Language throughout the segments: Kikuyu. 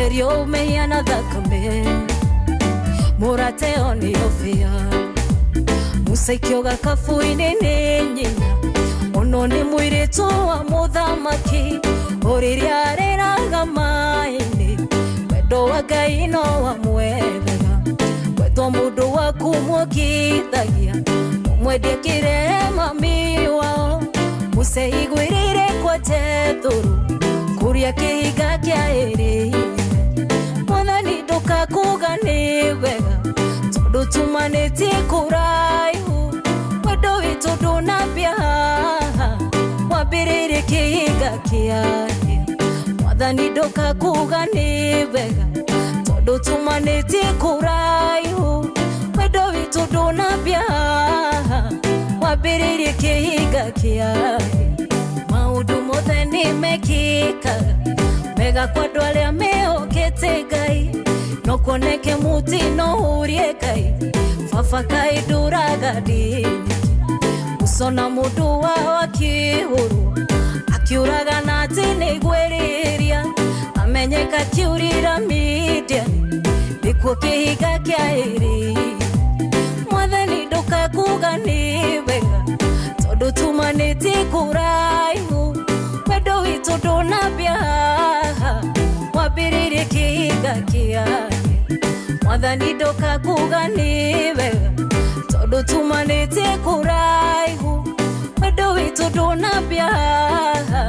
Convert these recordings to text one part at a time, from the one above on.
Therio mehia na thakame mũrateo nĩ obĩa Musa ikĩoga kabu-inĩ nĩ nyina ono nĩ mũirĩtu wa mũthamaki ũrĩrĩa arĩraga maĩ-inĩ wendo wa Ngai no wamwethaga wetwo mũndũ waku muokithagia mũmwendie kĩrema mami wao. Musa igwĩrĩire kwa Jethro kũrĩa kĩhiga kĩa ĩrĩire mwathani ndũkakuga nĩ wega tondũ tumanĩtie kũraihu wendo witũ ndũnambia haha wambĩrĩirie kĩhiga kĩarĩa mwathani ndũkakuga nĩ wega tondũ tumanĩtie kũraihu wendo witũ ndũnambia haha wambĩrĩirie kĩhiga kĩarĩa maũndũ mothe nĩ mekĩkaga mega kwa andũ arĩa mehokete Ngai no kuoneke mũtino ũrie Ngai baba kaĩ ndũraga ndĩ nyiki mũcona mũndũ wao akĩhũrwo akiũraga na atĩ nĩ gwĩrĩria amenyeka kĩũrĩra media nĩkuo kĩhiga kĩa ĩrĩ mwathani ndũkakuga nĩ wega tondũ tumanĩtie kũraihu wendo witũ ndũnambia haha wambĩrĩirie kĩhiga kĩarĩa mwathani ndũkakuga nĩ wega tondũ tumanĩtie kũraihu wendo witũ ndũnambia haha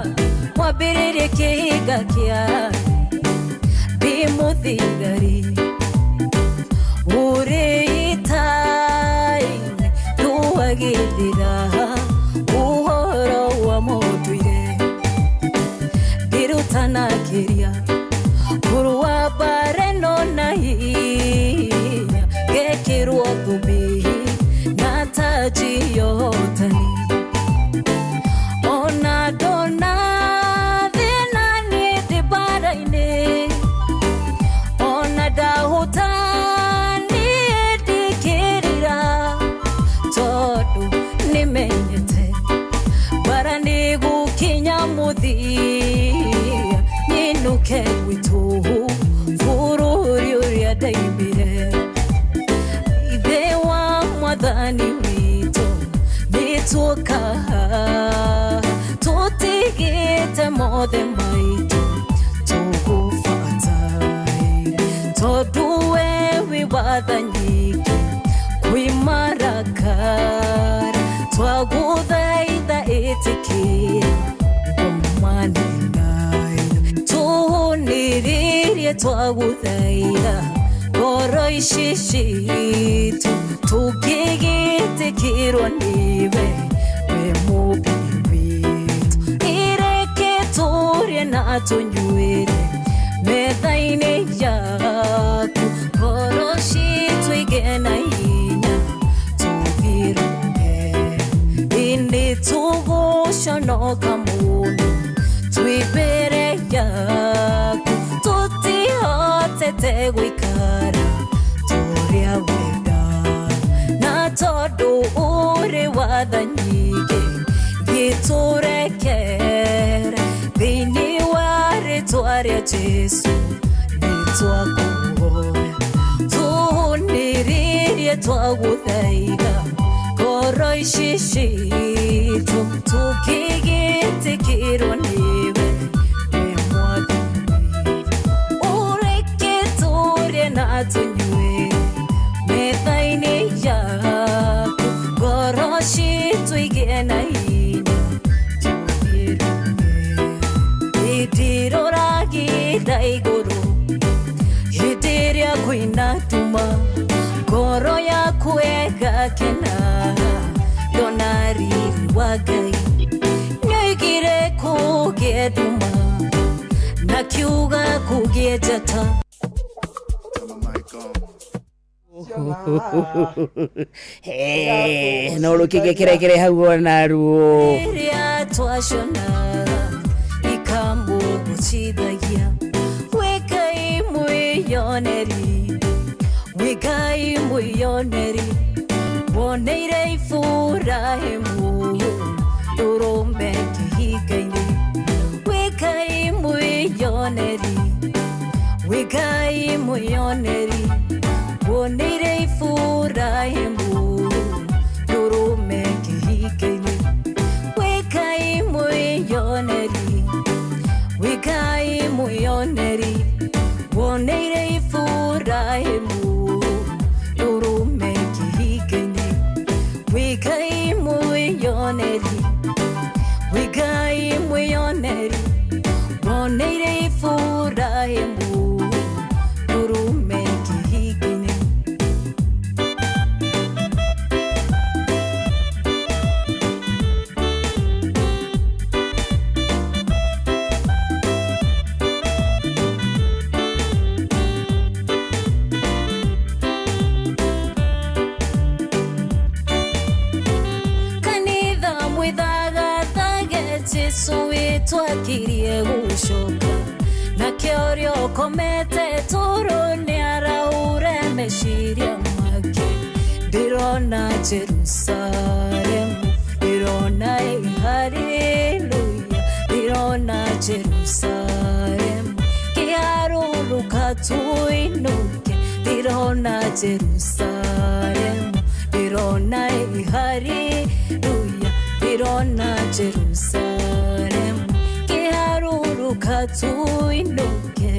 wambĩrĩirie kĩhiga kĩarĩa ndĩ mũthigari ũrĩ ita-inĩ ndũagĩthira ũhoro wa mũndũire ngĩrutanakĩria kũrũa mbara ĩno na hinya ngekĩrwo thũmbĩ na taji ya ũhotani ona ndona thĩna niĩ ndĩ mbara-inĩ ona ndahũta niĩ ndikĩrira tondũ nĩmenyete mbara nĩ gũkinya mũthia nyinũke gwitũ bũrũri ũrĩa ndaimire ithe wa mwathani witũ nĩtuoka tũtigĩte mothe maitũ tũgũbataire tondũ we wĩ watha nyingĩ kwĩ marakara twagũthaitha ĩtĩkĩra ngomane nayo tũhũnĩrĩrie twagũthaitha ngoro ici citũ tũngĩgĩtĩkĩrwo nĩwe we mũmbi witũ ireke tũrĩe na tũnyuĩre metha-inĩ yaku ngoro citũ igĩe na hinya tũthiĩ ĩndĩ tũgũconoka mũno twĩ mbere yaku tũtihotete gũikara tũrĩa wenda na tondũ ũrĩ watha nyingĩ gĩtũrekere thĩinĩ wa rĩtwa rĩa Jesũ nĩtwakũhoya tũhũnĩrĩrie twagũthaitha ngoro ici citũ tũkĩgĩtĩkĩrwo nĩwe we mwathani ũreke tũrĩe na tũnyue metha-inĩ yaku ngoro citũ igĩe na hinya tũthiĩ ndĩroraginda igũrũ hĩndĩ ĩrĩa kwĩna nduma ngoro yaku ĩgakena ndona riri wa Ngai nĩoigire kũgĩe nduma na kiuga kũgĩe njata. Turn my mic on. Hey, no rũkĩngĩkĩrekere hau ona ruo. Rĩrĩa twacionaga ikamũgũcithagia wĩkai mwĩyoneri wĩkai mwĩyoneri woneire Iburahĩmu ndũrũme kĩhinga-inĩ wĩkai mwĩyoneri. Mwĩyoneri woneire Iburahĩmu ndũrũme kĩhinga-inĩ. Wĩ Ngai mwĩyoneri, wĩ Ngai mwĩyoneri woneire Iburahĩmu ndũrũme kĩhinga-inĩ. Wĩ Ngai mwĩyoneri, wĩ Ngai mwĩyoneri woneire Iburahĩmu ndũrũme kĩhinga-inĩ. Kanitha mwĩthagathage Jesu witũ akirie gũcoka, nake ũrĩa ũkomete toro nĩ araure meciria make. Ndĩrona Jerusalemu, ndĩrona haleluya, ndĩrona Jerusalemu kĩharũrũka tuinũke. Ndĩrona Jerusalemu, ndĩrona haleluya, ndĩrona Jerusalemu kĩharũrũka tuinũke.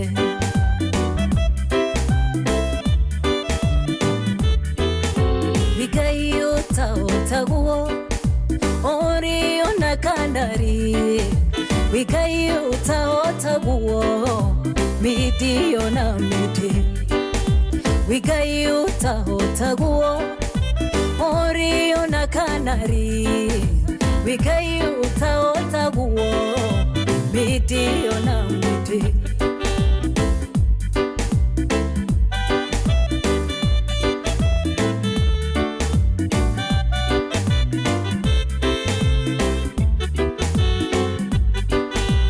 Ngai ũtaũtaguo ũrĩona kanari, Ngai ũtaũtaguo mĩtĩ ona mĩtĩ, Ngai ũtaũtaguo ũrĩona kanari, Ngai ũtaũtaguo mĩtĩ ona mĩtĩ.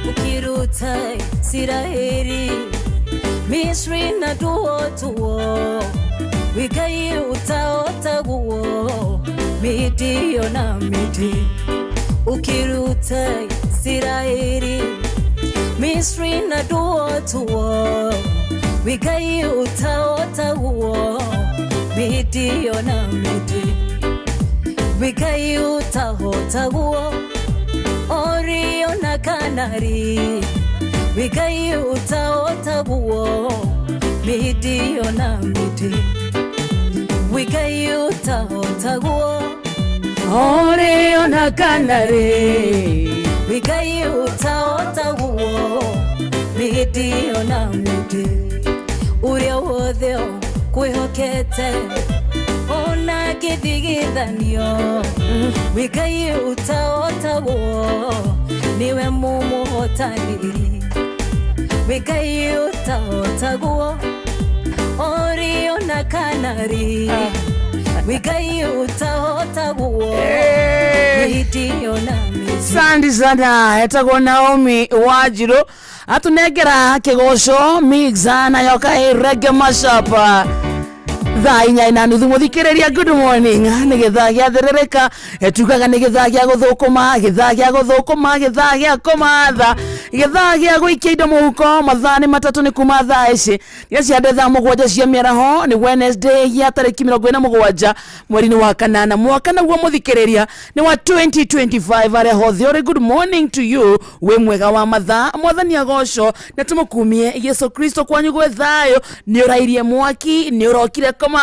Ukiruta Isiraeli Misri na tuo tuo, Ngai ũtaũtaguo mĩtĩ ona mĩtĩ. Ukiruta Isiraeli Misri na tuo tuo, Ngai ũtaũtaguo mĩtĩ ona mĩtĩ. Ngai ũtaũtaguo ũrĩona kanari, Ngai ũtaũtaguo mĩtĩ ona mĩtĩ. Ngai ũtaũtaguo ũrĩona kanarĩ. Ngai ũtaũtaguo mĩtĩ ona mĩtĩ. Ũrĩa wothe kwĩhokete ona kĩthigithanio, Ngai ũtaũtaguo nĩwe mũmũhotanĩri. Ngai ũtaũtaguo ũrĩona kanari, Ngai ũtaũtaguo mĩtĩ ona mĩtĩ. Sandi sana. Etagwo Naomi Wanjiru, atunengera kigoco mix na yoka reggae mashup. Thaa 4:30, muthikiriria, good morning. Nĩ gĩthaa gĩa thĩrĩrĩka, tugaga nĩ gĩthaa gĩa gũthũkũma, gĩthaa gĩa gũthũkũma, gĩthaa gĩa kũmatha, gĩthaa gĩa gũikia indo mũhuko. Mathaa nĩ 3 nĩ kuma thaa ici nĩ ciande thaa 7 cia mĩaraho. Nĩ Wednesday ya tarĩki 27 mweri-inĩ wa kanana, mwaka naguo mũthikĩrĩria nĩ wa 2025. Arĩa hothe ũrĩ, good morning to you. Wĩ mwega wa mathaa, Mwathani agoco na tũmũkumie Yesu Kristo. Kwanyu gwĩ thayũ? Nĩ ũrairie mwaki, nĩ ũrokire kũmatha.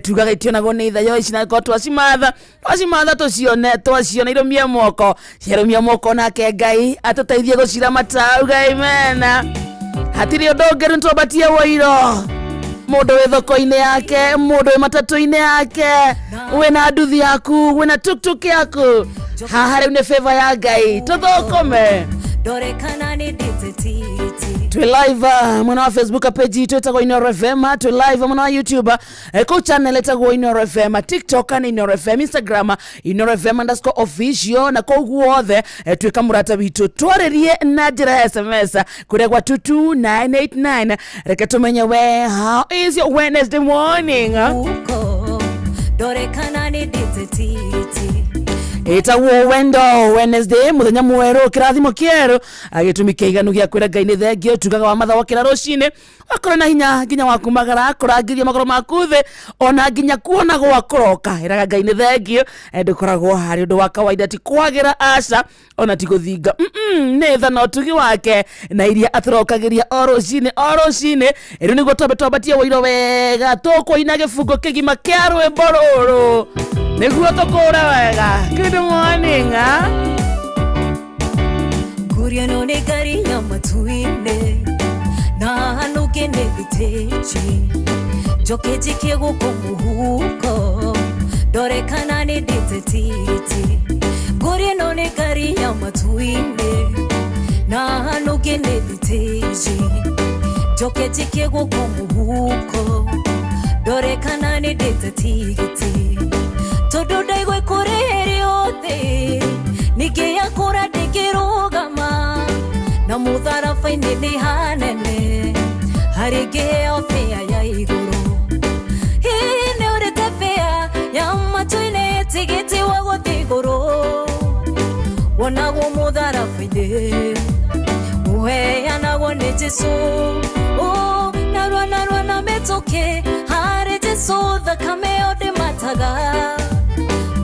Tugaga itionagwo nĩ ithayo ici, na korwo twacimatha, twacimatha tũcione, twaciona irũmie moko, ciarũmia moko, nake Ngai atũteithie gũciramata. Uga imena, hatirĩ ũndũ ũngĩ. Rĩu twambatie wũiro, mũndũ wĩ thoko-inĩ yake, mũndũ wĩ matatũ-inĩ yake, wĩna nduthi yaku, wĩna tuktuk yaku, haha rĩu nĩ favor ya Ngai, tũthũkũme. Ndore kana nĩ ndĩte. Twĩ live mwena wa Facebook, page itũ ĩtagwo Inoro FM. Twĩ live mwena wa YouTube, kũu channel ĩtagwo Inoro FM. TikTok nĩ Inoro FM, Instagram Inoro FM_official, na kũu guothe twĩka mũrata witũ twarĩrie na njĩra ya SMS kũrĩa gwa 22989. Reke tũmenye we, how is your Wednesday morning? Uko ndore kana nĩ ndĩte. Ĩtagwo Wendo Wednesday, mũthenya mwerũ, kĩrathimo kĩerũ, gĩtũmi kĩiganu gĩa kwĩra Ngai nĩ thengio. Tugaga wa matha wokĩra rũcinĩ, wakorwo na hinya nginya wa kumagara, kũrangĩria magũrũ maku thĩ, ona nginya kuona gwa kũroka, ĩraga Ngai nĩ thengio. Ndũkoragwo harĩ ũndũ wa kawaida, ti kwagĩra, aca, ona ti gũthinga. Nĩ tha na ũtugi wake na iria atũrokagĩria o rũcinĩ o rũcinĩ. Rĩu nĩguo twambe twambatie wũiro wega, tũkũina gĩbungo kĩgima kĩa rwĩmbo rũrũ nĩguo tũkũre wega. Good morning, ah? Ngurio no nĩ ngari ya matu-inĩ na hanuke nĩ thitĩji, njoke njikie gũkũ mũhuko, ndore kana nĩ ndĩte tigiti. Ngurio no nĩ ngari ya matu-inĩ na hanuke nĩ thitĩji, njoke njikie gũkũ mũhuko, ndore kana nĩ ndĩte tigiti, tondũ ndaigua kũrĩhĩrio thĩ ningĩ yakũra ndĩngĩrũgama na mũtharaba-inĩ nĩ hanene harĩ ngĩheo bĩa ya igũrũ. Hihi nĩ ũrĩte bĩa ya matu-inĩ, tigiti wa gũthiĩ igũrũ wonagwo mũtharaba-inĩ, ũheanagwo nĩ Jesũ. Oh, narua narua na mĩtũkĩ harĩ Jesũ, thakame yo ndĩmataga,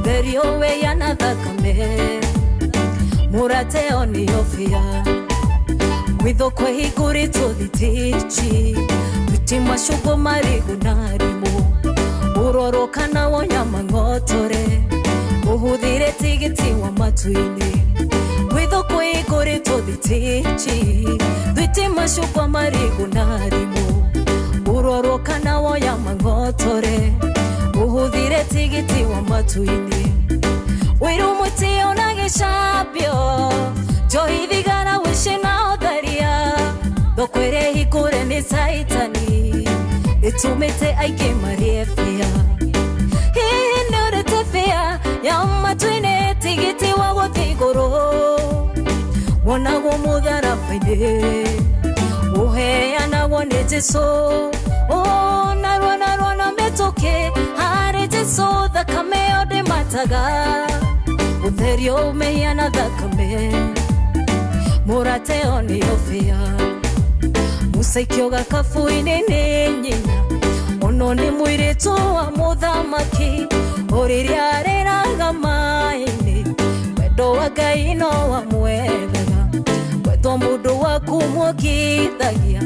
therio weya na thakame, mũrateo nĩyo bĩa. Gwithũ kwĩhingũrĩtwo thitĩji, thuti macũngwo, marigũ na rimũ, ũrorwo kana wonyama ng'otore, ũhũthĩre tigiti wa matu-inĩ. Gwithũ kwĩhingũrĩtwo thitĩji, thuti macũngwa, marigũ na rimũ, ũrorwo kana woyama ng'otore, ũhũthĩre tigiti wa matu-inĩ. Wĩru mũtĩo na gĩcambio, njohi, thigara, wĩci na ũtharia, thoko ĩrĩa hingũre nĩ caitani, ĩtũmĩte aingĩ marĩe bĩa. Hihi nĩ ũrĩte bĩa ya matu-inĩ, tigiti wa gũthiĩ igũrũ wonagwo mũtharaba-inĩ, ũheanagwo nĩ Jesũ? Oh, narua narua na mĩtũkĩ harĩ Jesũ, thakame yo ndĩmataga, ũtherio ũmehia na thakame, mũrateo nĩyo bĩa. Musa ikio gakabu-inĩ nĩ nyina, ono nĩ mũirĩtu wa mũthamaki, o rĩrĩa arĩraga maĩ-inĩ, wendo wa Ngai no wamwethaga. Wetwo mũndũ waku muokithagia,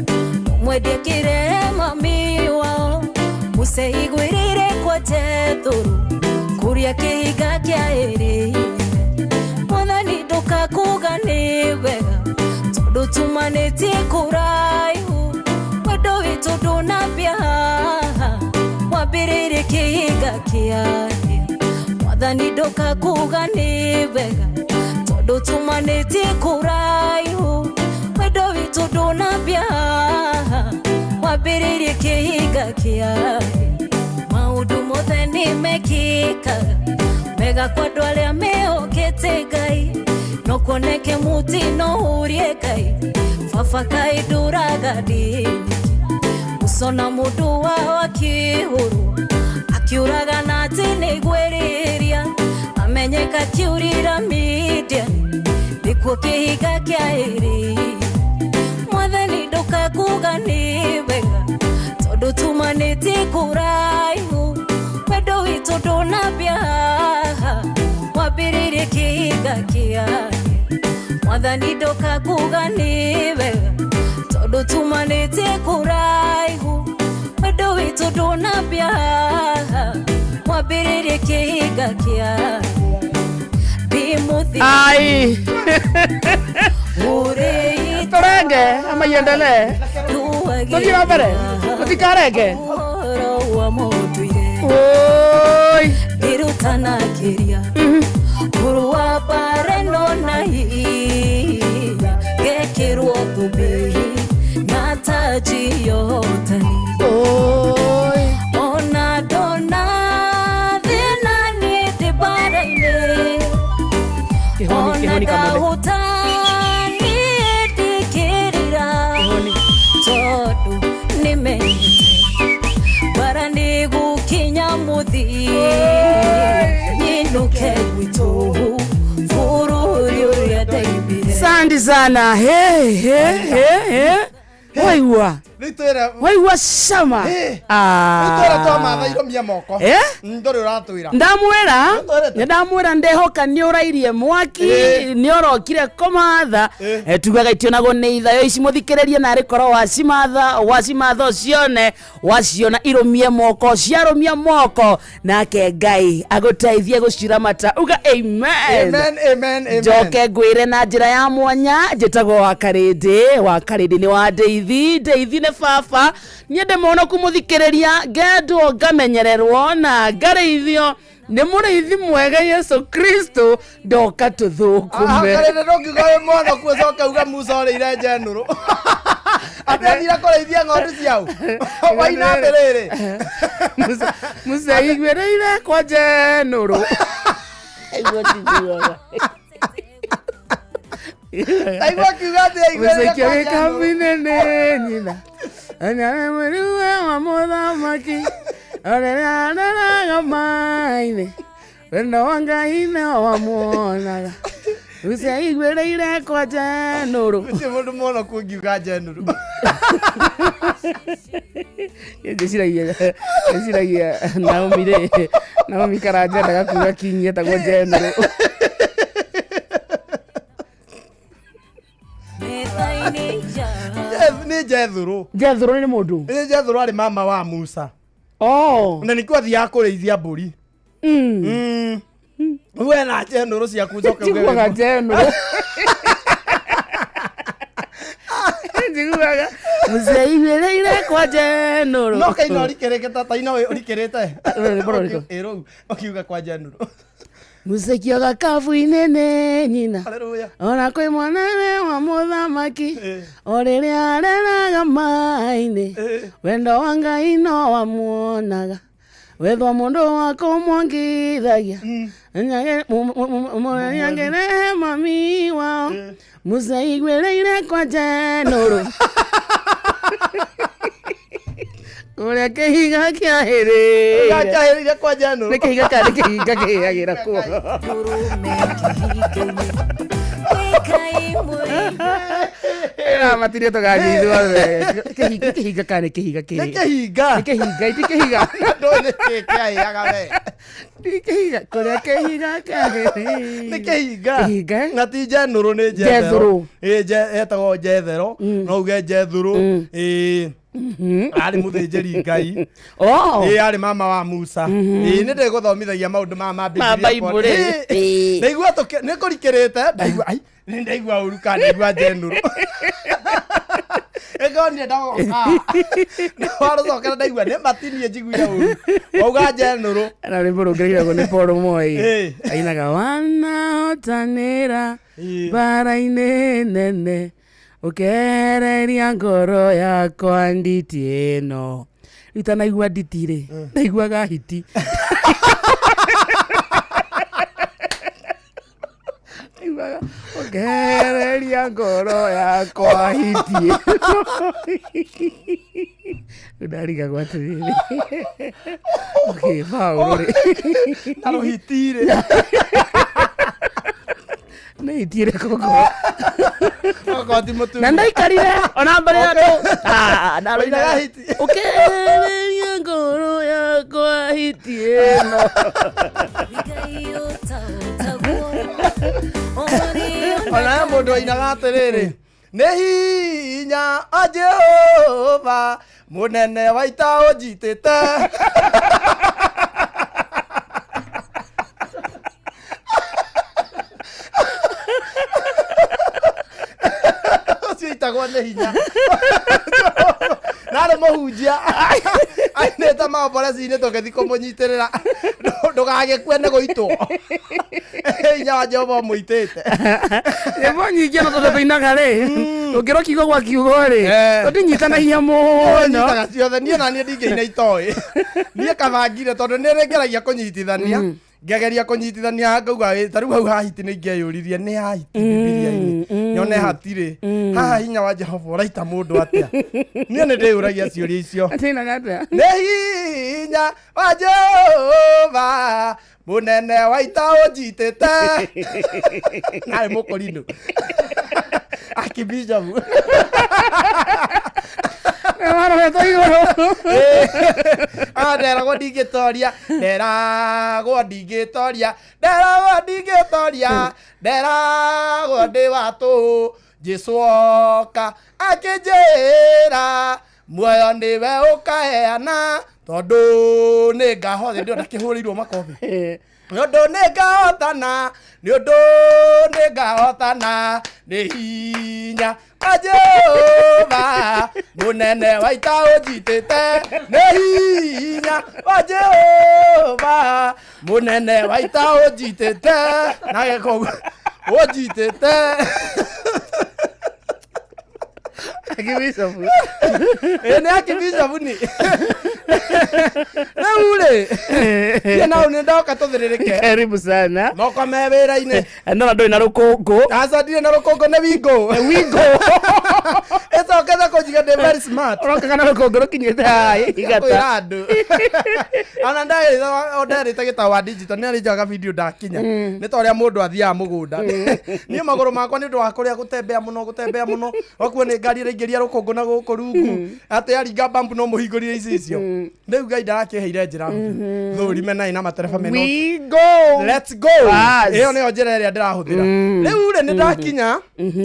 mwendie kĩrema mami wao. Musa igwĩrĩire kwa Jethũrũ, kũrĩa kĩhiga kĩa ĩrĩire. Mwathani ndũkakuga nĩ wega, tondũ tumanĩtie kũraihu, wendo witũ ndũnambia haha, wambĩrĩirie kĩhiga kĩarĩa. Mwathani ndũkakuga nĩ wega, tondũ tumanĩtie kũraihu, wendo witũ ndũnambia haha, wambĩrĩirie kĩhiga kĩarĩa. Maũndũ mothe nĩ mekĩkaga mega kwa andũ arĩa mehokete Ngai, no kuoneke mũtino ũrie Ngai, baba kaĩ ndũraga ndĩ mũcona mũndũ wao akĩhũrwo, akiũraga na atĩ nĩ gwĩrĩria, amenyeka kĩũrĩra Midiani, nĩkuo kĩhiga kĩa ĩrĩ. Mwathani ndũkakuga nĩ wega, tondũ tumanĩtie kũraihu, wendo witũ ndũnambia haha, wambĩrĩirie kĩhiga kĩarĩa. Mwathani ndũkakuga nĩ wega, tondũ tumanĩtie kũraihu, wendo witũ ndũnambia haha, wambĩrĩirie kĩhiga kĩarĩa. Ndĩmũthi Ai, ũrĩ tũrenge ama iendelee? Tũthiĩ na mbere, tũtikarenge. Ũhoro wa mũndũire. Oi. Ndirutanakĩria kũrũa mbara ĩno na hinya, ngekĩrwo thũmbĩ na taji ya ũhotani. Oi. Ona ndona thĩna niĩ ndĩ mbara-inĩ. Kĩhoni. Ona Kĩhoni kamũthe. ndahũta niĩ ndikĩrira. Kĩhoni. Tondũ nĩmenyete bara nĩ gũkinya mũthia, nyinũke gwitũ. Asante sana. Hey, hey, hey, hey. Waigua. Rĩu twĩre Waigua cama. Eh. Ah. Rĩu twĩre twamatha irũmie moko. Eh? Ndũrĩ ũratwĩra. Ndamwĩra Nĩtwĩrĩte. nĩ ndamwĩra ndehoka nĩ ũrairie mwaki Eh. nĩ ũrokire kũmatha. Eh. Eh, tugaga itionagwo nĩ ithayo ici mũthikĩrĩrie narĩ korwo wacimatha wacimatha ũcione waciona irũmie moko ciarũmia moko nake ngai agũteithie gũciramata uga amen. Amen, amen, amen. Njoke ngwĩre na njĩra ya mwanya njĩtagwo wakarĩndĩ wakarĩndĩ nĩ wa ndeithi ndeithi nĩ baba niĩ ndĩ mũhonoku mũthikĩrĩria ngendwo ngamenyererwo na ngarĩithio nĩ mũrĩithi mwega yesu kristo ndoka tũthũkũme. Karĩrĩ ndũngiuga wĩ mwonoku ũcoke uge Musa orĩire njenũrũ. Atĩ athire kũrĩithia ng'ondu ciao. Waina atĩrĩrĩ. Musa aiguĩrĩire kwa njenũrũ. Aigua njiguaga. Ndaigua akiuga atĩ aiguĩrĩire Mũcekio kwa njenũrũ. gĩkabinĩ nĩ nyina anyamũriwe wa mũthamaki orĩrĩa areraga maĩ-inĩ wendo wa Ngai nĩ wamuonaga ũcaiguĩrĩire kwa njenũrũ. Gũtirĩ mũndũ mwonoku ũngiuga njenũrũ. Ndĩciragia Naomi rĩ Naomi Karanja endaga kuga kinyi etagwo njenũrũ. Nĩ Jethro. Jethro nĩ mũndũ. Nĩ Jethro arĩ mama wa Musa. Oh. Na nĩkuo athiaga kũrĩithia mbũri. We na njenũrũ ciaku ũcoke uge wĩ Njiguaga njenũrũ. Njiguaga mũcaiguĩrĩire kwa njenũrũ. No kaina ũrikĩrĩte ta ina ũrikĩrĩte. Rwĩmbo rũrĩkũ? Ĩ rũu ũkiuga kwa njenũrũ. Mũcekio gakabu-inĩ nĩ nyina Hallelujah. ona kwĩ mwanene wa mũthamaki Eh. o rĩrĩa areraga maĩ-inĩ Eh. wendo wa Ngai no wamuonaga wethwa mũndũ wa kũmwongithagia mũnyangĩre mami wao mũcaiguĩrĩire kwa njenũrũ kũrĩa kĩhiga kĩahĩrĩire Gakĩahĩrĩire kwa njenũrũ. nĩ kĩhiga kana nĩ kĩhinga kĩhĩagĩra kuo. Ĩramatirie tũgathiĩ ithuothe. Kĩhinga kĩhinga kana nĩ kĩhiga Nĩ kĩhĩ kĩhinga. nĩ kĩhinga iti kĩhiga. Ndũĩ nĩ kĩĩ kĩahĩaga we. Nĩ kĩhiga kũrĩa kĩhiga kĩahĩrĩire. Nĩ kĩhinga. Kĩhinga. Na ti njenũrũ nĩ Jethro. Ĩ etagwo Jethero. No uge Jethro. Ĩ arĩ mũthĩnjĩri Ngai. Oh. Ĩ arĩ mama wa Musa. Ĩ nĩ ndĩgũthomithagia maũndũ maya ma Ma Bibilia. Baibũrĩ. Ĩ, Ĩ. Ndaigua nĩ kũrikĩrĩte ndaigua ai nĩ ndaigua ũru kana ndaigua njenũrũ. Ĩkonire ndagoka. Warũcokera ndaigua nĩ matinie njiguire ũru. Wauga njenũrũ. Na rwĩmbo rũngĩ nĩ Paul Moi. Ĩ. Ainaga wanahotanĩra Ĩ. mbara-inĩ nene ũkehereria ngoro yakwa nditi ĩno. Rĩu itanaigua nditi rĩ ndaiguaga hiti. Ndaiguaga ũkehereria ngoro yakwa hiti ĩno. Rĩu ndarigagwo atĩrĩrĩ okay Paul rĩ Na rũhitirĩ. nĩ hiti ĩrĩkũ ngoro Okorwo ti mũtumia. Na ndaikarire ona mbere ya andũ. Ah, Wainaga hiti. Ũkehereria ngoro yakwa hiti ĩno. Ona he mũndũ wainaga atĩrĩrĩ nĩ hinya wa Jehova mũnene wa ita ũnjitĩte. Ũcio itagwo nĩ hinya narĩ mũhunjia ainĩte maoboreci-inĩ tũgĩthiĩ kũmũnyitĩrĩra ndũgagĩkue nĩ gũitwo hinya wa Jehova ũmũitĩte. Nyĩmbo nyingĩ ona tondũ tũinaga rĩ ũngĩrwo kiugo gwa kiugo rĩ Eh. tũtinyitana hinya mũno. Nyitaga ciothe niĩ na niĩ ndingĩina itoĩ niĩ kabangire tondũ nĩ rĩngeragia kũnyitithania ngegeria kũnyitithania ngauga ta rĩu hau ha hiti nĩ ingĩeyũririe nĩ ha hiti bibilia-inĩ nyone hatirĩ haha hinya wa Jehova ũraita mũndũ atĩa niĩ nĩ ndĩyũragia ciũria icio. Atĩinaga atĩa? Nĩ hinya wa Jehova mũnene wa ita ũnjitĩte narĩ mũkũrinũ. Akibishopu. Waroretwo igũrũ. Ah, nderagwo ndingĩtoria, nderagwo ndingĩtoria, nderagwo ndingĩtoria, nderagwo ndĩ wa tũhũ. Jesũ oka akĩnjĩra muoyo nĩwe ũkaheana tondũ nĩ ngahotha. Ndĩrona ndakĩhũrĩirwo makobi. Nĩ ũndũ nĩ ngahotana, nĩ ũndũ nĩ ngahotana, nĩ hinya wa Jehova mũnene wa ita ũnjitĩte, nĩ hinya wa Jehova mũnene wa ita ũnjitĩte, na gĩko ũguo, ũnjitĩte. Akibishopu. Ĩ nĩ akibishopu ni. Rĩu rĩ, niĩ nau nĩ ndoka tũthĩrĩrĩke. Karibu sana. Moko me wĩra-inĩ. Ndona ndũrĩ na rũkũngũ. Aca ndirĩ na rũkũngũ nĩ wingo. Wingo. Ĩcokete kũnjiga ndĩ very smart. Ũrokaga na rũkũngũ rũkinyĩte haha igata. Kwĩra andũ. Ona nderĩte gĩtaũ wa digital nĩ arĩnjaga video ndakinya. Nĩ ta ũrĩa mũndũ athiaga mũgũnda. Niĩ magũrũ makwa nĩ ũndũ wa kũrĩa gũtembea mũno gũtembea mũno. Wakuo nĩ ngari ĩraingĩria rũkũngũ na gũkũ rungu. Atĩ aringa bump no mũhingũrire icicio. Rĩu Ngai ndarakĩheire njĩra hũthũ. Thũrime naĩ na matereba mena We go. Let's go. Bas. Ĩyo nĩyo njĩra ĩrĩa ndĩrahũthĩra. Rĩu rĩ nĩ ndakinya.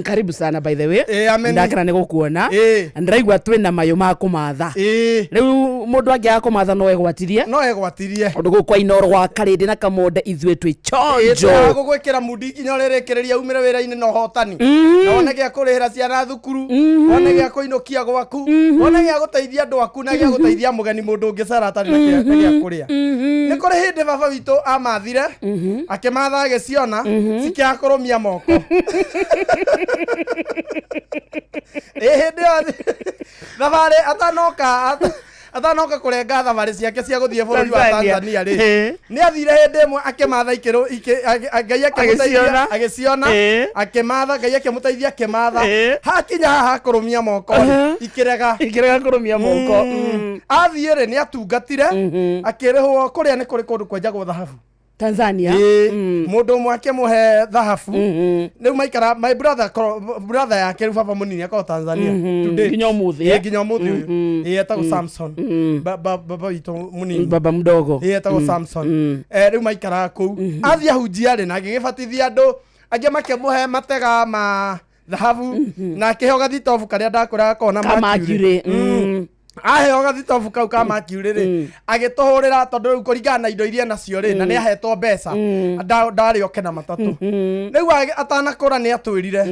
Karibu sana by the way. Ĩ, amen. Ndakena nĩ gũkuona. Ĩ. Na ndĩraigua twĩna mayũ ma kũmatha. Ĩ. Rĩu mũndũ angĩaga kũmatha no egwatirie. No egwatirie. Ũndũ gũkũ kwa Inooro gwa Karĩndĩ na Kamonde ithuĩ twĩ chonjo. Gũgwĩkĩra mundi nginya ũrĩrĩkĩrĩria umĩre wĩra-inĩ na ũhotani. Na wone gĩa kũrĩhĩra ciana thukuru, wone gĩa kũinũkia gwaku, wone gĩa gũteithia andũ aku na gĩa gũteithia mũgeni mũndũ ũngĩ cera atarĩ na na gĩa kũrĩa. Nĩ kũrĩ hĩndĩ baba witũ amathire, akĩmatha agĩciona, cikĩaga kũrũmia moko. Ĩ hĩndĩ ĩyo thabarĩ atanoka kũrenga thabarĩ ciake cia gũthiĩ bũrũri wa Tanzania. Tanzania rĩ Ĩ. nĩ athire hĩndĩ ĩmwe akĩmatha ikĩrũ Ngai akĩmũteithia Agĩciona. agĩciona Ĩ. akĩmatha Ngai akĩmũteithia akĩmatha Ĩ. hakinya haha kũrũmia moko rĩ, Aha. ikĩrega. Ikĩrega kũrũmia moko. Athiĩ rĩ nĩ atungatire akĩrĩhwo kũrĩa nĩ kũrĩ kũndũ kwenjagwo thahabu. Tanzania. Ĩ, mũndũ ũmwe akĩmũhe thahabu rĩu maikara my brother brother yake rĩu baba mũnini akorwo Tanzania today. Nginya ũmũthĩ, Ĩ, eh? nginya ũmũthĩ ũyũ. Ĩ, etagwo Samson. Baba witũ mũnini. Baba mdogo. Ĩ, etagwo Samson. Rĩu maikaraga kũu athiĩ ahunjia rĩ na agĩgĩbatithia andũ angĩ makĩmũhe matega ma thahabu na akĩheo gathitobu karĩa ndakũraga kona Ka mercury. Aheo gathitobu kau ka mercury rĩ agĩtũhũrĩra tondũ rĩu kũringana na indo iria nacio rĩ na nĩ ahetwo mbeca ndarĩ oke na matatũ rĩu atanakũra nĩ atwĩrire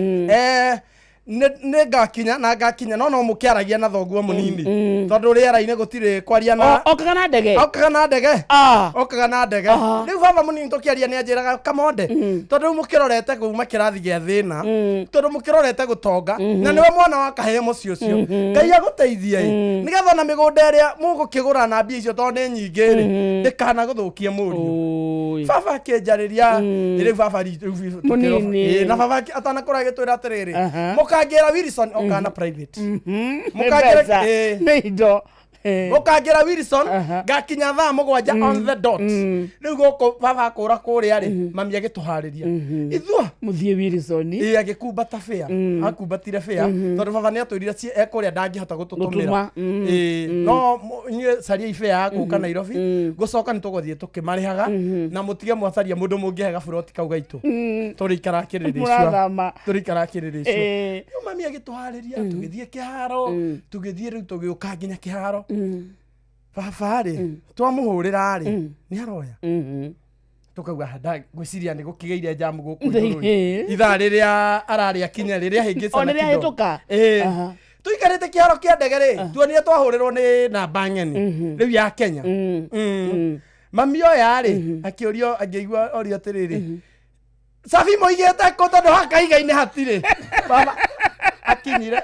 nĩ ngakinya na ngakinya no no mũkĩaragia na thoguo mũnini tondũ rĩera-inĩ gũtirĩ kwaria na Okaga na ndege. okaga na ndege. Ah. Okaga na ndege. Rĩu baba mũnini tũkĩaria nĩ anjĩraga kamonde tondũ rĩu mũkĩrorete kuma kĩrathi gĩa thĩna tondũ mũkĩrorete gũtonga na nĩwe mwana wa kahĩĩ mũciĩ ũcio Ngai agũteithie ĩ nĩgetha ona mĩgũnda ĩrĩa mũgũkĩgũra na mbia icio tondũ nĩ nyingĩ rĩ ndĩkanagũthũkie mũriũ. Oi. Baba akĩnjarĩria rĩu baba rĩu Mũnini. Ĩ, na baba atanakũra agĩtwĩra atĩrĩrĩ Aha. mũkangĩra Wilson okaga na private. Nĩ Mũkangĩra mbeca. ĩ. Nĩ indo. Mũkangĩra Wilson Aha. ngakinya thaa 7 on the dot. Rĩu gũkũ baba akũra kũrĩa rĩ mami agĩtũharĩria ithua Mũthiĩ Wilson. ĩ agĩkumbata bĩa akumbatire bĩa tondũ baba nĩ atwĩrire ekũrĩa ndangĩhota gũtũtũmĩra. Gũtũma, Ĩ, no inyuĩ cariai bĩa ya gũka Nairobi gũcoka nĩ tũgũthiĩ tũkĩmarĩhaga na mũtige mwacaria mũndũ mũngĩhe gaburoti kau gaitũ tũrĩikara kĩrĩrĩcua Mũrathama. tũrĩikara kĩrĩrĩcua. Rĩu mami agĩtũharĩria tũgĩthiĩ kĩharo tũgĩthiĩ rĩu tũgĩũka nginya kĩharo baba rĩ twamũhũrĩra rĩ nĩ aroya tũkauga ngwĩciria nĩ gũkĩgĩire njamu gũkũ igũrũ rĩ. Ithaa rĩrĩa ararĩ akinya rĩrĩa ahĩngĩcana O rĩrĩa kidogo. ahĩtũka? Ĩ. Aha. Tũikarĩte kĩharo kĩa ndege rĩ tuonire twahũrĩrwo nĩ namba ng'eni rĩu ya Kenya. Mami oya rĩ akĩũrio angĩigua orio atĩrĩrĩ cabi mũigĩte kũ tondũ haha kahiga-inĩ hatirĩ baba akinyire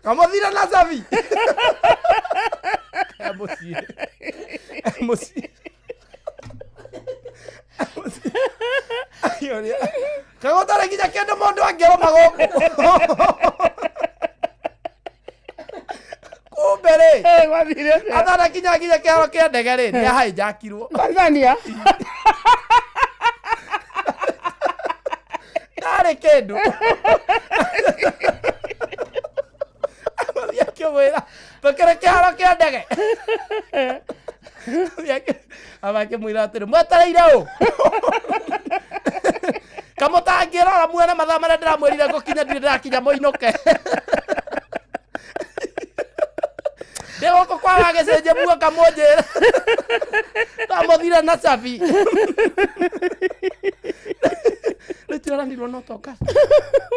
kamũthire na cabi mũciĩ mũciĩ akĩũria kagũtarĩ nginya kĩndũ mũndũ angĩrũma gũkũ kumbe rĩ Gwathire atĩa? atanakinya nginya kĩharo kĩa ndege rĩ nĩ ahaijakirwo Tanzania. Harĩ kĩndũ. Mũthiĩ akĩmwĩra tũkĩrĩ kĩharo kĩa ndege. Baba akĩmwĩra atĩrĩ, mwetereire ũ? Kamũtangĩrora muone mathaa marĩa ndĩramwĩrire ngũkinya, ndirĩ ndĩrakinya, mũinũke. Ndĩ gũkũ kwa wagĩcenjia muoka mũnjĩre ndamũthire na cabi. Rĩu tũranirwo no tonga.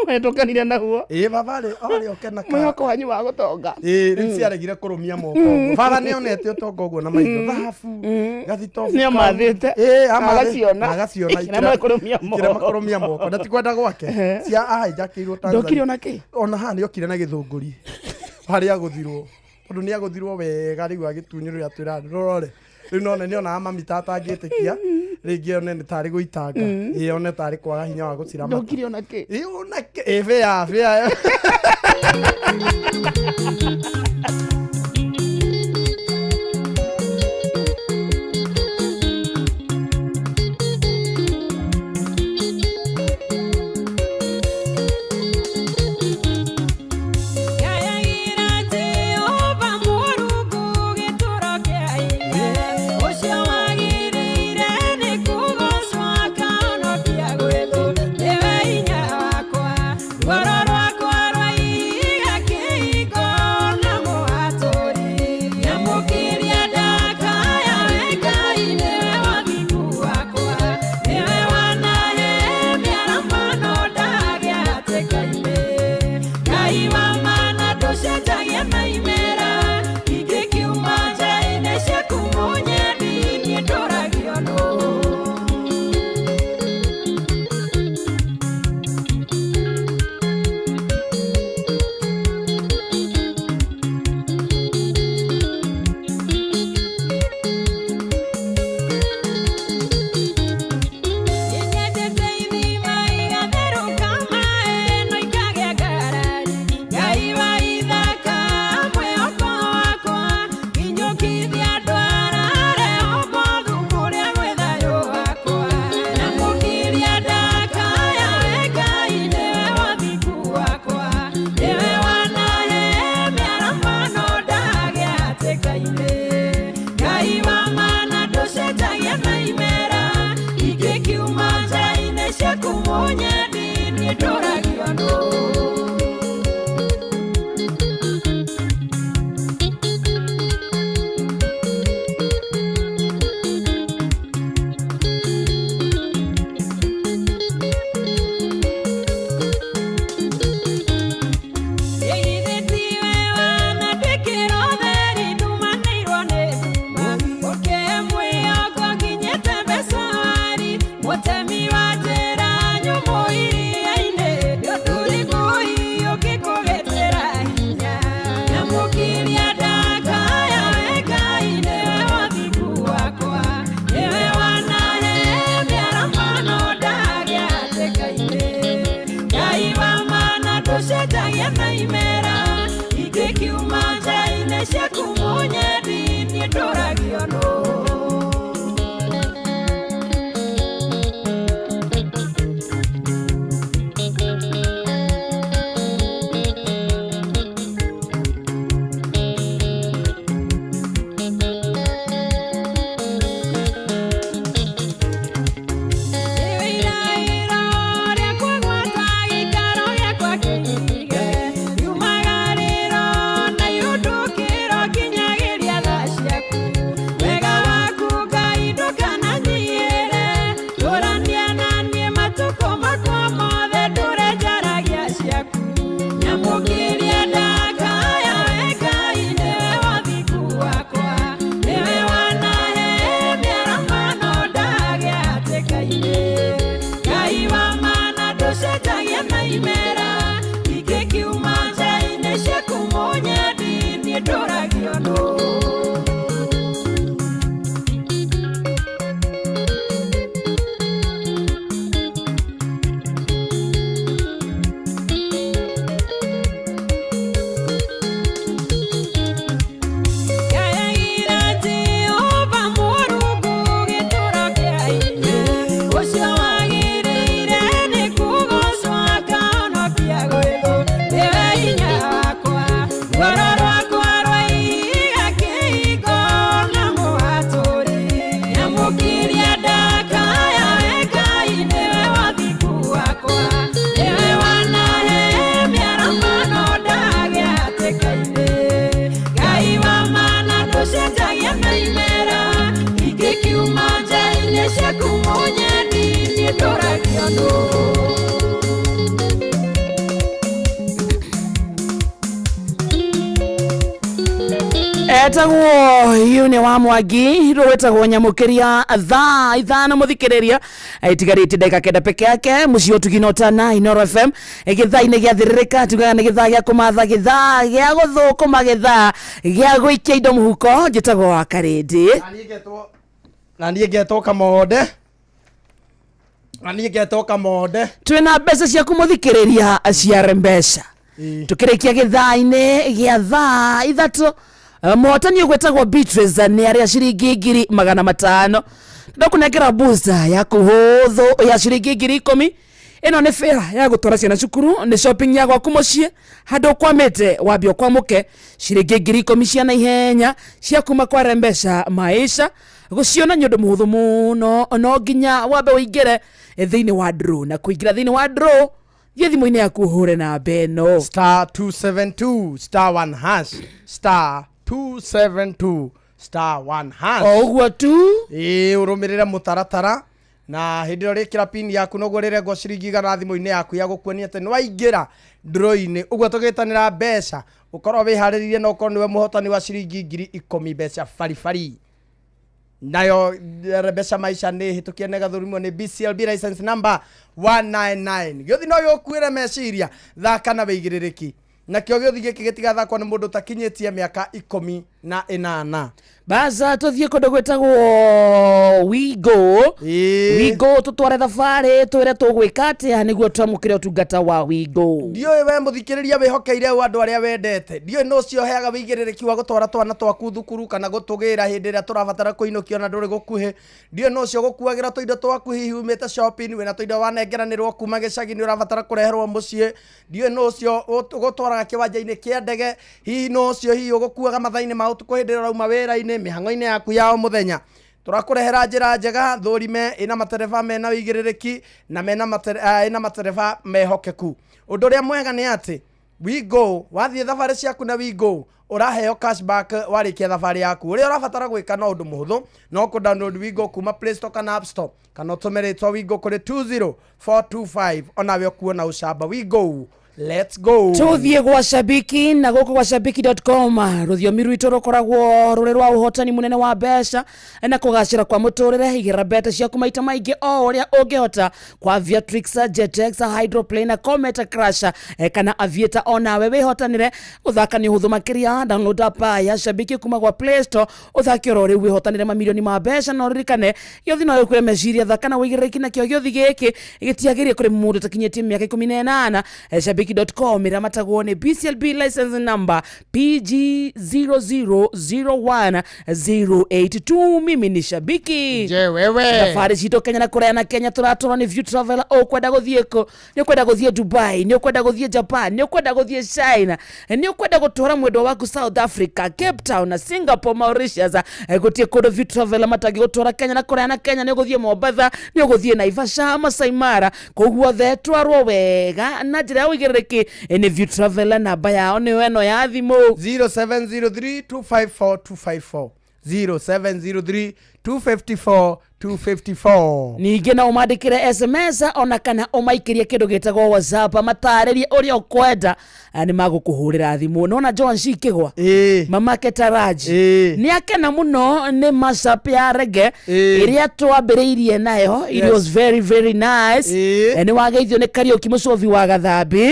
Wetũkanire naguo. Ĩĩ, baba rĩ orĩ okena ka Mwĩhoko wanyu wa gũtonga. Ĩĩ, rĩu ciaregire kũrũmia moko ũguo. Baba nĩ onete ũtonga ũguo na maitho, thahabu, gathitobu Nĩ kau. amathĩte. Ĩĩ, Agaciona. Agaciona. Ikĩrema kũrũmia moko. Ikĩrema kũrũmia moko na ti kwenda gwake, cia ahaijakĩirwo Tanzania. Ndokire ona kĩ? Ona haha nĩ okire na gĩthũngũri harĩa agũthirwo, tondũ nĩ agũthirwo wega, rĩu agĩtunyũrĩra twĩra rore. Rĩu none nĩ onaga mami ta atangĩtĩkia rĩngĩ, one nĩ tarĩ gũitanga, ĩĩ, one tarĩ kwaga hinya wa gũciramata. Ndokire ona kĩ? Ĩĩ, ona kĩ? Ĩĩ, bĩa bĩa. Ngayagĩra Jehova Mũrungu gĩtũũro kĩa hinya, ũcio wagĩrĩire nĩ kũgoocwo akahonokia gwĩthũ, nĩwe hinya wakwa, rwaro rwakwa rwa ihiga, kĩhingo na Etagwo yune wa Mwangi, rwetagwo Nyamukiria. Thaa 5, muthikiriria, itigarĩtie ndagĩka 9 peke yake. Mũciĩ ũtugino tana Inoro FM gĩthaa-inĩ gĩathĩrĩrĩka, tugaga nĩ gĩthaa gĩa kũmatha, gĩthaa gĩa gũthũkũma, gĩthaa gĩa gũikia indo mũhuko. Njĩtagwo wa Karĩndĩ. Na niĩ ngetwo Kamonde. Twĩna mbeca ciaku, mũthikĩrĩria, ciare mbeca. Tukĩrĩkia gĩthaa-inĩ gĩa thaa 3, mũhotani ũgwĩtagwo Beatrice nĩ arĩa ciringi 500,000. Ndakũnengera booster ya kũhũthũ ya ciringi 10,000. Ĩno nĩ fare ya gũtwara ciana cukuru, nĩ shopping ya gwaku mũciĩ, handũ ũkwamĩte wambia ũkwamũke. Ciringi 10,000 cia naihenya cia kuma kwa Mbeca Maisha, gũciona nĩ ũndũ mũhũthũ mũno. No nginya wambe ũingĩre thĩinĩ wa draw, na kũingĩra thĩinĩ wa draw, thiĩ thimũ-inĩ yaku ũhũre namba ĩno: *272*1#, *272*1#. O ũguo tu. Ĩĩ, ũrũmĩrĩre mũtaratara, na hĩndĩ ĩrĩa ũrĩkĩra pin yaku, noguo rĩrengwo ciringi 100 thimũ-inĩ yaku ya gũkuonia atĩ nĩ waingĩra draw-inĩ. Ũguo tũgĩtanĩra mbeca, ũkorwo wĩharĩrĩirie na ũkorwo nĩwe mũhotani wa ciringi 10,000, mbeca baribari. Nayo Mbeca Maisha nĩ hĩtũkie nĩ gathũrimwo nĩ BCLB license number 199. Gĩũthi no gĩgũkuĩre meciria, thaka na wĩigĩrĩrĩki. Nakĩo gĩũthi gĩkĩ gĩtigathakwo nĩ mũndũ ũtakinyĩtie mĩaka 18. Baza tũthiĩ kũndũ gwĩtagwo Wigo. Wigo, tũtware thabarĩ, twĩre tũgwĩka atĩa nĩguo twamũkĩre ũtungata wa Wigo. Ndiũĩ we mũthikĩrĩria wĩhokeire ũ andũ arĩa wendete. Ndiũĩ nũ ũcio ũheaga wĩigĩrĩrĩki wa gũtwara twana twaku thukuru kana gũtũgĩra hĩndĩ ĩrĩa tũrabatara kũinũkio na ndũrĩ gũkuhĩ. Ndiũĩ nũ ũcio gũkuagĩra tũindo twaku, hihi umĩte shopping wĩna tũindo wanengeranĩrwo kuma gĩcagi, nĩ ũrabatara kũreherwo mũciĩ. Ndiũĩ nũ ũcio ũgũtwaraga kĩwanja-inĩ kĩa ndege, hihi nũ ũcio hihi ũgũkuaga mathaa-inĩ ma ũtukũ hĩndĩ ĩrĩa ũrauma wĩra-inĩ, mĩhang'o-inĩ yaku ya o mũthenya. Tũrakũrehera njĩra njega thũrime ĩna matereba mena wĩigĩrĩrĩki na mena ĩna matereba mehokeku. Ũndũ ũrĩa mwega nĩ atĩ Wigo, wathiĩ thabarĩ ciaku na Wigo, ũraheo cashback warĩkia thabarĩ yaku. Ũrĩa ũrabatara gwĩka no ũndũ mũhũthũ, no kũ download Wigo kuma Play Store kana App Store, kana ũtũme rĩtwa Wigo kũrĩ 20425, onawe ũkuona ũcamba. Wigo, let's go. Tuthiĩ gwa Shabiki, na gũkũ gwa shabiki.com rũthiomi rwitũ rũkoragwo rũrĩ rwa ũhotani mũnene wa mbeca na kũgacĩra kwa mũtũrĩre. Igĩra mbete ciaku maita maingĩ o ũrĩa ũngĩhota kwa Aviatrix, Jetex, Hydroplane na Comet Crash kana Aviator, onawe wĩhotanĩre. Gũthaka nĩ ũhũthũ makĩria. Download app ya Shabiki kuma gwa Play Store, ũthake oro rĩu, wĩhotanĩre mamirioni ma mbeca. Na ũririkane, gĩothi no gĩkũre meciria, thaka na wĩigĩrĩrĩki. Nakĩo gĩothi gĩkĩ gĩtiagĩrĩire kũrĩ mũndũ ũtakinyĩtie mĩaka 18. Shabiki.com ĩramatagwo nĩ BCLB license number PG 0001082. Mimi ni shabiki. Je wewe? Thabarĩ citũ Kenya na kũraya na Kenya tũratwarwo nĩ View Travel. Ũkwenda gũthiĩ kũ? Nĩ ũkwenda gũthiĩ Dubai? Nĩ ũkwenda gũthiĩ Japan? Nĩ ũkwenda gũthiĩ China? Nĩ ũkwenda gũtwara mwendwa waku South Africa, Cape Town na Singapore, Mauritius? Gũtirĩ kũndũ View Travel matangĩgũtwara Kenya na kũraya na Kenya. Nĩ ũgũthiĩ Mombatha, nĩ ũgũthiĩ Naivasha, Masai Mara, kũu guothe twarwo wega na njĩra ya ũigĩrĩrĩki nĩ View Travel. Namba yao nĩyo ĩno ya thimũ: 0703 254 254, 0703 254 254. Ningĩ no ũmandĩkĩre SMS ona kana ũmaikĩrie kĩndũ gĩtagwo WhatsApp, matarĩrie ũrĩa ũkwenda. Nĩ magũkũhũrĩra thimũ. Nona John Cikĩgwa, mamake Taraji, nĩ akena mũno nĩ mashup ya reggae ĩrĩa twambĩrĩirie nayo. It was very very nice. Nĩ wageithio nĩ Kariũki Mũcobi wa Gathambi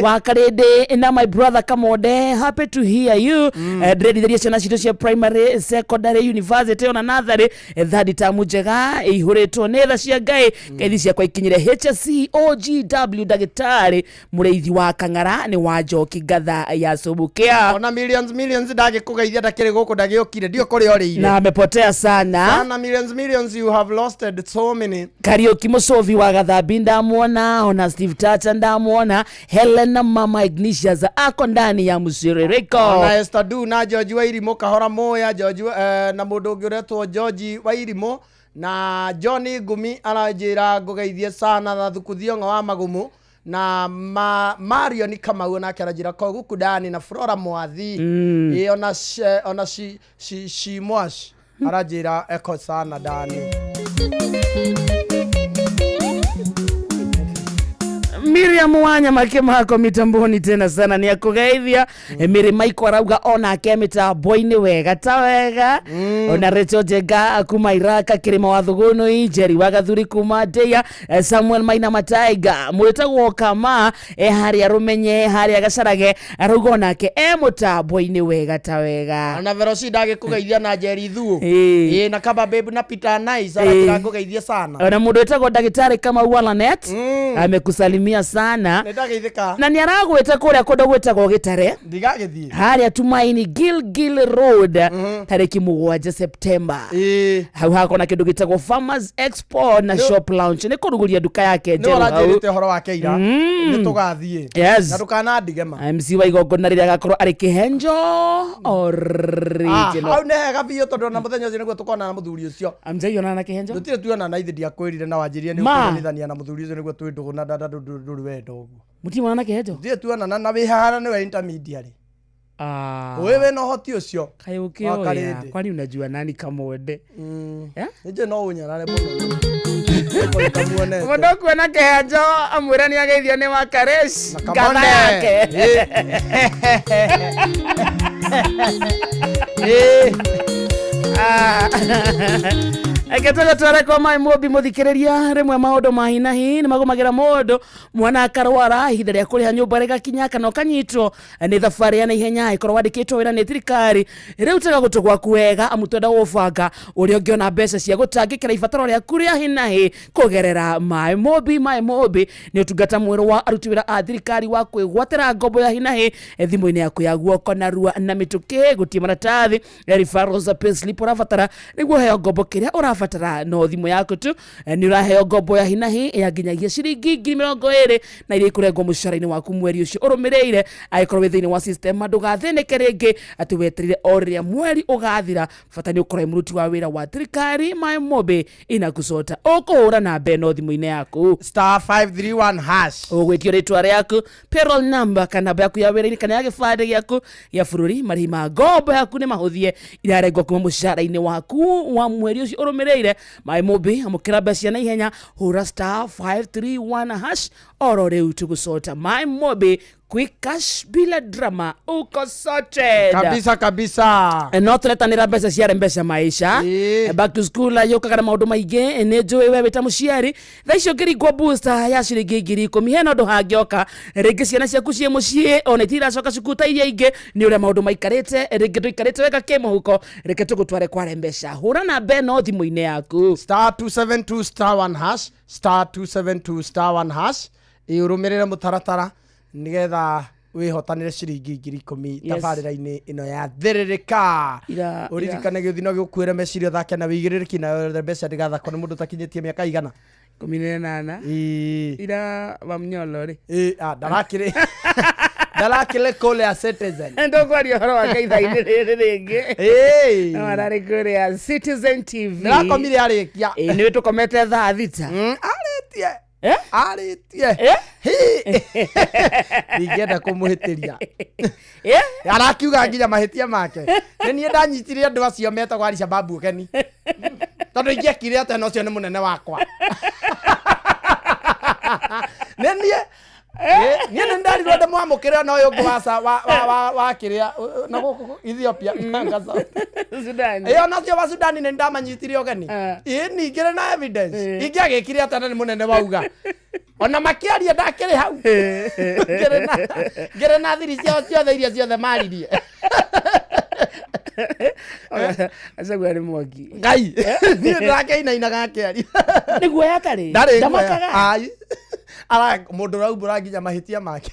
wa Karĩndĩ na my brother Kamonde, happy to hear you. Ndĩrendithĩria ciana citũ cia primary, secondary, university ona natharĩ third term njega ĩihũrĩtwo nĩ tha cia Ngai. Ngeithi ciakwa ikinyire HC OGW ndagĩtarĩ mũrĩithi wa Kang'ara nĩ wa Njoki Ngatha ya Subukia. Ona millions millions ndagĩkũgeithia, ndakĩrĩ gũkũ, ndagĩũkire, ndio kũrĩa ũrĩire. Na amepotea sana. Sana, millions millions, you have lost so many. Kariũki Mũcobi wa Gathambi ndamwona, ona Steve Tacha ndamwona, Helena mama Ignatius ako ndani ya msiririko. Ona Esther Du na George Wairimũ Kahora Moya George, na mũndũ ũngĩ ũretwo George Wairimũ na John Ngumi aranjĩra ngũgeithie sana, na Thuku Thiong'o wa Magumu na Marion Kamau nake aranjĩra ko guku ndani, na Flora Mwathi. Ĩ ona ona Shimwash aranjĩra eko sana ndani. Miriam Wanyama Kimako mitamboni tena sana ni akugeithia. Miri Maiko arauga onake mitambo-inĩ wega ta wega. Ona Rachel Njenga kuma Iraka Kirima wa Thugunui, Jerry wa Gathuri kuma Ndeia, Samuel Maina Mataiga mwĩtagwo Kama, harĩa Rũmenye harĩa Gacarage, arauga onake e mũtambo-inĩ wega ta wega. Na Verosi ndagĩkũgeithia na Jerry Thuo. Ĩĩ. Ĩĩ, na Kaba Babe na Peter Nice Ĩĩ. arakĩrakũgeithia sana. Ona mũndũ wĩtagwo ndagĩtarĩ Kamau wa Lanet amekusalimia sana. Nĩ ndageithĩka. Na nĩ aragwĩta kũrĩa kũndũ gwĩtagwo Gĩtare, Ndigagĩthiĩ. harĩa Tumaini Gilgil Road, tarĩki 7 Septemba. Ĩĩ. Hau hakona kĩndũ gĩtagwo Farmers Expo na Shop Lounge, nĩ kũrugũria nduka yake Nĩ njerũ hau. ũranjĩrĩte ũhoro wake ira. Nĩ tũgathiĩ. Yes. Na ndũkanandige ma. MC wa igongona rĩrĩa agakorwo arĩ Kĩhenjo original. Hau nĩ hega biũ tondũ ona mũthenya ũcio nĩguo tũkonana na mũthuri ũcio. Amjaiona na Kĩhenjo? Tũtirĩ tuonana, ithe ndiakwĩrire na wanjĩrire nĩ Ma. ũkũmenithania na mũthuri ũcio nĩguo twĩ ndũgũ na ndũrĩ wendo ũguo. Mũtimonana na Kĩhenjo? Tũtirĩ tuonana na wĩ haha nĩwe intermediary. Ah. Ũĩ wĩna ũhoti ũcio. Kaĩ Wa ũkĩoya Karĩndĩ. kwani unajua nani kamwende? Eh? Nĩnjũĩ no ũnyarare mũno. Ũkamuonete. Mũndũ kuona Kĩhenjo amwĩra nĩ ageithio nĩ wa Karesh Na ngatha Kamonde. yake. Ĩĩ. Reke tũgũtware kwa maĩ mũmbi mũthikĩrĩria. Rĩmwe maũndũ ma hinahi nĩ magũmagĩra mũndũ, mwana akarwara, ihinda rĩa kũrĩha nyũmba rĩgakinya, kana ũkanyitwo nĩ thabarĩ ya naihenya ĩkorwo wandĩkĩtwo wĩra nĩ thirikari. Rĩu tega gũtũ gwaku wega, amu twenda gũbanga ũrĩa ũngĩona mbeca cia gũtangĩkĩra ibataro rĩaku rĩa hinahi kũgerera maĩ mũmbi. Maĩ mũmbi nĩ ũtungata mwerũ wa aruti wĩra a thirikari wa kwĩgwatĩra ngombo ya hinahi thimũ-inĩ yaku ya guoko narua na mĩtũkĩ. Gũtirĩ maratathi, referrals, payslip ũrabatara nĩguo ũheo ngombo. Kĩrĩa ũrabatara no thimũ yaku tu. Nĩ ũraheo ngombo ya hinahi ya nginyagia ciringi 20,000 na iria ikũrengwo mũcara-inĩ waku mweri ũcio ũrũmĩrĩire angĩkorwo wĩ thĩinĩ wa system. Ndũgathĩnĩke rĩngĩ atĩ wetereire o rĩrĩa mweri ũgathira, bata nĩ ũkorwo wĩ mũruti wa wĩra wa thirikari. Maĩ Mobi inakũcota ũkũhũra namba ĩno thimũ-inĩ yaku: Star 531 hash. Ũgwĩtio rĩtwa rĩaku, payroll number, kana namba yaku ya wĩra-inĩ kana ya gĩbandĩ gĩaku gĩa bũrũri. Marĩhi ma ngombo yaku nĩ mahũthie, irarengwo kuma mũcara-inĩ waku wa mweri ũcio ũrũmĩrĩire. Maĩ Mũmbi, amũkĩra mbeca na ihenya, hũra star 531 hash oro rĩu tũgũcota. Maĩ Mũmbi, quick cash bila drama, uko sorted. Kabisa kabisa. No tũretanĩra mbeca ciare mbeca maisha. Ĩĩ. Back to school yũkaga na maũndũ maingĩ. Nĩ njũĩ we wĩ ta mũciari thaa icio ũngĩringwo booster ya ciringi 10,000 hena ũndũ hangĩoka. Rĩngĩ ciana ciaku ciĩ mũciĩ ona itiracoka cukuru ta iria ingĩ nĩ ũrĩa maũndũ maikarĩte, rĩngĩ ndũikarĩte wega kĩmũhuko. Reke tũgũtware kware mbeca, hũra namba ĩno thimũ-inĩ yaku: Star 272 star 1 hash, star 272 star 1 hash. Ĩĩ, ũrũmĩrĩre mũtaratara nĩgetha wĩhotanĩre ciringi 10,000 Yes. tabarĩra-inĩ ĩno ya thĩrĩrĩka. Ũririkane gĩũthi no gĩgũkuĩre meciria ũthake na wĩigĩrĩrĩki nayo mbeca ndĩgathakwo nĩ mũndũ ũtakinyĩtie mĩaka igana. 18. Ĩĩ. Ira wamnyolo rĩ? Ĩĩ, ah, ndarakĩrĩ ndarakĩrĩ kũrĩa Citizen. Ndũkwaria ũhoro wake ithaa-inĩ rĩrĩ rĩngĩ. Ĩĩ. No ararĩ kũrĩa Citizen TV. Ndĩrakomire arĩkia. Ĩĩ, nĩ tũkomete thaa 6. Arĩtie. Eh? Arĩtie. Eh? Ndingĩenda kũmũhĩtĩria. Eh? Arakiuga nginya mahĩtia make nĩ niĩ ndanyitire andũ acio metagwo Alishababu ũgeni tondũ ingĩekire atĩa na ũcio nĩ mũnene wakwa nĩ niĩ. Niĩ nĩ ndarirwo ndĩmwamũkĩre ona ũyũ ũngĩ wa kĩrĩa na gũkũ Ethiopia Gaza. Sudan. Ĩyo nacio wa Sudani nĩ ndamanyitire ũgeni. Eh. Ĩ ningĩrĩ na evidence. Eh. Ingĩagĩkire atĩa na nĩ mũnene wauga ona makĩaria ndakĩrĩ hau. Ngĩrĩ na thiri ciao ciothe iria ciothe maririe. Acagua nĩ mwangi. Ngai, niĩ ndĩrakĩinainaga akĩaria. Nĩguo yatarĩ. Ndarĩ Ndamakaga. ai. Ara mũndũ ũraumbũra nginya mahĩtia make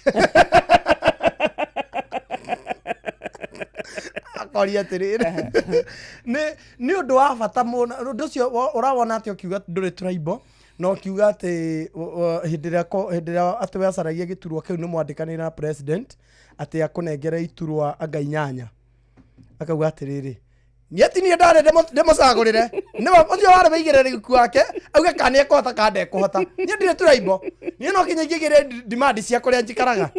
akoria atĩrĩrĩ, nĩ ũndũ wa bata mũno ũndũ ũcio ũrawona atĩ ũkiuga ndũrĩ tribal na ũkiuga atĩ hĩndĩ ĩrĩa atĩ wacaragia gĩturwa kĩu nĩ mwandĩkanĩire na president atĩ akũnengere iturwa anga inyanya, akauga atĩrĩrĩ, niĩ ti niĩ ndarĩ ndĩmũcagũrĩre, nĩwe ũcio warĩ wĩigĩrĩrĩku wake auge kana nĩ ekũhota kana ndekũhota. Niĩ ndirĩ tribal, niĩ no nginya ingĩgĩre demand cia kũrĩa njikaraga.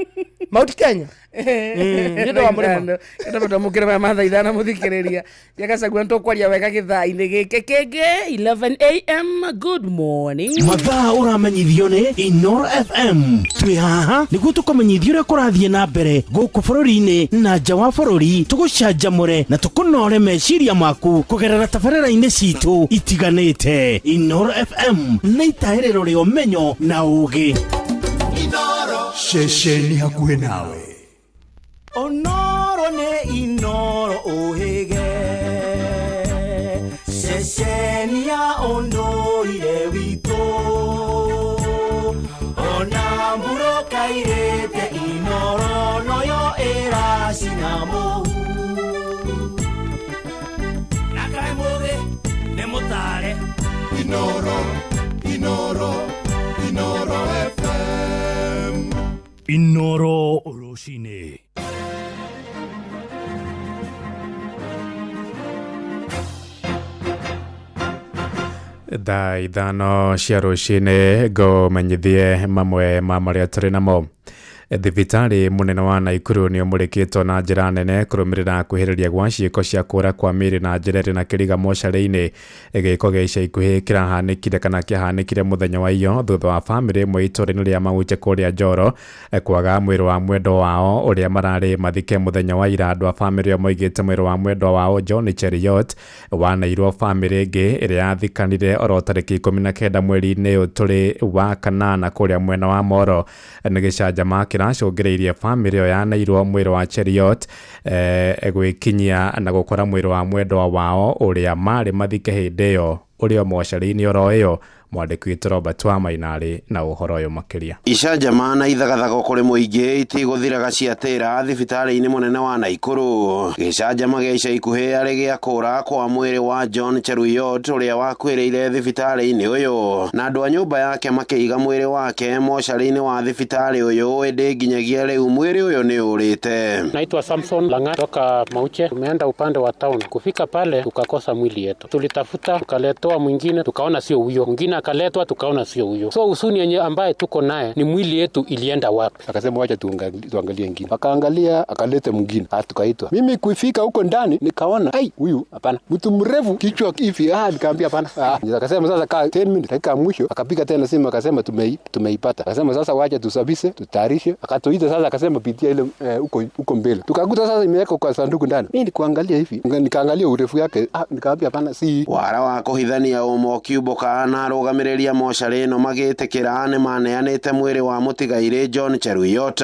Mount Kenya. Nĩ ũndũ wa mũrĩma. Ndamũkĩre maya ma thaa 5 mũthikĩrĩria Gachagua nĩtũkwaria wega gĩthaa-inĩ gĩkĩ kĩngĩ 11 am. Good morning. Mathaa ũramenyithio nĩ Inoro FM. Twĩ haha nĩguo tũkũmenyithia ũrĩa kũrathiĩ na mbere gũkũ bũrũri-inĩ na nja wa bũrũri, tũgũcanjamũre na tũkũnore meciria maku kũgerera tabarĩra-inĩ citũ itiganĩte. Inoro FM nĩ itahĩrĩro rĩa ũmenyo na ũũgĩ. Ceceni hakuhĩ nawe. Onoro nĩ Inoro ũhĩge, ceceni ya ũndũire witũ, ona mbura kairĩte Inoro noyo ĩracina mũhu. Na kaĩ mũgĩ nĩ mũtare. Inoro, Inoro, Inoro FM. Inoro rũcinĩ. Thaa 5 cia rũcinĩ, ngũmenyithie mamwe ma marĩa tũrĩ namo. Thibitarĩ mũnene wa Naikuru nĩ ũmũrĩkĩtwo na njĩra nene kũrũmĩrĩra kwĩhĩrĩria gwa ciĩko cia kũra kwa mĩĩrĩ na njĩra ĩrĩ na kĩriga mocarĩ-inĩ. Gĩko gĩa ica ikuhĩ kĩrahanĩkire kana kĩahanĩkire mũthenya wa iyo thutha wa bamĩrĩ ĩmwe itũũra-inĩ rĩa Mauche kũrĩa Njoro kwaga mwĩrĩ wa mwendwa wao ũrĩa mararĩ mathike mũthenya wa ira. Andũ a bamĩrĩ ĩyo moigĩte mwĩrĩ wa mwendwa wao John Cheruiyot waneirwo bamĩrĩ ĩngĩ ĩrĩa yathikanire oro tarĩki 19 mweri-inĩ ũyũ tũrĩ wa kanana kũrĩa mwena wa Moro. Nĩ gĩcanjama kĩracũngĩrĩirie bamĩrĩ ĩyo yaneirwo mwĩrĩ wa Cheruiyot gwĩkinyia na gũkora mwĩrĩ wa mwendwa wao ũrĩa marĩ mathike hĩndĩ ĩyo ũrĩa mocarĩ-inĩ oro ĩyo. Mwandĩki witũ Robert Wamaina arĩ na ũhoro ũyũ makĩria. Icanjama na ithagathago kũrĩ mũingĩ itigũthiraga ciatĩra thibitarĩ-inĩ mũnene wa Naikuru. Gĩcanjama gĩa ica ikuhĩ arĩ gĩa kũra kwa mwĩrĩ wa John Cheruiyot ũrĩa wakuĩrĩire thibitarĩ-inĩ ũyũ, na andũ a nyũmba yake makĩiga mwĩrĩ wake mocarĩ-inĩ wa thibitarĩ ũyũ, ĩndĩ nginyagia rĩu mwĩrĩ ũyũ nĩ ũrĩte. Naitwa Samson Langa toka Mauche. Tumeenda upande wa town, kufika pale tukakosa mwili yetu, tulitafuta tukaletoa mwingine, tukaona sio huyo, mwingine akaletwa tukaona sio huyo. So usuni yenye ambaye tuko naye ni mwili yetu ilienda wapi? Akasema wacha tuangalie ingine, akaangalia akalete mwingine, tukaitwa. Mimi kuifika huko ndani nikaona ai, huyu hapana, mtu mrefu kichwa hivi, nikaambia hapana. Akasema sasa kaa 10 minutes, dakika ya mwisho akapiga tena simu akasema tumeipata. Akasema sasa wacha tusafishe, tutayarishe. Akatuita sasa akasema pitia ile huko mbele. Tukakuta sasa imewekwa kwa sanduku ndani. Mimi nikuangalia hivi, nikaangalia urefu yake, nikaambia hapana, si wara wa kũhithania ũma ũkiumbũka na arũgamĩrĩri a mocarĩ ĩno magĩtĩkĩra nĩ maneanĩte mwĩrĩ wa mũtigairĩ John Cheruiyot,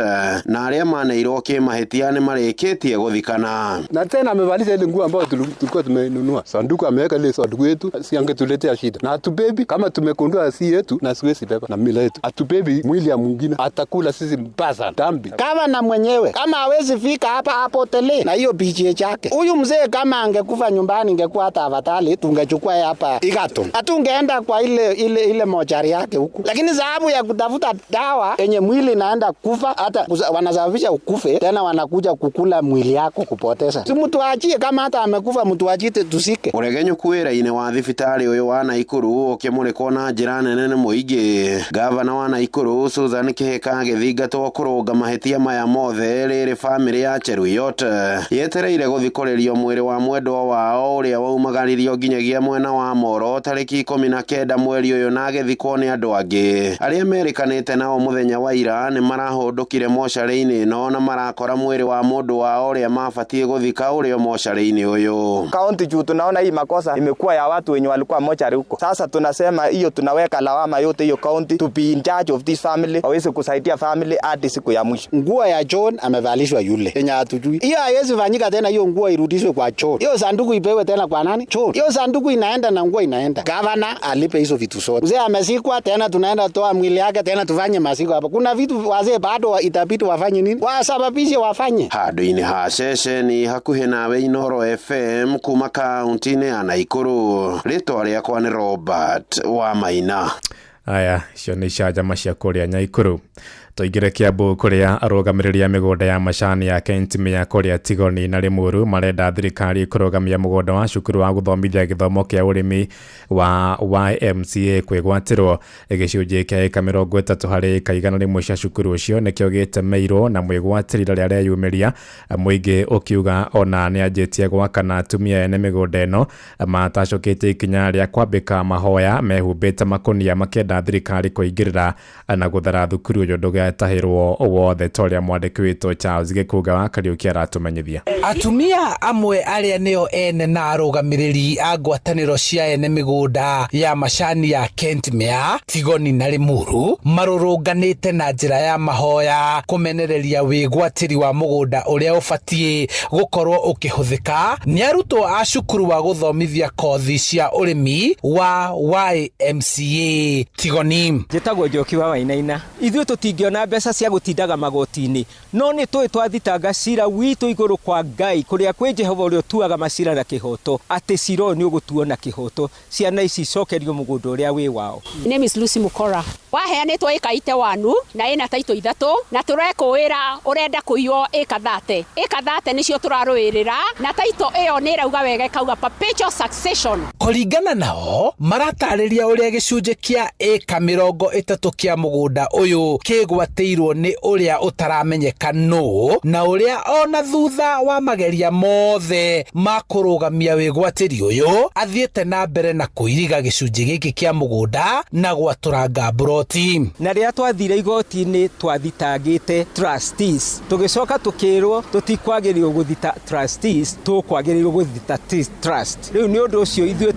na arĩa maneirwo kĩmahĩtia nĩ marĩkĩtie gũthikana. Na tena amevalisha ile nguo ambayo tulikuwa tumenunua. Sanduku ameweka ile sanduku yetu, si angetuletea shida. Na hatubebi kama tumekundua si yetu na siwezi beba na mila yetu. Hatubebi mwili ya mwingine atakula sisi mbaya dhambi. Kama na mwenyewe kama hawezi fika hapa apotelee na hiyo PGH yake. Huyu mzee kama angekufa nyumbani ingekuwa hata afadhali, tungechukua hapa Igato. Hatungeenda kwa ile mochari yake huku. Lakini sababu ya kutafuta dawa yenye mwili inaenda kufa, hata wanasababisha ukufe, tena wanakuja kukula mwili yako kupoteza. Si mtu aachie, kama hata amekufa mtu aachie tusike. Ũregenyũku wĩra-inĩ wa thibitarĩ ũyũ wa Naikuru ũkĩmũrĩkwo na njĩra nene nĩ mũingĩ. Gavana wa Naikuru Susan Kĩhĩka agĩthingatwo kũrũnga mahĩtia maya mothe rĩrĩ bamĩrĩ ya Cheruiyot yetereire gũthikũrĩrio mwĩrĩ wa mwendwa wao ũrĩa waumagaririo nginyagia mwena wa Moro tarĩki 19 mweri ũyũ na agĩthikwo nĩ andũ angĩ. Arĩa merĩkanĩte nao mũthenya wa ira nĩ marahũndũkire mocarĩ-inĩ ĩno na marakora mwĩrĩ wa mũndũ wao ũrĩa mabatiĩ gũthika ũrĩa mocarĩ-inĩ ũyũ. Kaunti juu tunaona hii makosa imekuwa ya watu wenye walikuwa mochari huko. Sasa tunasema hiyo tunaweka lawama yote hiyo county to be in charge of this family, waweze kusaidia family hadi siku ya mwisho. Nguo ya John amevalishwa yule yenye hatujui. Hiyo haiwezi fanyika tena, hiyo nguo irudishwe kwa John. Hiyo sanduku ipewe tena kwa nani? John. Hiyo sanduku inaenda na nguo inaenda. Governor alipe hizo vitu zote. Mzee amezikwa tena tunaenda toa mwili yake tena tufanye maziko hapa. Kuna vitu wazee bado itabidi wafanye nini? Wasababishe wafanye. Handũ-inĩ ha ceceni hakuhĩ nawe Inoro FM kuma kaunti-inĩ ya Naikuru. Rĩtwa rĩakwa nĩ Robert wa Maina. Aya, icio nĩ icanjama cia kũrĩa Nyaikuru. Tũingĩre Kiambu kũrĩa arũgamĩrĩri a mĩgũnda ya macani ya Kentimia kũrĩa Tigoni na Limuru marenda thirikari kũrũgamia mũgũnda wa cukuru wa gũthomithia gĩthomo kĩa ũrĩmi wa YMCA kwĩgwatĩrwo. Gĩcunjĩ kĩa ĩka 30 harĩ ĩka 100 cia cukuru ũcio nĩkĩo gĩtemeirwo na mwĩgwatĩri rĩrĩa areyumĩria, mũingĩ ũkiuga ona nĩanjĩtie gwaka na atumia ene mĩgũnda ĩno matacũkĩtie ikinya rĩa kwambĩka mahoya mehumbĩte makũnia makĩenda thirikari kũingĩrĩra na gũthara thukuru ũyũ ndũgatahĩrwo wothe ta ũrĩa mwandĩki witũ Charles Gĩkunga wa Kariũki aratũmenyithia. Atumia amwe arĩa nĩo ene na arũgamĩrĩri a ngwatanĩro cia ene mĩgũnda ya macani ya Kentmere, Tigoni na Limuru marũrũnganĩte na njĩra ya mahoya kũmenereria wĩgwatĩri wa mũgũnda ũrĩa ũbatiĩ gũkorwo ũkĩhũthĩka nĩ arutwo a cukuru wa gũthomithia kothi cia ũrĩmi wa YMCA Tigoni. Njĩtagwo Njoki wa Wainaina. Ithuĩ tũtingĩona mbeca cia gũtindaga magoti-inĩ, no nĩ tũĩ twathitanga cira witũ igũrũ kwa Ngai kũrĩa kwĩ Jehova ũrĩa ũtuaga macira na kĩhoto, atĩ cira ũyũ nĩ ũgũtuo na kĩhoto, ciana ici icokerio mũgũnda ũrĩa wĩ wao. My name is Lucy Mukora. Waheanĩtwo ĩka ite wanu na ĩna taito 3 na tũrekũĩra ũrenda kũiywo ĩka 30. Ĩka 30 nĩcio tũrarũĩrĩra na taito ĩyo nĩ ĩrauga wega ĩkauga perpetual succession. Kũringana nao maratarĩria ũrĩa gĩcunjĩ kĩa ĩka 30 kĩa mũgũnda ũyũ kĩgwatĩirwo nĩ ũrĩa ũtaramenyeka nũ na ũrĩa ona thutha wa mageria mothe ma kũrũgamia wĩgwatĩri ũyũ athiĩte na mbere na kũiriga gĩcunjĩ gĩkĩ kĩa mũgũnda na gwatũranga mburoti. Na rĩrĩa twathire igoti-inĩ twathitangĩte trustees, tũgĩcoka tũkĩrwo tũtikwagĩrĩirwo gũthita trustees, tũkwagĩrĩirwo gũthita trust. Rĩu nĩ ũndũ ũcio ithuĩ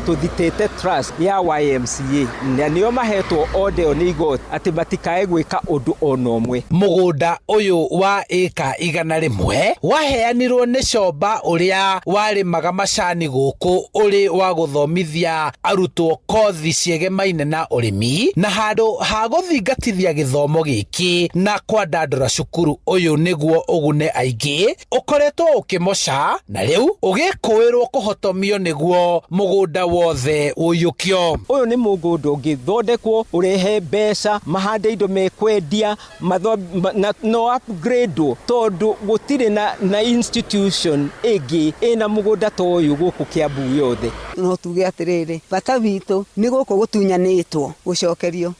tũthitĩte trust ya YMCA na nĩo mahetwo order ĩyo nĩ igoti atĩ matikae gwĩka ũndũ ona ũmwe. Mũgũnda ũyũ wa ĩka 100 waheanirwo nĩ Comba ũrĩa warĩmaga macani gũkũ ũrĩ wa gũthomithia arutwo kothi ciegemaine na ũrĩmi, na handũ ha gũthingatithia gĩthomo gĩkĩ na kwandandũra cukuru ũyũ nĩguo ũgune aingĩ ũkoretwo ũkĩmoca na rĩu ũgĩkũĩrwo kũhotomio nĩguo mũgũnda wothe ũiyũkio. Ũyũ nĩ mũgũnda ũngĩthondekwo ũrehe mbeca, mahande indo mekwendia, no upgrade tondũ gũtirĩ na institution ĩngĩ ĩna mũgũnda ta ũyũ gũkũ Kiambu yothe. No tuge atĩrĩrĩ, bata witũ nĩ gũkũ gũtunyanĩtwo gũcokerio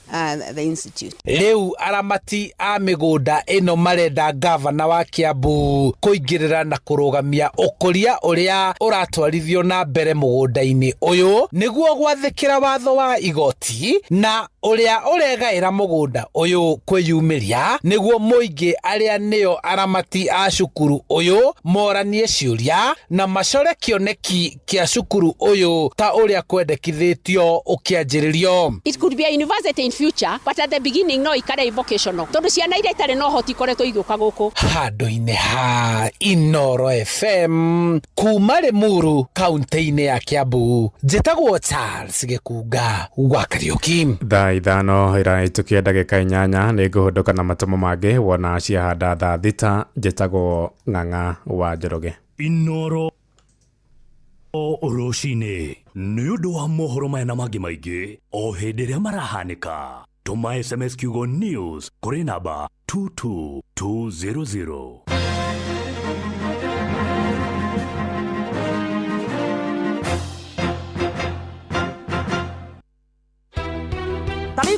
the institute. Rĩu aramati a mĩgũnda ĩno marenda gavana wa Kiambu kũingĩrĩra na kũrũgamia ũkũria ũrĩa ũratwarithio na mbere mũgũnda-inĩ ũyũ nĩguo gwathĩkĩra watho wa igoti na ũrĩa ũregaĩra mũgũnda ũyũ kwĩyumĩria nĩguo mũingĩ arĩa nĩo aramati a cukuru ũyũ moranie ciũria na macore kĩoneki kĩa cukuru ũyũ ta ũrĩa kwendekithĩtio ũkĩanjĩrĩrio. It could be a university in future, but at the beginning no ikare vocational tondũ ciana iria itarĩ na ũhoti ikoretwo igĩũka gũkũ. Handũ-inĩ ha Inoro FM kuma Limuru kaunti-inĩ ya Kiambu, njĩtagwo Charles Gĩkunga wa Kariũki. Thaa 5 ĩrahĩtũkia ndagĩka 8 nĩ ngũhũndũka na matũmo mangĩ wona ciahanda thaa 6. Njĩtagwo Ng'ang'a wa Njoroge. Inoro rũcinĩ nĩ ũndũ wa mohoro maya na mangĩ maingĩ o hĩndĩ ĩrĩa marahanĩka, tũma SMS kiugo news kũrĩ namba 22200.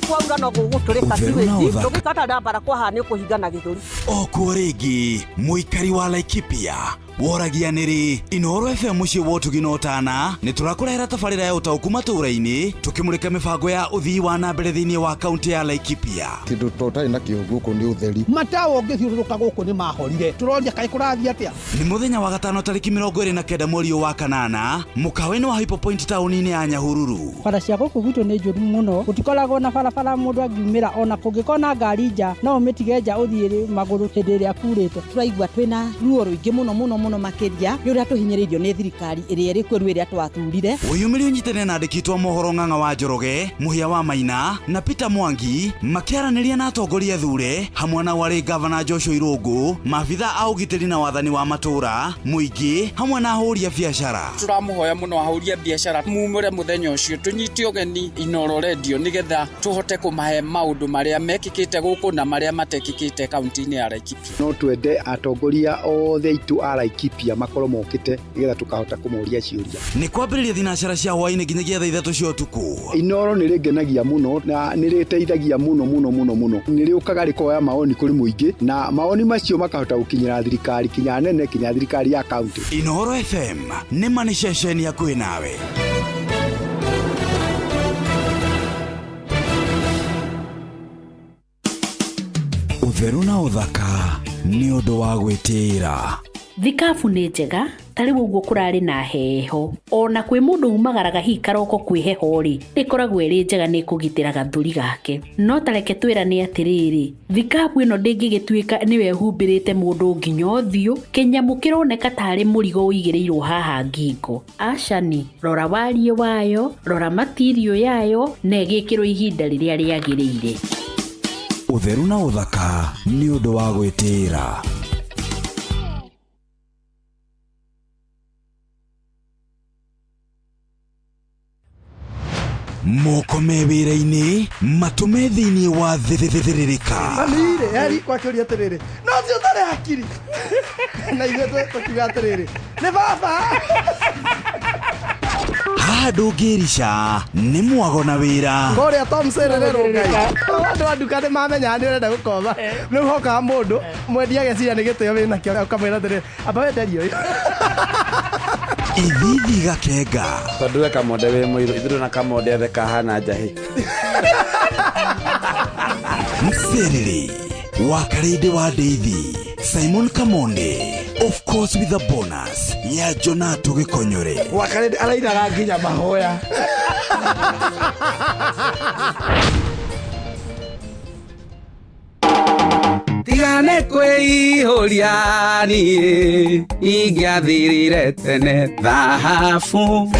Kwaura no gũgũtũrĩka siwĩti tũngĩkata ndambara kwaha nĩ ũkũhingana gĩthũri. O kuo rĩngĩ mũikari wa Laikipia woragia nĩrĩ Inoro FM mũciĩ wa ũtugi na ũtana nĩ tũrakũrehera tabarĩra ya ũtaũku matũũra-inĩ tũkĩmũrĩka mĩbango ya ũthii wa na mbere thĩinĩ wa kaunti ya Laikipia. Kĩndũ tũtarĩ nakĩo gũkũ nĩ ũtheri. Matawa ũngĩthiũrũrũka gũkũ nĩ mahorire, tũroria kaĩ kũrathiĩ atĩa. Nĩ mũthenya wa gatano tarĩki 29 mweri wa kanana mũkawa-inĩ wa Hypo Point taũni-inĩ ya Nyahururu. Bara cia gũkũ gwitũ nĩ njũru mũno, gũtikoragwo na barabara mũndũ angiumĩra, ona kũngĩkorwo na ngari nja no ũmĩtige nja ũthiĩ magũrũ hĩndĩ ĩrĩa kurĩte. Tũraigua twĩna ruo rũingĩ mũno mũno mũno makĩria nĩ ũrĩa tũhinyĩrĩirio nĩ thirikari ĩrĩa ĩrĩ kuo rĩu ĩrĩa twathurire. Wĩyumĩrie ũnyitane na andĩki twa mohoro Ng'ang'a wa Njoroge, Mũhĩa wa Maina na Peter Mwangi makĩaranĩria na atongoria athure hamwe na warĩ gavana Joshua Irũngũ, maabitha a ũgitĩri na wathani wa matũũra, mũingĩ hamwe na ahũri a biacara. Tũramũhoya mũno ahũri a biacara mumĩre mũthenya ũcio tũnyite ũgeni Inooro Radio nĩgetha tũhote kũmahe maũndũ marĩa mekĩkĩte gũkũ na marĩa matekĩkĩte kaunti-inĩ ya Laikipia. No twende atongoria othe aitũ a Laikipia makorwo mokĩte nĩgetha tũkahota kũmoria ciũria. Nĩ kwambĩrĩria thinacara cia hwaĩ-inĩ nginyagia thaa 3 cia ũtukũ. Inooro nĩ rĩngenagia mũno na nĩ rĩteithagia mũno mũno mũno mũno. Nĩ rĩũkaga rĩkoya maoni kũrĩ mũingĩ na maoni macio makahota gũkinyĩra thirikari kinya nene kinya thirikari ya kaunti. Inooro FM nĩ ma nĩ ceceni hakuhĩ nawe. Ũtheru na ũthaka nĩ ũndũ wa gwĩtĩĩra. Thikabu nĩ njega ta rĩu ũguo kũrarĩ na heho ona kwĩ mũndũ umagaraga hihi karoko kwĩ heho rĩ ĩkoragwo ĩrĩ njega nĩ kũgitĩra gathũri gake no ta reke twĩrane atĩrĩrĩ thikabu ĩno ndĩngĩgĩtuĩka nĩwe ĩhumbĩrĩte mũndũ nginya ũthiũ kĩnyamũ kĩroneka tarĩ mũrigo ũigĩrĩirwo haha ngingo acani rora wariĩ wayo rora matirio yayo na ĩgĩkĩrwo ihinda rĩrĩa rĩagĩrĩire. Ũtheru na ũthaka nĩ ũndũ wa gwĩtĩĩra. Moko me wĩra-inĩ matũme thĩinĩ wa thĩrĩrĩka. Mami-rĩ, eri kwakĩũria atĩrĩrĩ, no ũcio ũtarĩ hakiri. Na ithuĩ tũkiuga atĩrĩrĩ, nĩ baba. Haha ndũngĩrica nĩ mwago na wĩra. Kũrĩa Tom Serere Rũngai. Andũ a nduka nĩ mamenyaga nĩ ũrenda gũkomba. Rĩu hokaga mũndũ mwendia ageciria nĩ gĩtĩo wĩnakĩo ũkamwĩra atĩrĩrĩ, amba wenderie ũyũ. Ithithi gakenga. Tondũ we Kamonde wĩ mũirũ, ithuĩ na Kamonde othe kahana njahĩ. Mserere wa Karĩndĩ wa Ndeithi, Simon Kamonde, of course with a bonus ya Jonato Gĩkonyore. Wa Karĩndĩ arainaga nginya mahoya. Tigane kwĩihũria niĩ ingĩathirire tene thahabu.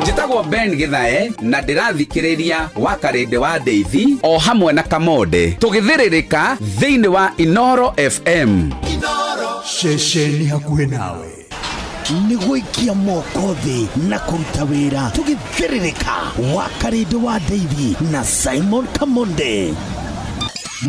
Njĩtagwo Ben Githae na ndĩrathikĩrĩria wa Karĩndĩ wa Ndeithi o hamwe na Kamonde tũgĩthĩrĩrĩka thĩinĩ wa Inooro FM. Ceceni hakuhĩ nawe. Nĩ gũikia moko thĩ na kũruta wĩra tũgĩthĩrĩrĩka wa Karĩndĩ wa Ndeithi na Simon Kamonde.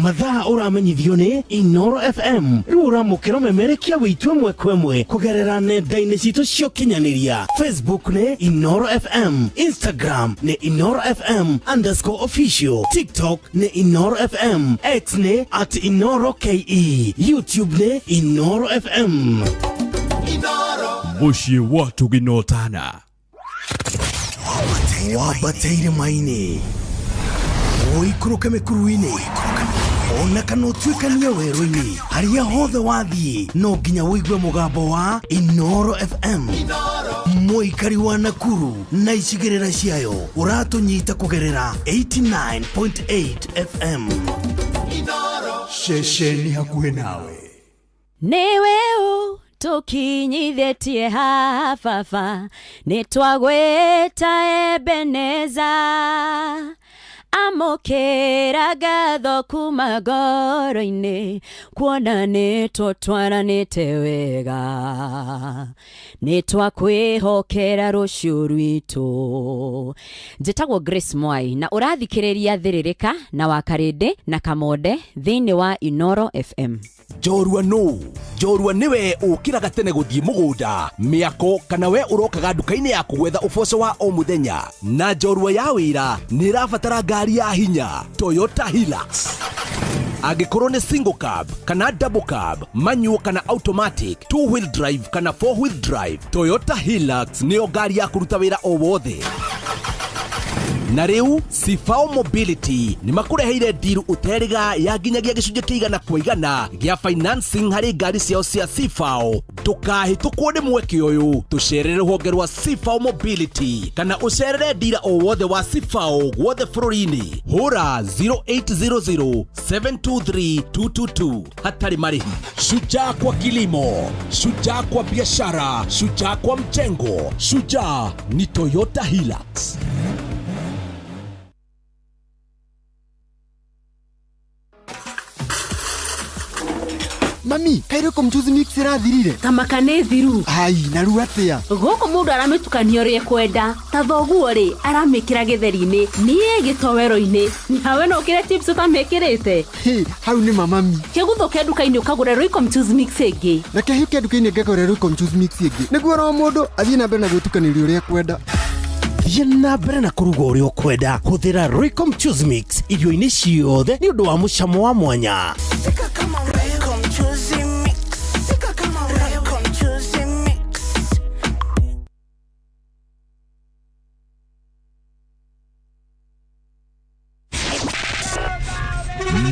Mathaa ũramenyithio nĩ Inooro FM rĩu ũramũkĩra ũmemerekia wĩitũ ĩmwe kwa ĩmwe kũgerera nenda-inĩ citũ cia ũkinyanĩria. Facebook nĩ Inooro FM, Instagram nĩ Inooro FM underscore official, TikTok nĩ Inooro FM, X nĩ at Inooro KE, YouTube nĩ Inooro FM. Mũciĩ wa Tũginotana. Wambateire maini ũikũrũke mĩkuru-inĩ ona kana ũtuĩkanie werũ-inĩ harĩa hothe wathiĩ no nginya ũigue mũgambo wa Inooro FM. Mũikari wa Nakuru na icigĩrĩra ciayo ũratũnyita kũgerera 89.8 FM. Ceceni hakuhĩ nawe. Nĩwe ũ tũkinyithĩtie haha baba nĩ twagwĩta Ebeneza amũkĩra ngatho kuma ngoro-inĩ kuona nĩ tũtwaranĩte wega nĩ twakwĩhokera rũciũ rwitũ. Njĩtagwo Grace Mwai na ũrathikĩrĩria Thĩrĩrĩka na wa Karĩndĩ na Kamonde thĩinĩ wa Inooro FM. Njorua nũ? Njorua nĩwe ũkĩraga tene gũthiĩ mũgũnda, mĩako kana we ũrokaga nduka-inĩ yaku gwetha ũboco wa o mũthenya. Na njorua ya wĩra nĩ ĩrabatara ngari ya hinya, Toyota Hilux. Angĩkorwo nĩ single cab kana double cab, manual kana automatic, two wheel drive kana four wheel drive, Toyota Hilux nĩyo ngari ya kũruta wĩra o wothe. Na rĩu Cibao Mobility nĩ makũreheire ndiru ũterĩga ya nginyagia gĩcunjĩ kĩa 100% gĩa financing harĩ ngari ciao cia Cibao. Ndũkahĩtũkwo nĩ mweke ũyũ, tũcerere rũhonge rwa Cibao Mobility kana ũcerere ndira o wothe wa Cibao guothe bũrũri-inĩ. Hũra 0800 723 222 hatarĩ marĩhi. Shujaa kwa kilimo, shujaa kwa biashara, shujaa kwa mjengo, shujaa ni Toyota Hilux. Mami, kairĩ mchuzi mix ĩrathirire. Tamaka nĩ thiru. Ai, na rĩu atĩa? Gũkũ mũndũ aramĩtukania ũrĩa ekwenda. Ta thoguo rĩ, aramĩkĩra gĩtheri-inĩ, niĩ gĩtoero-inĩ. Nawe no ũkĩre chips ũtamĩkĩrĩte. Hĩ, hau nĩ mamami. Kĩguthũke nduka-inĩ ũkagũre Royco mchuzi mix ĩngĩ. Reke hĩke nduka-inĩ ngagũre Royco mchuzi mix ĩngĩ. Nĩguo oro mũndũ athiĩ na mbere na gwĩtukanĩria ũrĩa ekwenda. Thiĩ na mbere na kũruga ũrĩa ũkwenda. Hũthĩra Royco mchuzi mix irio-inĩ ciothe nĩ ũndũ wa mũcamo wa mwanya.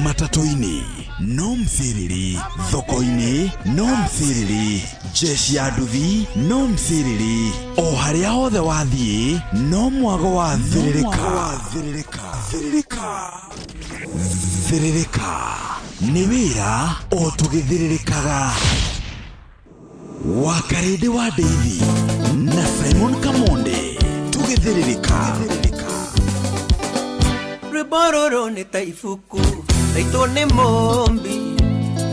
Matatũ-inĩ no mthiriri, thoko-inĩ no mthiriri, jeshi ya nduthi no mthiriri, o harĩa hothe wathiĩ no mwago wa thĩrĩrĩka. Thĩrĩrĩka nĩ wĩra o tũgĩthĩrĩrĩkaga. Wakarĩndĩ wa Ndeithi na Simon Kamonde tũgĩthĩrĩrĩka. Rwĩmbo rũrũ nĩ ta ibuku raitwo nĩ mũmbi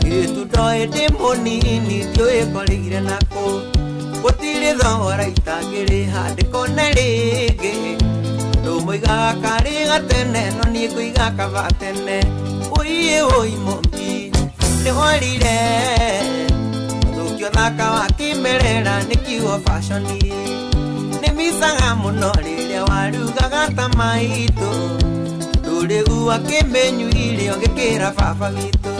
gĩtu ndoĩ ndĩ mũnini ndiũĩ ngorĩire nakũ gũtirĩ thogora itangĩrĩha ndĩkone rĩngĩ andũ moigaga karĩ gatene no niĩ ngũiga kaba tene ũiĩ ũi mũmbi nĩ worire ũthũkio thaka wa kĩmerera nĩ kiugo fashion nĩ micaga mũno rĩrĩa warugaga ta maitũ rĩu akĩmenyuire ũgĩkĩra baba witũ.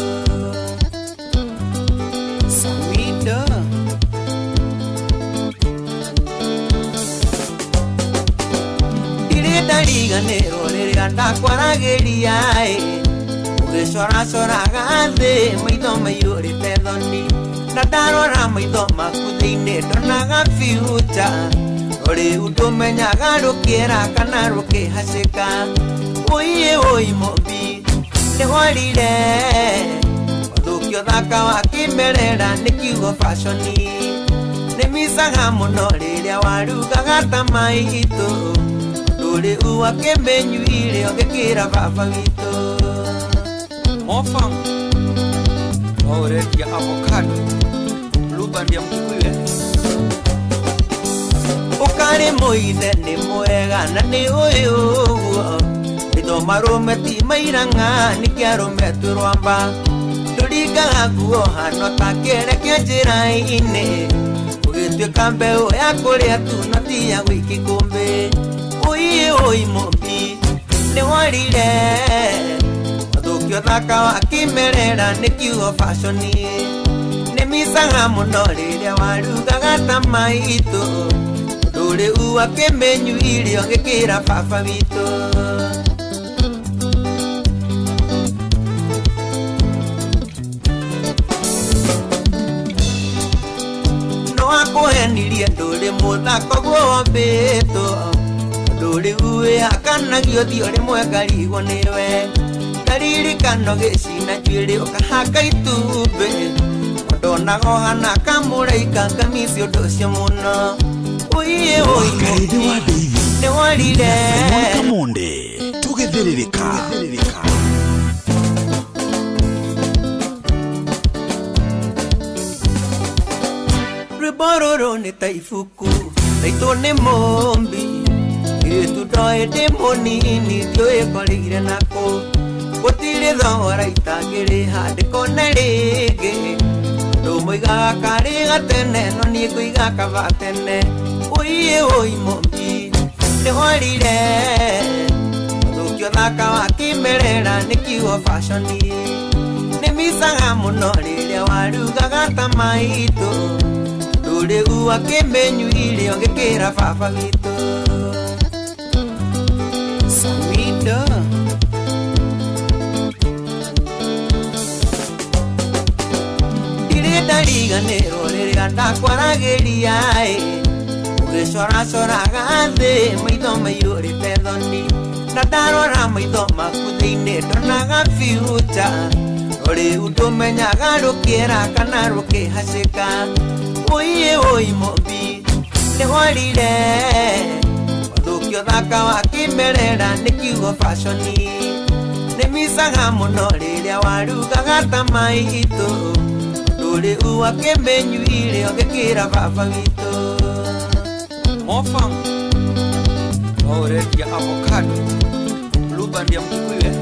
Samido. Ndirĩ ndariganĩrwo rĩrĩa ndakwaragĩria ĩ ũgĩcoracoraga thĩ maitho maiyũrĩte thoni na ndarora maitho maku thĩinĩ ndonaga future no rĩu ndũmenyaga rũkĩera kana rũkĩhacĩka. Oiye oi mũmbi nĩ worire ũthũkio thaka wa kĩmerera nĩ kiugo fashion nĩ micaga mũno rĩrĩa warugaga ta maitũ rĩu akĩmenyuire ũgĩkĩra baba witũ. Mofam no ũrendia avocado blueband ya Mkikuyu. Ũkarĩ mũithe nĩ mwega na nĩ ũĩ ũguo maitho marũme ti mairang'a nĩkĩ arũme twĩ rwamba ndũringaga nguo hano ta kĩere kĩa njĩra-inĩ ũgĩtuĩka mbeũ ya kũrĩa tu no ti ya gũikia ikũmbĩ. Ũiĩ ũi mũmbi nĩ worire ũthũkio thaka wa kĩmerera nĩ kiugo fashion nĩ micaga mũno rĩrĩa warugaga ta maitũ rĩu akĩmenyuire ũgĩkĩra baba witũ. Akũhenirie ndũrĩ mũthako guo wombĩtwo ndũrĩ wĩhakanagio ũthiũ rĩmwe ngarigwo nĩwe ngaririkano gĩcina njuĩrĩ ũkahaka itumbĩ ndonaga ũhana kamũraika ngamici ũndũ ũcio mũno. Ũiĩ ũi nĩ worire Kamonde tũgĩthĩrĩrĩka. Rwĩmbo rũrũ nĩ ta ibuku raitwo nĩ mũmbi gĩtu ndoĩ ndĩ mũnini ndiũĩ ngorĩire nakũ gũtirĩ thogora itangĩrĩha ndĩkone rĩngĩ andũ moigaga karĩ gatene no niĩ ngũiga kaba tene. Ũiĩ ũi mũmbi nĩ worire ũthũkio thaka wa kĩmerera nĩ kiugo fashion nĩ micaga mũno rĩrĩa warugaga ta maitũ rĩu akĩmenyuire ũgĩkĩra baba witũ. Ndingĩriganĩrwo rĩrĩa ndakwaragĩria ĩ ũgĩcoracoraga thĩ maitho maiyũrĩte thoni na ndarora maitho maku thĩinĩ ndonaga future no rĩu ndũmenyaga rũkĩera kana rũkĩhacĩka ũiĩ ũi mũmbi nĩworire wathũkio thaka wa kĩmerera nĩ kiugo fashoni nĩmicaga mũno rĩrĩa warugaga ta maitũ ndũrĩ ua kĩmenyuire ũgĩkĩra baba witũ Mofam no ũrendia avocado blueband ya Mkikuyu eh?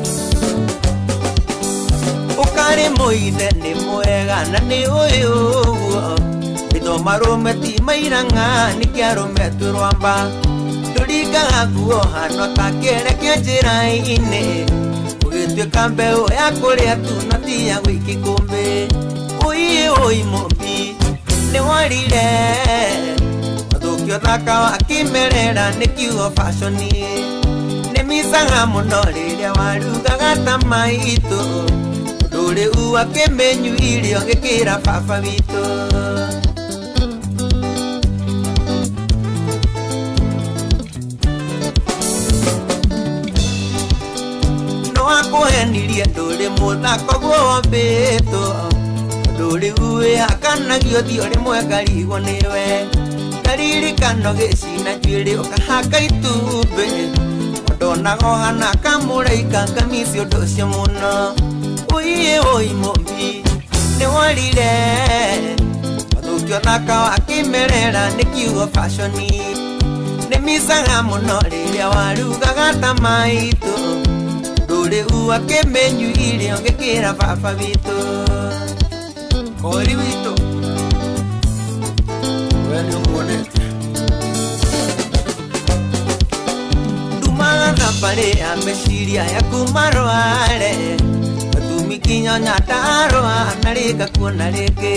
Ũkarĩ mũithe nĩ mwega na nĩ ũĩ ũguo maitho marũme ti mairang'a nĩkĩ arũme twĩ rwamba ndũringaga nguo hano ta kĩere kĩa njĩra-inĩ ũgĩtuĩka mbeũ ya kũrĩa tu no ti ya gũikia ikũmbĩ ũiĩ ũi mũmbi nĩworire wathũkio thaka wa kĩmerera nĩ kiugo fashoni nĩmicaga mũno rĩrĩa warugaga ta maitũ ndũrĩ ua kĩmenyuire ũgĩkĩra baba witũ. No akũhenirie ndũrĩ mũthako guo wombĩtwo ndũrĩ wĩhakanagio ũthiũ rĩmwe ngarigwo nĩwe karirikano gĩcina njuĩrĩ ũkahaka itumbĩ ndonaga ũhana kamũraika ngamici ũndũ ũcio mũno ũiĩ ũi mũmbi nĩworire wathũkio thaka wa kĩmerera nĩ kiugo fashoni nĩmicaga mũno rĩrĩa warugaga ta maitũ ndũrĩ ua kĩmenyuire ũgĩkĩra baba witũ. Kori witũ we nĩũmuonete ndumaga thabarĩ ya meciria yaku marware gatumi kinya nyandarũa na rĩngakuona rĩngĩ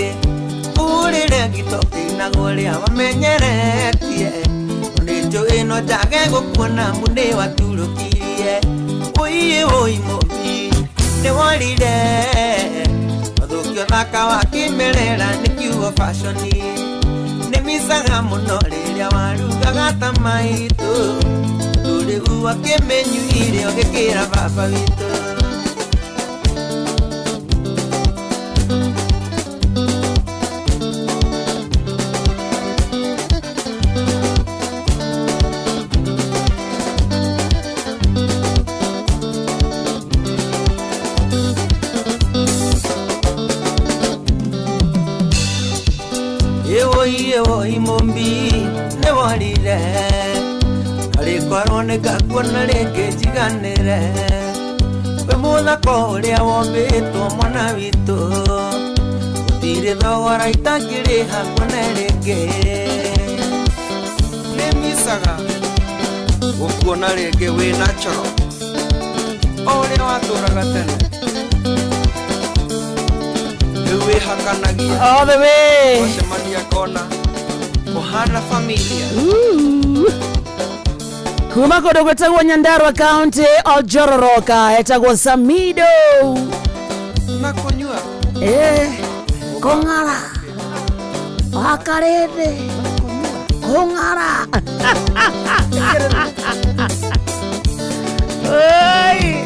ũrĩre gito kĩinagwo ũrĩa wamenyeretie nĩ njũĩ no njage gũkuona mu nĩ waturũkirie ũiĩ ũi mũmbi nĩworire wathũkio thaka wa kĩmerera nĩ kiugo fashoni nĩmicaga mũno rĩrĩa warugaga ta maitũ ndũrĩ ua kĩmenyuire ũgĩkĩra baba witũ. Ĩwoi mũmbi nĩworire arĩkorwo nĩngakuona rĩngĩ njiganĩre wĩ mũthako ũrĩa wombĩtwo mwana witũ gũtirĩ thogora itangĩrĩha kuone rĩngĩ. Nĩmicaga gũkuona rĩngĩ wĩ natural o ũrĩa watũraga tene rĩu wĩhakanagia all the way wacemania kona kũhana familia. Kuma kũndũ gwĩtagwo Nyandarua County Oljororoka etagwo Samido na kũnyua kũng'ara wakarĩthĩ kũng'ara. Oi.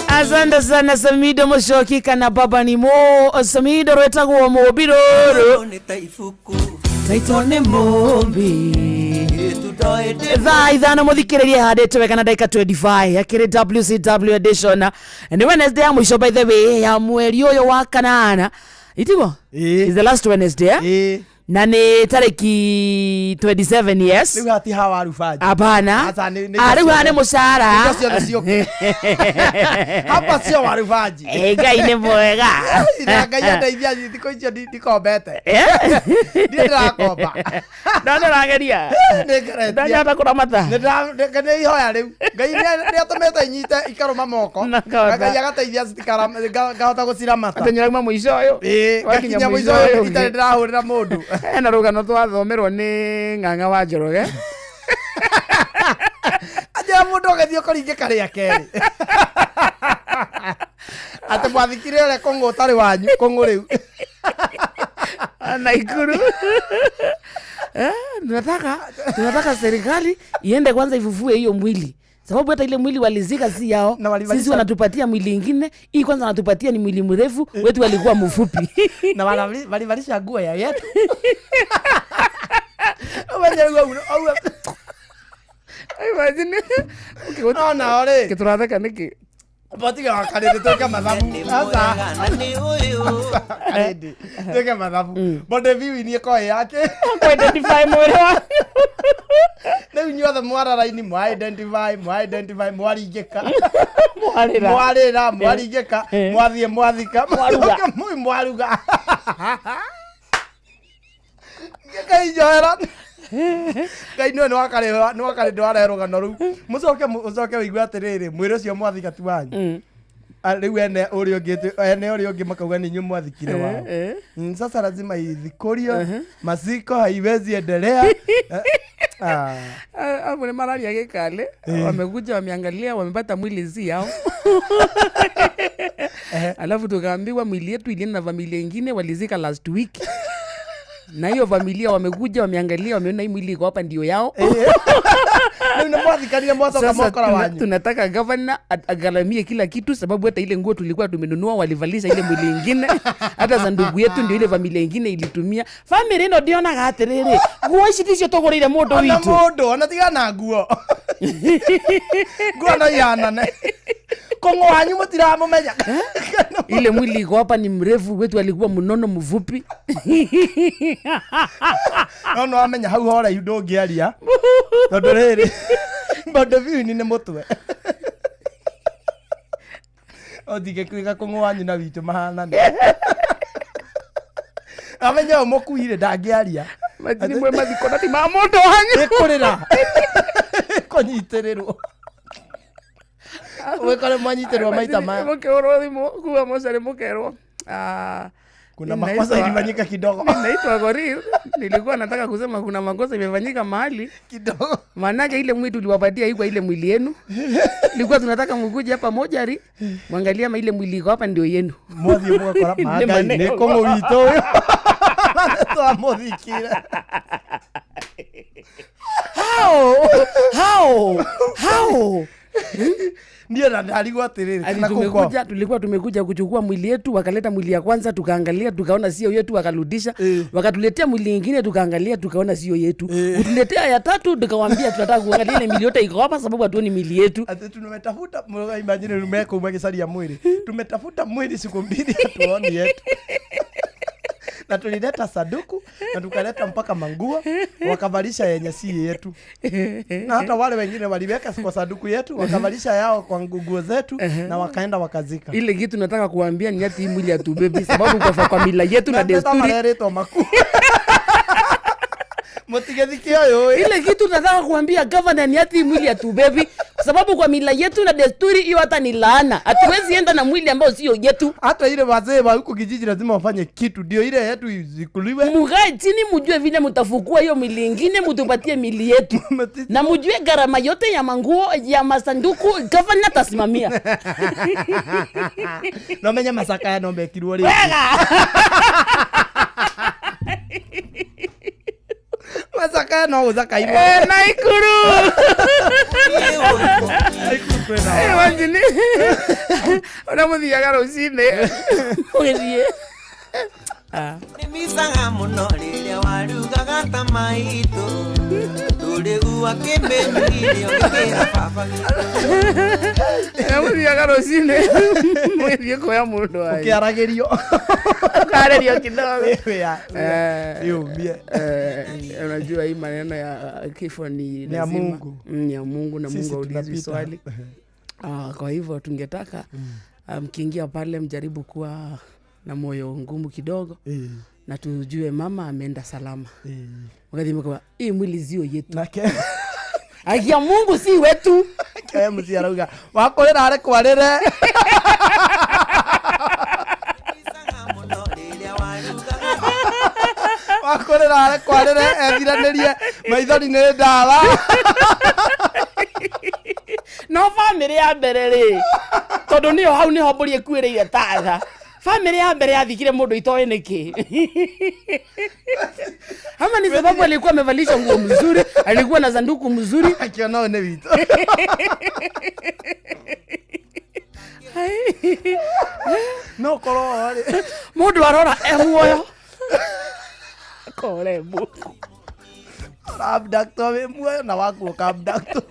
Asante sana Samido Mushoki kana baba ni mo Samido rwetagwo mũmbi rũrũ nĩ ta ibuku taitwo nĩ mũmbi thaa 5 mũthikĩrĩrie handĩtwe wega na ndagĩka 25 akĩrĩ WCW edition nĩ Wednesday ya mũico by the way ya mweri ũyũ wa kanana itiguo is the last Wednesday eh? Na nĩ tarĩki 27 yes rĩu hatiha waru banji hapana rĩu haha nĩ mũcara indo ciothe ciũke hapa sio waru banji Ngai nĩ mwega na Ngai andeithia thikũ icio ndikombete ndirĩ ndĩrakomba no nĩ ũrageria nĩngeretie ndanyota kũramata nĩ ihoya rĩu Ngai nĩ atũmĩte inyite ikarũma moko Na ngahota. Ngai agateithia ngahota gũciramata atĩ nĩũrauma mũico ũyũ ngakinya mũico ũyũ itarĩ ndĩrahũrĩra mũndũ Hena rũgano twathomerwo nĩ Ng'ang'a wa Njoroge anjĩra mũndũ ũgĩthiĩ ũkũringĩka rĩa kerĩ atĩ mwathikire ũrĩa kũng'ũ ũtarĩ wanyu kũng'ũ rĩu Naikuru. Tunataka serikali iende kwanza ifufue hiyo mwili. Sababu hata ile mwili walizika si yao. Sisi wanatupatia mwili ingine, hii kwanza wanatupatia ni mwili mrefu, wetu walikuwa mfupi. Na walivalisha nguo ya yetu. Imagine. No, no, ore. Kituratheka niki? Botiga wakarĩndĩ twĩke mathabu. Aca. Karĩndĩ twĩke mathabu. Body view ni ĩkorwo ĩ yake. Ku-identify mwĩrĩ wa. Rĩu inyuothe mwara raini mwa identify, mwa identify, mwaringĩka. Mwarĩra. Mwarĩra, mwaringĩka, mwathiĩ mwathika. Mwaruga. Mwaruga. Ngai njohera. Ngai nĩwe nĩ warehe rũgano rũu. Mũcoke ũcoke ũigue atĩrĩrĩ, mwĩrĩ ũcio mwathika ti wanyu. Rĩu ene ũrĩa ũngĩ ene ũrĩa ũngĩ makauga nĩ inyuĩ mwathikire wao. Sasa lazima ithikũrio, maziko haiwezi endelea. Hapo ni mararia gĩkale, wamekuja wameangalia wamepata mwili si yao. Alafu tukaambiwa mwili yetu ilienda na familia ingine walizika last week. Na hiyo familia wamekuja wameangalia wameona hii mwili iko hapa ndio yao. Sasa tunataka governor agharamie kila kitu sababu hata ile nguo tulikuwa tumenunua walivalisha ile mwili ingine. Hata sanduku yetu ndio ile familia ingine ilitumia. Family ino ndionaga atiriri. Nguo ici ticio tugurire mundu Ona witu. mundu ona tiga na nguo. Nguo no ihanane. Kong'o wanyu mutiramumenya. Ile mwili iko hapa ni mrefu, wetu alikuwa mnono mfupi. No no amenya hau hora yu ndũngĩaria. Tondũ rĩrĩ body view ni mũtwe. Otige kwĩga kong'o wanyu na witũ mahanane. Amenya ũyũ mũkuire ndangĩaria. Majini mwe mathiko na ti ma mũndũ wanyu. Ĩkũrĩra. Kũnyitĩrĩrwo. Wekore mwanyitĩrĩrwo maita maya. Mũkĩhũrwo thimũ kuma mocarĩ mũkerwo. Kuna makosa ilifanyika kidogo. Naitwa Korir. Nilikuwa nataka kusema kuna makosa imefanyika mahali kidogo. Maanake ile mwili tuliwapatia iko ile mwili yenu. Nilikuwa tunataka mkuje hapa mojari, mwangalie ama ile mwili iko hapa ndio yenu. Mwathi mwakora magai nĩ kũng'ũ witũ ũyũ. Twamũthikire. How? Ndio na ndarigwo atiriri kana kuko. Tulikuwa tumekuja kuchukua mwili yetu, wakaleta mwili ya kwanza tukaangalia tukaona sio yetu, wakarudisha. Wakatuletea mwili nyingine tukaangalia tukaona sio yetu. Kutuletea ya tatu tukawaambia tunataka kuangalia ile mwili yote iko hapa sababu hatuoni mwili yetu. Ati tumetafuta, imagine rumeko umegicaria mwili. Tumetafuta mwili siku mbili hatuoni yetu. Na tulileta saduku na tukaleta mpaka manguo wakavalisha yenye si yetu. Na hata wale wengine waliweka kwa saduku yetu wakavalisha yao kwa nguo zetu na wakaenda wakazika. Ile kitu nataka kuambia ni ati mwili hatubebi sababu kwa mila yetu na desturi. Ile kitu nataka kuambia governor ni ati mwili hatubebi sababu kwa mila yetu na desturi hiyo hata ni laana. Hatuwezi enda na mwili ambao sio yetu. Hata ile wazee wa huko kijiji lazima wafanye kitu ndio ile yetu izikuliwe. Mugae chini mjue vile mtafukua hiyo mwili nyingine mtupatie mili yetu. Na mjue gharama yote ya manguo ya masanduku governor tasimamia. No menya masaka ya nombe kirwo ri. Masaka no uzakairwo. Naikuru. Imagine. Ona muthiaga rucine. Ũgĩthiĩ. Nĩmicaga mũno rĩrĩa warugaga ta maitũ. Tũrĩu akĩmenyire ũgĩkĩra baba witũ. Ona muthiaga rucine. Mũgĩthiĩ kuoya mũndũ wanyu. Ũkĩaragĩrio. Ũkarĩrio kidogo. Yumie. Unajua hii maneno ya kifo ni ya Mungu. Ni ya Mungu na Mungu haulizi swali. Kwa hivyo tungetaka mkiingia pale mjaribu kuwa na moyo ngumu kidogo. Na tujue mama ameenda salama. Wakati mko hii mwili sio yetu. Haki ya Mungu si wetu. Kaya mzi arauga wakorera are kwarire. Wakorera are kwarire ethiranirie maithori nĩ ndawa. No family ya mbere rĩ tondu niyo hau niho mbũri ĩkuĩrĩire tatha. Family ya mbere yathikire mundu itoĩ nĩkĩ. Ama ni sababu alikuwa amevalishwa nguo mzuri, alikuwa na sanduku mzuri. Akiona ũyũ nĩ witũ. No korwo rĩ. Mundu arora e muoyo. Kore mbuku. Abductor wĩ muoyo na waku ũka abductor.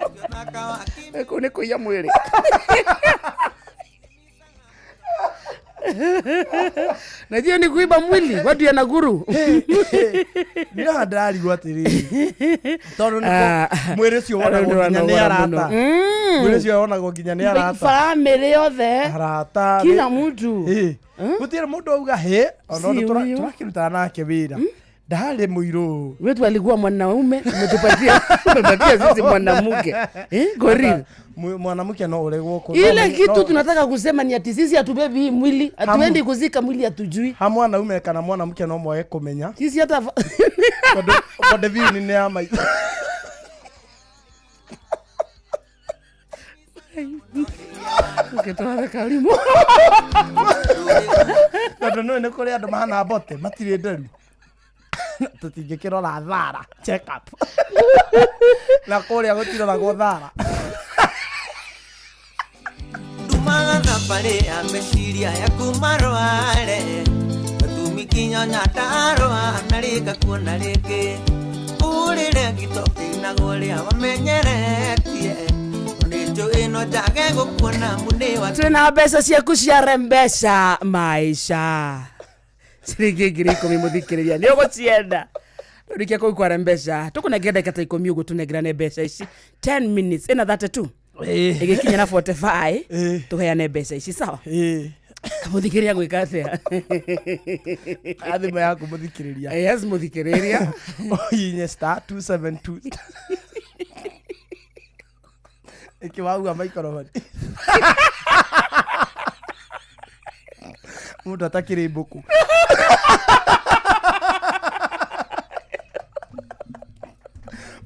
Kũu nĩ kũiya mwĩrĩ. Najua ni kuiba mwili watu ya Nakuru. Nĩ ndarigwo atĩrĩrĩ tondũ nĩ mwĩrĩ ũcio wonagwo Andũ nginya nĩ nĩwanogora arata. mũno. Mwĩrĩ ũcio wonagwo nginya nĩ arata. Family yothe. Arata. Kila mtu. Gũtirĩ mũndũ auga hĩ ona Si ũndũ huyu. tũrakĩrutana nake wĩra ndarĩ mũirũ. Wetu alikuwa mwanaume, umetupatia umepatia sisi mwanamke. Eh, goril. Mwanamke no ũregwo kũ- Ile no- kitu no- tunataka kusema ni ati sisi hatubebi hii mwili, hatuendi kuzika mwili, hatujui. Ha mwanaume kana mwanamke no mwage kũmenya Sisi hata tondũ body view nĩ ya maitho. Ũkĩtwara karimũ. Tondũ nĩũĩ nĩ kũrĩ andũ mahana mbote matirĩ nderu. Tũtingĩkĩrora thara check up. Na kũrĩa gũtiroragwo thara. Ndumaga thabarĩ ya meciria yaku marware gatumi kinya nyandarũa na rĩngakuona rĩngĩ ũrĩre ngito kĩinagwo rĩa wamenyeretie nĩnjũĩ no njage gũkuona mũnĩ wa Twĩna mbeca ciaku cia mbeca maisha. Ciringi 10,000 mũthikĩrĩria nĩ ũgũcienda. Rĩu kũu kwara mbeca tũkũnengera ndagĩka ta 10 ũguo tũnengerane mbeca ici 10 minutes ĩna 32 ĩgĩkinya na 45 tũheane mbeca ici sawa. Mũthikĩrĩria gwĩka atĩa? Thimũ yaku mũthikĩrĩria. Yes, mũthikĩrĩria. Ũhihinye star 272. Ĩkĩ waua microphone. Mũndũ atakĩrĩ mbũkũ.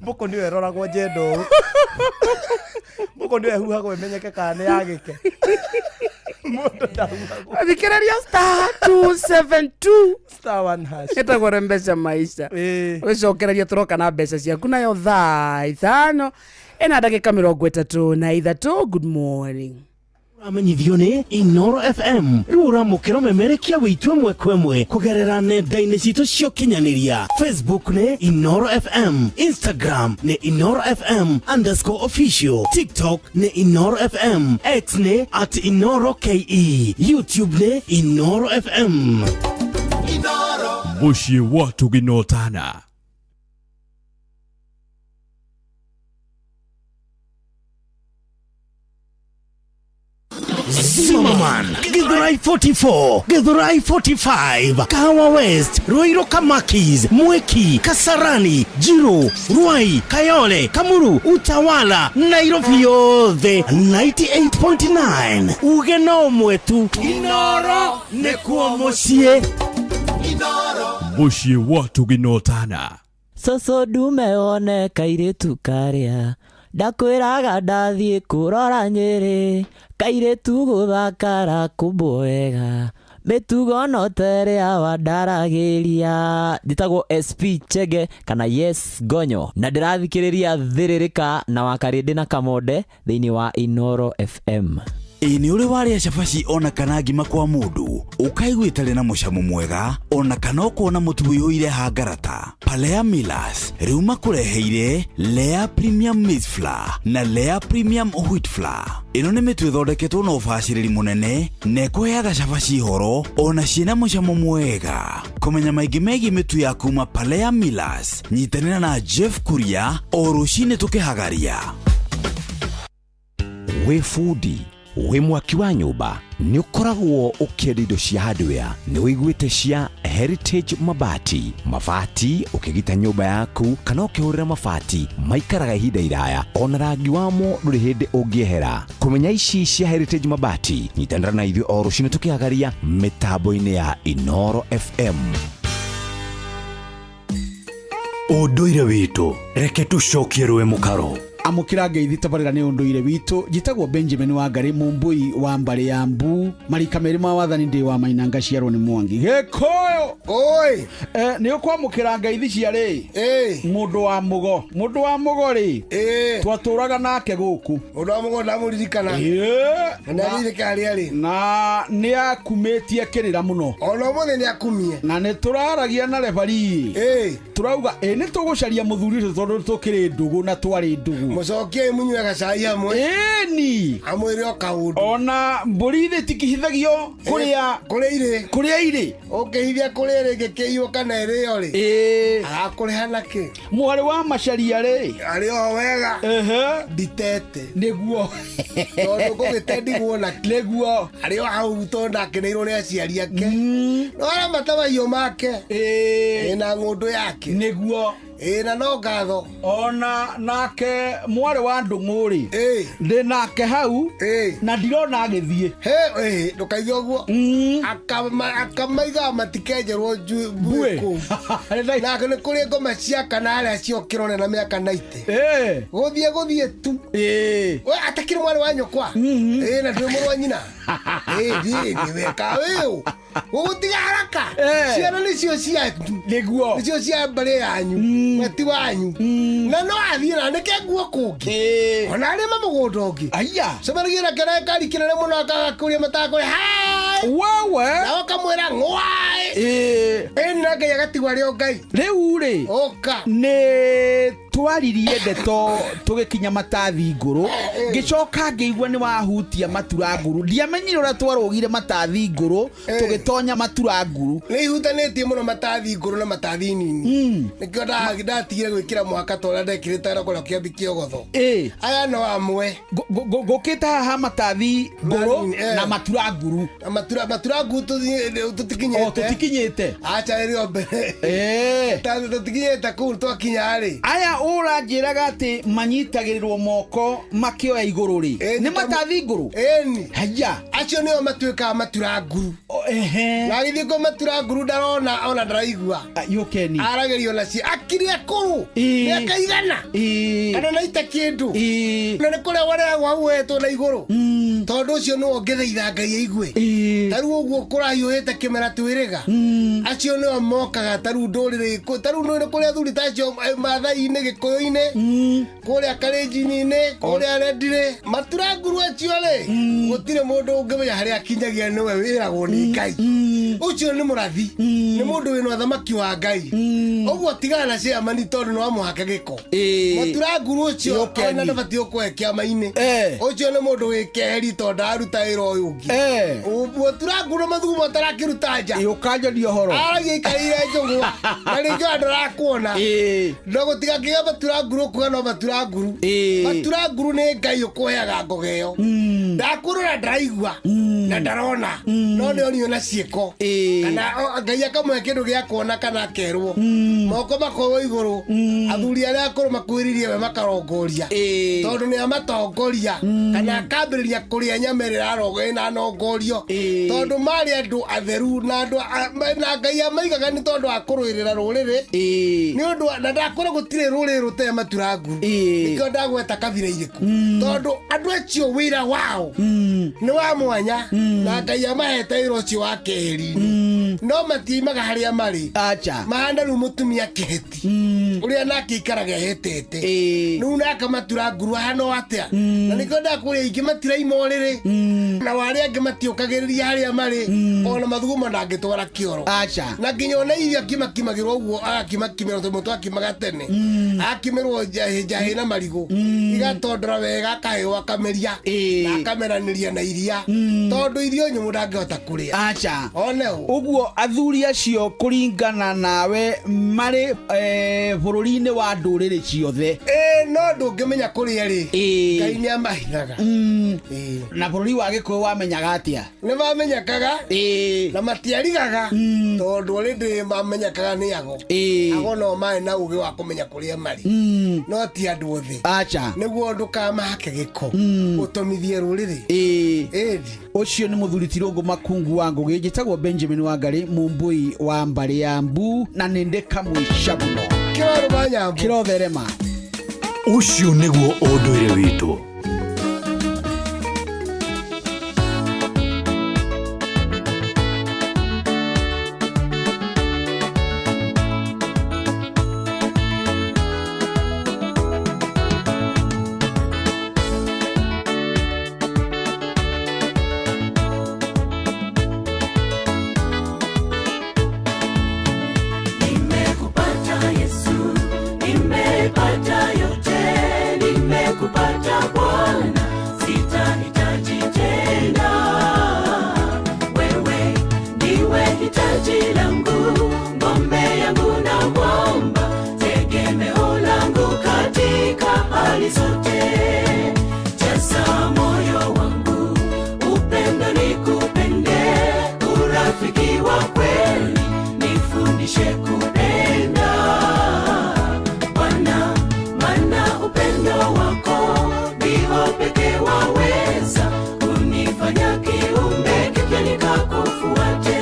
Mbũkũ nĩyo ĩroragwo njendo ũũ. Mbũkũ nĩyo ĩhuhagwo ĩmenyeke kana nĩ yagĩke. Mũndũ ndahuhagwo. Thikĩrĩria star 272 star 1 hash. Ĩtagwo mbeca maisha. Ũgĩcokereria tũroka na mbeca ciaku nayo thaa 5 ĩna ndagĩka 33. Good morning. Ũramenyithio nĩ Inoro FM rĩu ũramũkĩra ũmemerekia wĩitũ ĩmwe kwa ĩmwe kũgerera nenda-inĩ citũ cia ũkinyanĩria. Facebook nĩ Inoro FM, Instagram nĩ Inoro FM underscore official, TikTok nĩ Inoro FM, X nĩ at Inoro KE, YouTube nĩ Inoro FM. Mũciĩ wa Tũginotana. Zimmerman, Githurai 44, Githurai 45, Kahawa West, Ruiru Kamakis, Mwiki, Kasarani, Jiru, Ruai, Kayole, Kamuru, Utawala, Nairobi yothe 98.9. Uge no mwetu Inoro nĩkuo mũciĩ. Mũciĩ wa Tũginotana. Cũcũ ndume wone kairĩtu karĩa ndakwĩraga ndathiĩ kũrora Nyĩrĩ kairĩtu gũthakara kũmbwo wega mĩtugo no ta ĩrĩa wandaragĩria. Njĩtagwo SP Chege kana Yes Gonyo na ndĩrathikĩrĩria Thĩrĩrĩka na Wakarĩndĩ na Kamonde thĩinĩ wa Inoro FM. Ĩ nĩ ũrĩ warĩa cabaci ona kana ngima kwa mũndũ ũkaigua ĩtarĩ na mũcamo mwega ona kana ũkona mũtu ũiyũire hangarata. Palea Millers rĩu makũreheire Lea Premium Maize Flour na Lea Premium Wheat Flour. Ĩno nĩ mĩtu ĩthondeketwo na ũbacĩrĩri mũnene na ĩkũheaga cabaci horo ona ciĩna mũcamo mwega. Kũmenya maingĩ megiĩ mĩtu ya kuma Palea Millers, nyitanĩra na Jeff Kuria o rũcinĩ tũkĩhagaria. Wĩ bundi wĩ mwaki wa nyũmba nĩ ũkoragwo ũkĩenda indo cia hardware nĩ ũiguĩte cia Heritage Mabati. Mabati ũkĩgita nyũmba yaku kana ũkĩhũrĩra mabati maikaraga ihinda iraya ona rangi wamo ndũrĩ hĩndĩ ũngĩehera. Kũmenya ici cia Heritage Mabati, nyitanĩra na ithuĩ o rũcinĩ tũkĩhagaria mĩtambo-inĩ ya Inoro FM. Ũndũire witũ reke tũcokie rũĩ mũkaro. Amũkĩra ngeithi tabarĩra nĩ ũndũire witũ. Njĩtagwo Benjamin Wangari, mũmbũi wa mbarĩ ya mbu, marika merĩ ma wathani, ndĩ wa maina ngaciarwo nĩ Mwangi Gĩkũyũ. Oi. Nĩ ũkwamũkĩra ngeithi cia rĩ mũndũ wa mũgo, mũndũ wa mũgo rĩ twatũraga nake gũkũ. Mũndũ wa mũgo ndamũririkana. Ĩĩ. Na nĩaririke harĩa arĩ. Na nĩ akumĩtie kĩrĩra mũno. Ona ũmũthĩ nĩ akumie. Na nĩ tũraragia na rebarii, tũrauga ĩ nĩ tũgũcaria mũthuri ũcio tondũ tũkĩrĩ ndũgũ na twarĩ ndũgũ. Mũcokiei mũnyue gacai hamwe. Ĩni. Amwĩre o kaũndũ. Ona mbũri thĩ tikihithagio kũrĩa kũrĩa irĩ. Kũrĩa irĩ. Ũkĩhithia kũrĩa ĩrĩ ĩngĩkĩiywo kana ĩrĩo rĩ. Ĩĩ. Arakũrĩha nakĩ? Mwarĩ wa Macaria rĩ. Arĩ o wega. Ehe. Nditete. Nĩguo. Tondũ ngũgĩte ndigwo nakĩ. Nĩguo. Arĩ o hau tondũ ndakeneirwo nĩ aciari ake. No aramata mahiũ make. Ĩĩ. Ĩna ng'ũndũ yake. Nĩguo. Ĩĩ na no ngatho. Ona nake mwarĩ wa Ndũng'ũ rĩ. Ndĩ nake hau. Na ndirona agĩthiĩ. He ndũkaige ũguo. Akamaigaga matikenjerwo mbuĩ kũu. Nake nĩ kũrĩ ngoma cia kana arĩa ciokĩrone na mĩaka 90. Gũthiĩ gũthiĩ tu. We atakĩrĩ mwarĩ wa nyũkwa. Ĩĩ na ndũrĩ mũrũ wa nyina. Ĩĩ thiĩ thiĩ weka wĩũ. Gũgũtiga haraka. Ciana nĩcio cianyu. Nĩguo. Nĩcio cia mbarĩ yanyu. We ti wanyu. Na no athiĩ na anĩke nguo kũngĩ. Ona arĩme mũgũnda ũngĩ. Aya. Cemanagia nake na ngari kĩnene mũno akaga kũria matakũrĩ hai. Wewe. Nao kamwĩra ng'waĩ. Ĩĩ na Ngai agatigwo arĩ o Ngai. Rĩu rĩ. Ũka. Nĩ twaririe ndeto tũgĩkinya matathi ngũrũ, ngĩcoka ngĩigua nĩ wahutia matura nguru. Ndiamenyire ũrĩa twarũgire matathi ngũrũ tũgĩtonya matura nguru. Nĩ ihutanĩtie mũno matathi ngũrũ na matathi nini. Nĩkĩo ndatigire gwĩkĩra mũhaka ta ũrĩa ndekĩrĩte na kũrĩa kĩambi kĩogotho. Aya no amwe. Ngũkĩte haha matathi ngũrũ na matura nguru. Na matura nguru tũtikinyĩte. O tũtikinyĩte. Acha rĩrĩ o mbere. Tũtikinyĩte kũu twakinya rĩ. Aya ũranjĩraga atĩ manyitagĩrĩrwo moko makĩoya igũrũ rĩ. Nĩ matathi ngũrũ? Ĩni. Haya. Acio nĩo matuĩkaga matura nguru. Na agĩthiĩ kũ matura nguru ndarona ona ndaraigua. Yũkeni. Aragĩrio nacio. Akiri akũrũ. Mĩaka igana. Kana na ita kĩndũ. Na nĩ kũrĩa warehagwo hau wetwo na igũrũ. Tondũ ũcio nĩwe ũngĩthaitha Ngai aigue. Ta rĩu ũguo kũrahiũhĩte kĩmera twĩrĩga. Acio nĩo mokaga ta rĩu ndũrĩrĩ. Ta rĩu nĩ kũrĩ athuri ta acio Maathai-inĩ, Gĩkũyũ-inĩ, kũrĩa Kalenjin-inĩ, kũrĩa Rendirĩ. Matura nguru acio rĩ, gũtirĩ mũndũ ũngĩmenya harĩa akinyagia nĩwe wĩragwo nĩ Ngai. Ũcio nĩ mũrathi. Nĩ mũndũ wĩna ũthamaki wa Ngai. Ũguo tigana na ciamani tondũ nĩ wamũhaka gĩko. Matura nguru ũcio ona ndabatiĩ gũkũhe kĩama-inĩ. Ũcio nĩ mũndũ wĩ keheri tondũ ndararuta wĩra ũyũ ũngĩ. Matura nguru mathugumo atarakĩruta nja. Ũkanjoria ũhoro. Aragia aikarĩire njũgũa. Na rĩngĩ ona ndarakuona. No gũtigakĩgĩa matura nguru ũkuga no matura nguru. Matura nguru nĩ Ngai ũkũheaga ngoga ĩyo. Ndakwĩrora ndaraigua na ndarona. No nĩ onio na ciĩko. Kana Ngai akamũhe kĩndũ gĩa kuona kana akerwo. Moko makoywo igũrũ. Athuri arĩa akũrũ makuhĩrĩirie we makarongoria. Tondũ nĩ amatongoria. Kana akambĩrĩria kũrĩa nyama ĩrĩa ĩna nongorio. Tondũ marĩ andũ atheru na andũ na Ngai amaigaga nĩ tondũ wa kũrũĩrĩra rũrĩrĩ. Nĩ ũndũ na ndakwĩra gũtirĩ rũrĩrĩ rũtarĩ matura nguru. Nĩkĩo ndagweta kabira irĩkũ. Tondũ andũ acio wĩra wao nĩ wa mwanya na Ngai amahete wĩra ũcio wa keheri-inĩ. No matiimaga harĩa marĩ. Acha. Mahana rĩu mũtumia kĩheti. Ũrĩa nake aikaraga ehetete. Rĩu nake matura nguru ahana o atĩa. Na nĩkĩo ndakũria aingĩ matiraima ũrĩrĩ. Na arĩa angĩ matiũkagĩrĩria harĩa marĩ. Ona mathugumo ndangĩtwara kĩoro. Acha. Na nginya ona irio akimakimagĩrwo ũguo agakimakimĩrwo tondũ mũtwe akimaga tene. Akimĩrwo njahĩ njahĩ na marigũ. Igatondora wega akaheo akameria. Na akameranĩria na iria. Tondũ irio nyũmũ ndangĩhota kũrĩa. Acha. One ũũ. Ũguo athuri acio kũringana nawe marĩ bũrũri-inĩ wa ndũrĩrĩ ciothe. No ndũngĩmenya kũrĩa rĩ. Ngai nĩ amahithaga. Na bũrũri wa Gĩkũyũ wamenyaga atĩa? Nĩ mamenyekaga. Na matiarigaga. Tondũ already mamenyekaga nĩ ago. Ago no marĩ na ũgĩ wa kũmenya kũrĩa marĩ. No ti andũ othe. Acha. Nĩguo ndũkamahake gĩko. Ũtomithie rũrĩrĩ. Ũcio nĩ mũthuri ti Rũngũ Makungu wa Ngũgĩ. Njĩtagwo Benjamin Wangari, mũmbũi wa mbarĩ ya Mbu, na nĩ ndĩ kamũica mũno. Kĩrorũma nyambo. Kĩrotherema. Ũcio nĩguo ũndũire witũ. Nimekupata Yesu, nimepata yote, nimekupata Bwana, sitahitaji tena. Wewe ndiwe hitaji langu, ngome yangu na mwamba, tegemeo langu katika hali zote. Jaza moyo wangu, upendo nikupende, urafiki wa kweli nifundishe kupenda Bwana, maana upendo wako ndio pekee waweza kunifanya kiumbe kipya nikakufuate.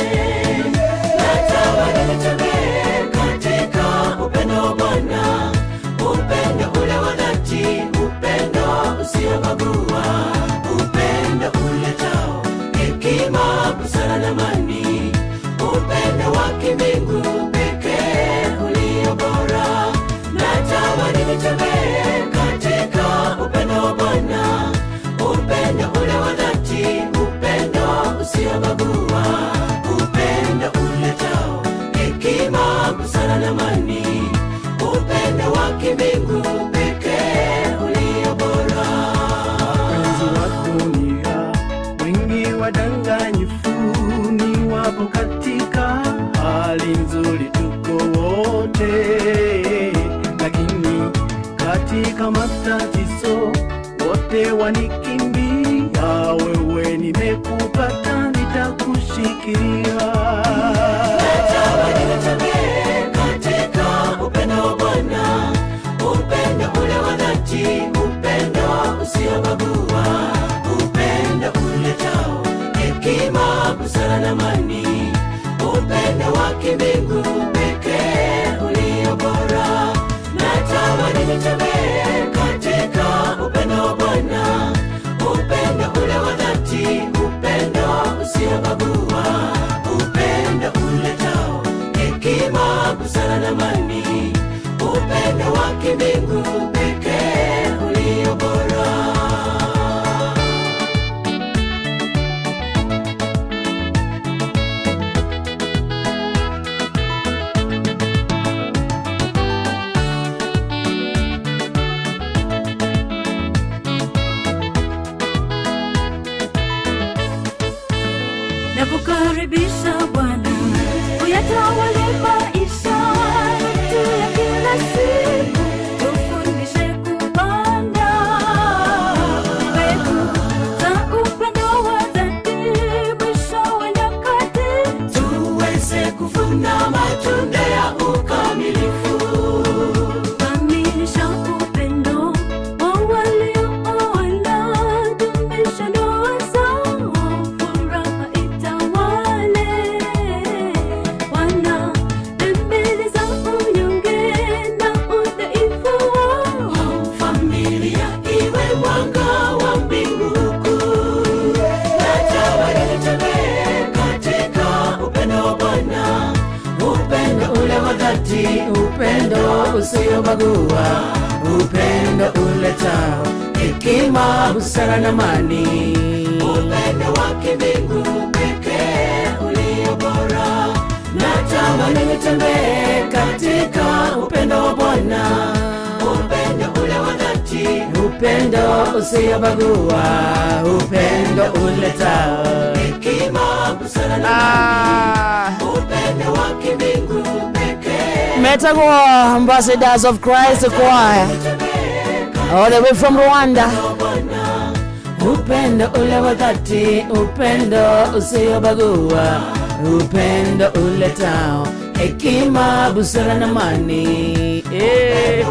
Natamani nitembee katika upendo wa Bwana, upendo ule wa dhati, upendo usiobagua, upendo uletao hekima, busara na amani, upendo wa kimbingu pekee ulio bora. Natamani nitembee katika upendo wa Bwana, upendo ule wa dhati, upendo usiobagua, upendo uletao hekima, busara na amani, upendo wa kimbingu pekee ulio bora. Wapenzi wa dunia wengi wadanganyifu, ni wapo katika hali nzuri, tuko wote, lakini katika matatizo wote wanikimbia. Wewe nimekupata, nitakushikilia. Natamani nitembee katika upendo wa Bwana, upendo ule wa dhati, upendo usiobagua, upendo uletao hekima, busara na amani, upendo wa kimbingu pekee ulio bora. Natamani nitembee katika upendo wa Bwana, upendo ule wa dhati, upendo usiobagua, upendo uletao hekima, busara na amani, upendo wa kimbingu pekee ulio bora. na kukaribisha Bwana, uyatawale maisha yetu ya kila siku, tufundishe kupanda mbegu za upendo wa dhati, mwisho wa nyakati tuweze kuvuna matunda ya ukamilifu. Kamilisha upendo wa waliooana, dumisha ndoa zao, furaha itawale. Wana bembeleza unyonge na udhaifu wao, familia iwe mwanga wa mbingu kuu. Natamani nitembee katika upendo wa Bwana, upendo ule wa dhati, upendo usiobagua, upendo uletao hekima, busara na amani, upendo wa kimbingu pekee ulio bora. Natamani nitembee katika upendo wa Bwana, upendo ule wa dhati, upendo usiobagua, upendo uletao hekima, busara na amani, upendo wa kimbingu pekee Metagwo Ambassadors of Christ Choir all the way from Rwanda. Upendo ule wa dhati, upendo usiobagua, upendo uletao hekima, busara na amani. Eh.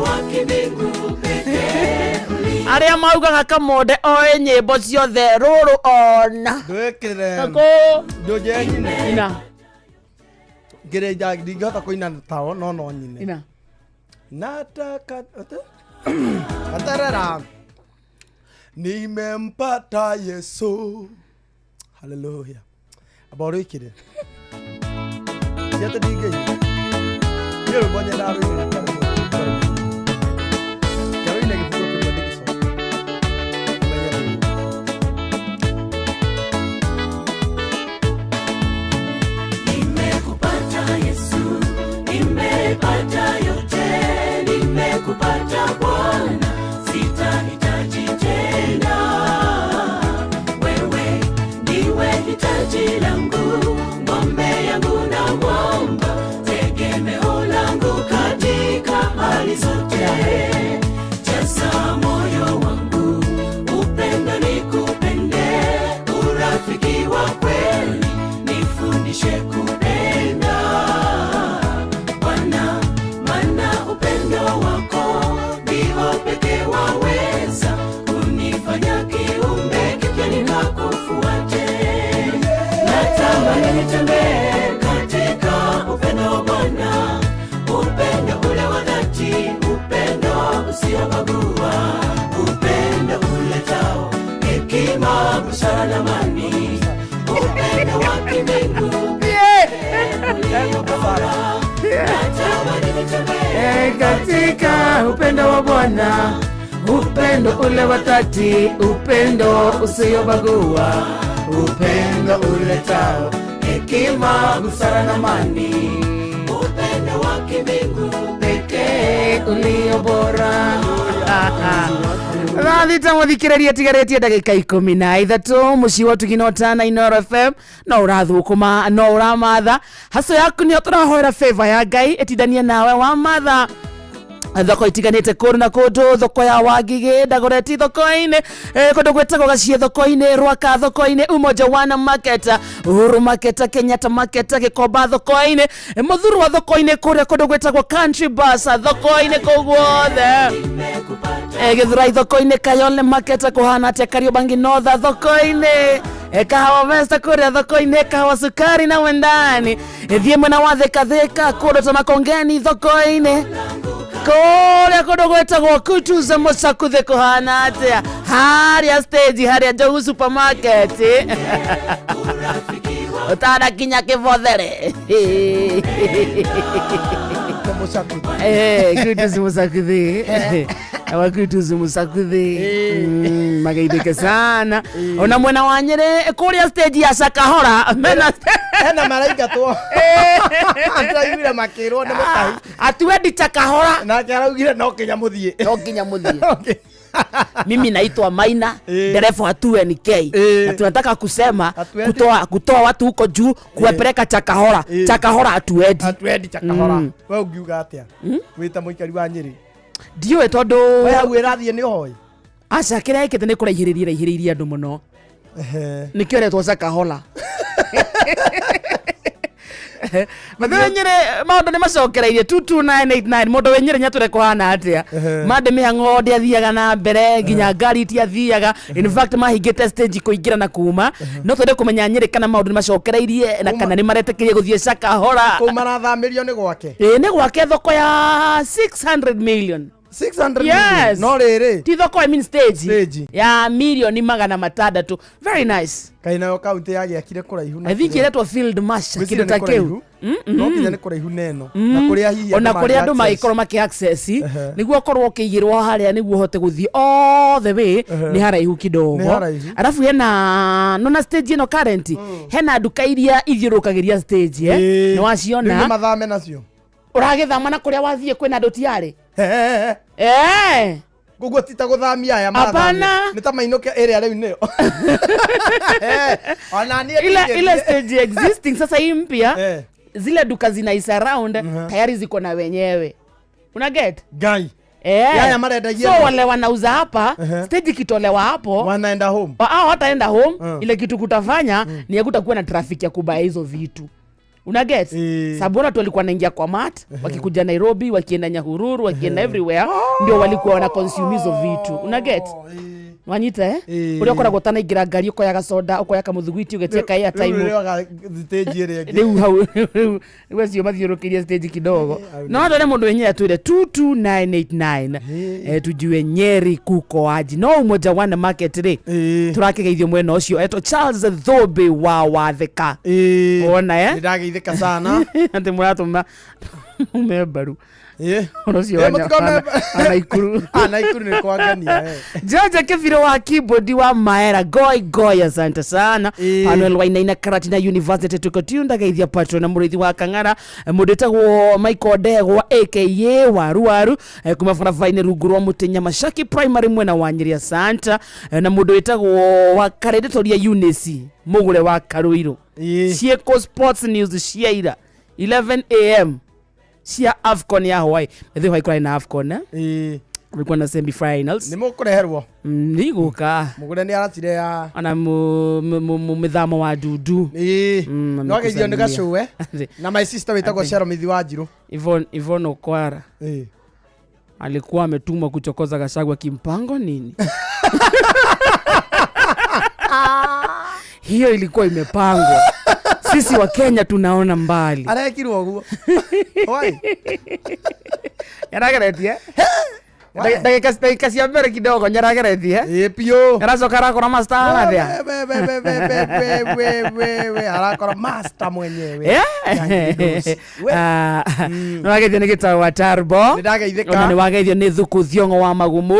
Arĩa maugaga kamode oĩ nyĩmbo ciothe rũrũ ona ndwĩkĩre Kũ? ndũnjĩre nyine Ina. ngĩrĩnja ndingĩhota kũina tao no no nyine Ina. nataka ate? Atarara. Nimempata Yesu. Hallelujah. Aboro ikire. Yete dinge. Yero bonye na ro. Karine gifuko kwa dikiso. Nimekupata Yesu, nimepata yote, nimekupata Bwana, sitahitaji tena. Wewe ndiwe hitaji langu, ngome yangu na mwamba, tegemeo langu katika hali zote. Jaza moyo wangu, upendo nikupende, urafiki wa kweli, nifundishe kupenda. Bwana, maana upendo wako ndio pekee waweza kunifanya kiumbe kipya nikakufuate. Natamani nitembee katika upendo wa Bwana, upendo ule wa dhati, upendo usiobagua, upendo uletao hekima, busara na amani, upendo wa kimbingu ulio bora. Natamani nitembee katika upendo wa Bwana, upendo ule wa dhati, upendo usiobagua, upendo uletao hekima, busara na amani, upendo wa kimbingu pekee ulio bora. Rathita muthikiriria tigaretie ndagika 13 mucii wa tuginotana Inoro FM no urathukuma no uramatha haso yaku nio turahoera favor ya Ngai etindanie nawe wamatha thoko itiganite kundu na kundu, thoko ya Wangigĩ, Dagoretti thoko-inĩ, kundu gwĩtagwo Gaciĩ thoko-inĩ, Rwaka thoko-inĩ, Umoja Wana Market, Uhuru Market, Kenyatta Market, Gĩkomba thoko-inĩ, Muthurwa thoko-inĩ, kũrĩa kũndũ gwĩtagwo Country Bus thoko-inĩ, kũu guothe, Gĩthurai thoko-inĩ, Kayole Market, kũhana atĩa Kariobangi North thoko-inĩ, Kahawa West kũrĩa thoko-inĩ, Kahawa Sukari na Wendani, thiĩ mwena wa Thika Thika kũndũ ta Makongeni thoko-inĩ, kũrĩa kũndũ gwĩtagwo Kutuza Mũcakuthe kũhana atĩa harĩa stage harĩa Njogu supermarket ũtanakinya Kĩbothere. Kutuza Mũcakuthe awa Kutuza Mũcakuthe magaithĩke sana. Ona mwena wa Nyĩrĩ kũrĩa stage ya Shakahora mena ena maraingatwo. Ndĩraiguire makĩrwo nĩ mũtahi atuendi Chakahora, nake araugire no nginya mũthiĩ, no nginya mũthiĩ. Mimi naitwa Maina, dereva wa 2NK, na tunataka kusema kutoa watu huko juu kuwapeleka Chakahora. Chakahora atuendi, atuendi Chakahora. We ungiuga atia wita mũikari wa Nyĩrĩ? Ndiũĩ tondũ we hau ĩrathiĩ nĩ ũhoi. Aca kĩrĩa ĩkĩte nĩ kũraihĩrĩria raihĩrĩirie andũ mũno, nĩkĩo ĩretwo Chakahora. Mathiĩ Nyĩrĩ maũndũ nĩ macokereirie 22989 mũndũ wĩ Nyĩrĩ nyatũre kũhana atĩa mande mĩhang'o ndĩathiaga na mbere nginya ngari itiathiaga, in fact mahingĩte stage kũingĩra na kuma, no twende kũmenya Nyĩrĩ kana maũndũ nĩ macokereirie na kana nĩ maretĩkĩrie gũthiĩ Shakahola. Kũu marathamĩrio nĩ gwake? Ĩĩ nĩ gwake, thoko ya 600 million. 600 yes. million. No rĩrĩ ti thoko, I mean stage ya milioni 600. Very nice. Kaĩ nayo kaunti yagĩakire kũraihu na I think iretwo Field Marshal kĩndũ ta kĩu. No nginya nĩ kũraihu neno na kũrĩa hihi ona kũrĩa andũ magĩkorwo makĩ access nĩguo korwo ũkĩigĩrwo harĩa nĩguo ũhote gũthiĩ all the way, nĩ haraihu kidogo. Arabu hena nona stage ĩno current hena nduka iria ithiũrũrũkagĩria stage nĩ waciona nĩ mathame nacio ũragĩthama na kũrĩa wathiĩ kwĩna andũ tiarĩ. Koguo ti ta gũthamia aya marathamia. Nĩ ta mainũke ĩrĩa rĩu nĩyo. Ona niĩ ile stage existing sasa hii mpya zile duka zina surround tayari ziko na wenyewe. Una get? Gai. Yaya marendagia. So wale wanauza hapa, stage ikitolewa hapo wanaenda home. Hawataenda home. Ile kitu kutafanya ni hakutakuwa na traffic ya kubaya hizo vitu. Una get? Sababu watu walikuwa wanaingia kwa mat, wakikuja Nairobi, wakienda Nyahururu, wakienda everywhere, ndio walikuwa wana consume hizo vitu. Una get? Wanyita eh? Ũrĩa ũkoragwo ũtanaingĩra ngari ũkoyaga soda, ũkoya kamũthugwiti, ũgetia ka airtime. Rĩu stage ĩrĩa ĩngĩ. Rĩu hau rĩu rĩu acio mathiũrũkĩirie stage kidogo. No andũ arĩa mũndũ wenyewe atwĩre 22989, tujue Nyeri kuko aji no Umoja One Market rĩ, tũrakĩgeithio mwena ũcio etwo Charles Thũmbĩ wa Watheka. Wona eh? Nĩndageithĩka sana. Atĩ mũratũma mume mbaru Ũhoro ũcio Eh, wa mũtikome wa Naikuru. Ah, Naikuru nĩ kwangenia eh. George Kibiro wa keyboard wa Maera goi goi, asante sana. Manuel Wainaina Karatina University tuko tunda geithia patron na murithi wa Kang'ara, mundu etagwo Michael Ndegwa aka Waru Waru, kuma barabara-inĩ rungu rwa mũtĩ Nyamashaki Primary mwena wa Nyeri, asante. Na mundu wĩtagwo wa Karĩndĩtoria Eunice mũgũre wa Karũirũ, ciĩko Sports News cia ira 11 am cia AFCON ya Hawaii methĩ Hawaii kũrarĩ na AFCON, eh? Kulikuwa na semi finals. Nĩ mũkũreherwo. Nigũka. Mũgũre nĩ aracire ya ona mĩthamo wa ndundu. No ageithio nĩ gacũwe na my sister wĩtagwo Sharon Mithi wa Njirũ. Yvonne Okwara alikuwa ametumwa kuchokoza Gachagua kimpango nini? Hiyo ilikuwa imepangwa. Sisi wa Kenya tunaona mbali. Arekirwo ũguo. Oi. Yarageretie ndagĩka cia mbere kidogo nyarageretie. Ĩ biũ. Aracoka arakora master arathĩa. We arakora master mwenyewe. Nĩwageithio nĩ gĩtaũ wa Tarbo. Nĩndageithĩka. Ona nĩwageithio nĩ Thuku Thiong'o wa Magumu.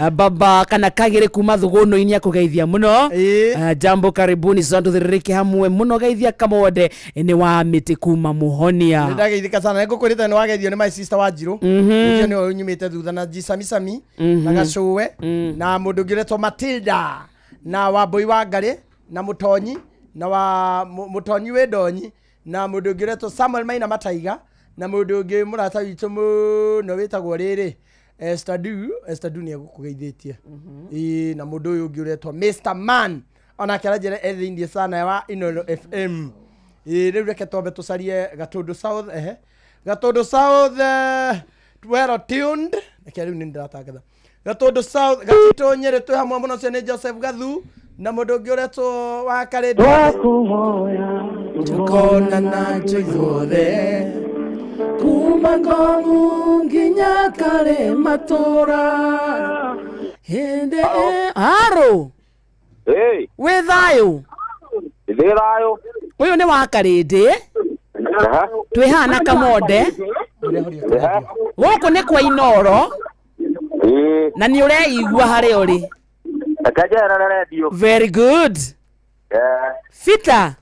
Ah, baba kana kagĩrĩ kuma thũgũnũ-inĩ akũgeithia mũno. Ah, jambo karibuni sana tũthĩrĩrĩke hamwe mũno, geithia Kamode nĩ wa mĩtĩ kuma Mũhonia. Nĩndageithĩka sana. Nĩngũkwĩrĩte nĩ wageithio nĩ my sister wa Njirũ. Ũcio nĩwe unyumĩte thutha na Jisamisami na Gacũwe na mũndũ ũngĩ ũretwo Matilda na Wambũi wa Ngarĩ na Mũtonyi na wa Mũtonyi wĩ Ndonyi na mũndũ ũngĩ ũretwo Samuel Maina Mataiga na mũndũ ũngĩ mũrata witũ mũno wĩtagwo rĩrĩ Esther Du. Esther Du nĩ egũkũgeithĩtie. Ĩĩ, na mũndũ ũyũ ũngĩ ũretwo Mr Man onake aranjĩra e thĩiniĩ sana wa Inooro FM. Ĩĩ, rĩu reke twambe tũcarie Gatũndũ South, ehe, Gatũndũ South, well tuned. Reke rĩu nĩ ndĩratangatha Gatũndũ South, Gatitũ Nyĩrĩ twĩ hamwe mũno. Ũcio nĩ Joseph Gathu na mũndũ ũngĩ ũretwo wa Karĩndũ. Twakũhoya tukonana ithuothe kuma Ngomu nginya karĩ matũra hĩndĩ haro. Hey, wĩ thayũ? Ndĩ thayũ. Ũyũ nĩ wa Karĩndĩ, twĩ haha na Kamonde gũkũ nĩ kwa Inoro na nĩ ũreigua harĩa ũrĩ. Reke njerere redio. Very good. Peter.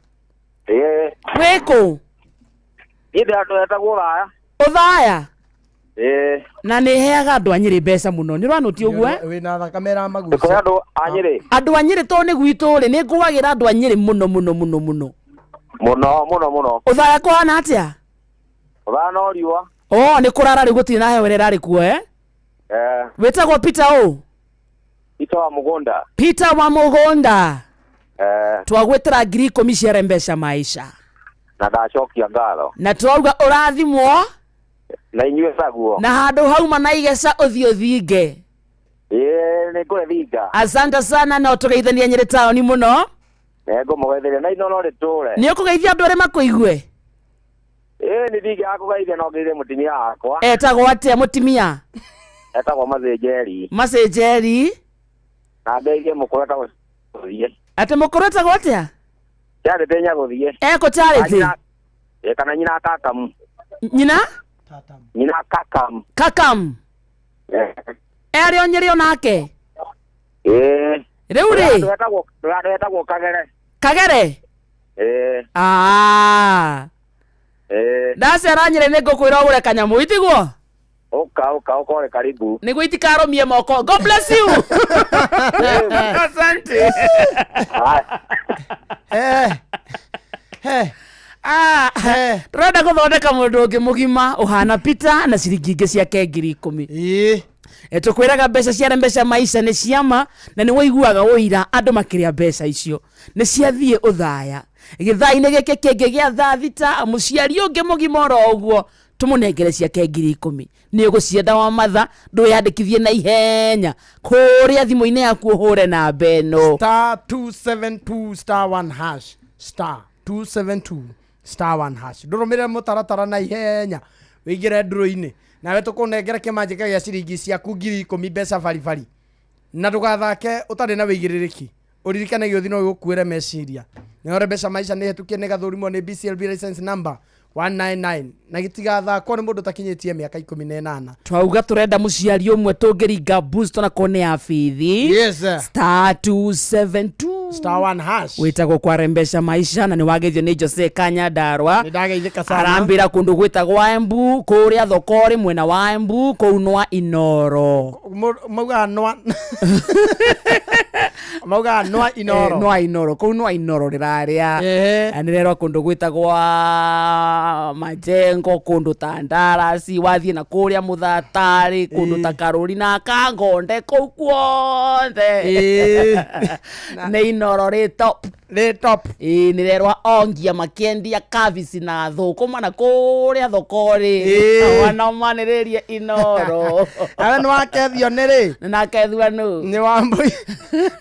Ĩĩ. Wĩkũ? Niĩ ndĩ handũ hetagwo Ũthaya. Ũthaya? Ĩĩ. Na nĩ heaga andũ a Nyĩrĩ mbeca mũno, nĩ ũranũti ũguo eh? Wĩna thakame ĩramagucia. Kũrĩ andũ a Nyĩrĩ. Andũ a Nyĩrĩ tondũ nĩ gwitũ rĩ, nĩ ngũagĩra andũ a Nyĩrĩ mũno mũno mũno mũno. Mũno mũno mũno. Ũthaya kũhana atĩa? Ũthaya no riũa. O nĩ kũrara rĩu, gũtirĩ na heho ĩrĩa ĩrarĩ kuo eh? Eh, Wĩtagwo Peter ũ? Peter wa Mũgũnda. Peter wa Mũgũnda. Eh, twagwĩtĩra 10,000 ciare mbeca maisha. Na ndacokia ngatho. Na twauga ũrathimwo. Na inyuĩ taguo. Na handũ hauma na igeca ũthiĩ ũthinge. Ĩĩ, nĩ ngũrethinga. Asante sana na ũtũgeithanie Nyĩrĩ taũni mũno. Nĩ ngũmũgeithĩria na Inooro rĩtũre. Nĩ ũkũgeithia andũ arĩa makũigue. Ĩĩ, nĩ ndingĩaga kũgeithia no ngeithie mũtumia wakwa. Etagwo atĩa mũtimia? Etagwo Mathĩnjeri. Macenjeri. Na ngeithie mũkũrũ etagwo Gũthiĩ. Atĩ mũkũrũ etagwo atĩa? Charity Nyagũthiĩ. Ekũ Charity? Ĩĩ, kana nyina Kakamu. Nyina? Nyina Kakamu. Kakam. Eh. Erĩ o Nyĩrĩ onake? Ĩĩ. Rĩu rĩ? Handũ hetagwo Kagere. Kagere? Ĩĩ. Ah. Ĩĩ. Ndacera Nyĩrĩ nĩ ngũkwĩra ũgũre kanyamũ itiguo. Ũka ũka ũkore karibu. Nĩguo itikarũmie moko. God bless you. Asante. Ah, tũrenda gũthondeka mũndũ ũngĩ mũgima ũhana Peter na ciringi ingĩ ciake 10,000. Tũkwĩraga mbeca ciare mbeca maica nĩ ciama na nĩ waiguaga ũira andũ makĩrĩa mbeca icio nĩ ciathiĩ ũthaya gĩthaa-inĩ gĩkĩ kĩngĩ gĩa thaa 6 mũciari ũngĩ mũgima oro ũguo. Tũmũnengere ciake 10,000. Nĩ ũgũcienda wa matha, ndwĩyandĩkithie na ihenya. Kũrĩa thimũ-inĩ yaku ũhũre namba ĩno. Star 272 star 1 hash, star 272 star 1 hash. Ndũrũmĩrĩre mũtaratara na ihenya, wĩingĩre ndũrũ-inĩ nawe tũkũnengera kĩmanjĩka gĩa ciringi ciaku 10,000 mbeca baribari, na ndũgathake ũtarĩ na wĩigĩrĩrĩki. Ũririkane gĩũthi no gĩgũkuĩre meciria. Nĩore mbeca maica nĩ hetũkie nĩ gathũrimwo nĩ BCLB license number 199 na gĩtigathakwo nĩ mũndũ ũtakinyĩtie mĩaka 18. Twauga tũrenda mũciari ũmwe tũngĩringa boost onakorwo nĩ ya bithi. Yes, sir. Star 272 star 1 hash. Wĩtagwo kwarembesha maisha na nĩ wageithio nĩ Jose Kanyandarwa. Nĩ ndageithĩka sana. Arambĩra kũndũ gwĩtagwo Embu, kũrĩa Thokorĩ mwena wa Embu, kũu nwa Inoro. Maugaga nwa maugaga nwa Inoro. Nwa Inoro, kũu nwa Inoro rĩrarĩa. Na nĩrerwo kũndũ gwĩtagwo Majengo, kũndũ ta Ndarasi, wathiĩ na kũrĩa Mũthatarĩ, kũndũ ta Karũri na Kangonde, kũu kuothe. Nĩ Inoro rĩ top. Rĩ top. Ĩĩ, nĩrerwa ongia makĩendia kabici na thũkũma na kũrĩa Thokorĩ. Wana manĩrĩrie Inoro. Nawe nĩwakethio nĩ rĩ? Nĩnakethua nũ? Nĩ Wambui.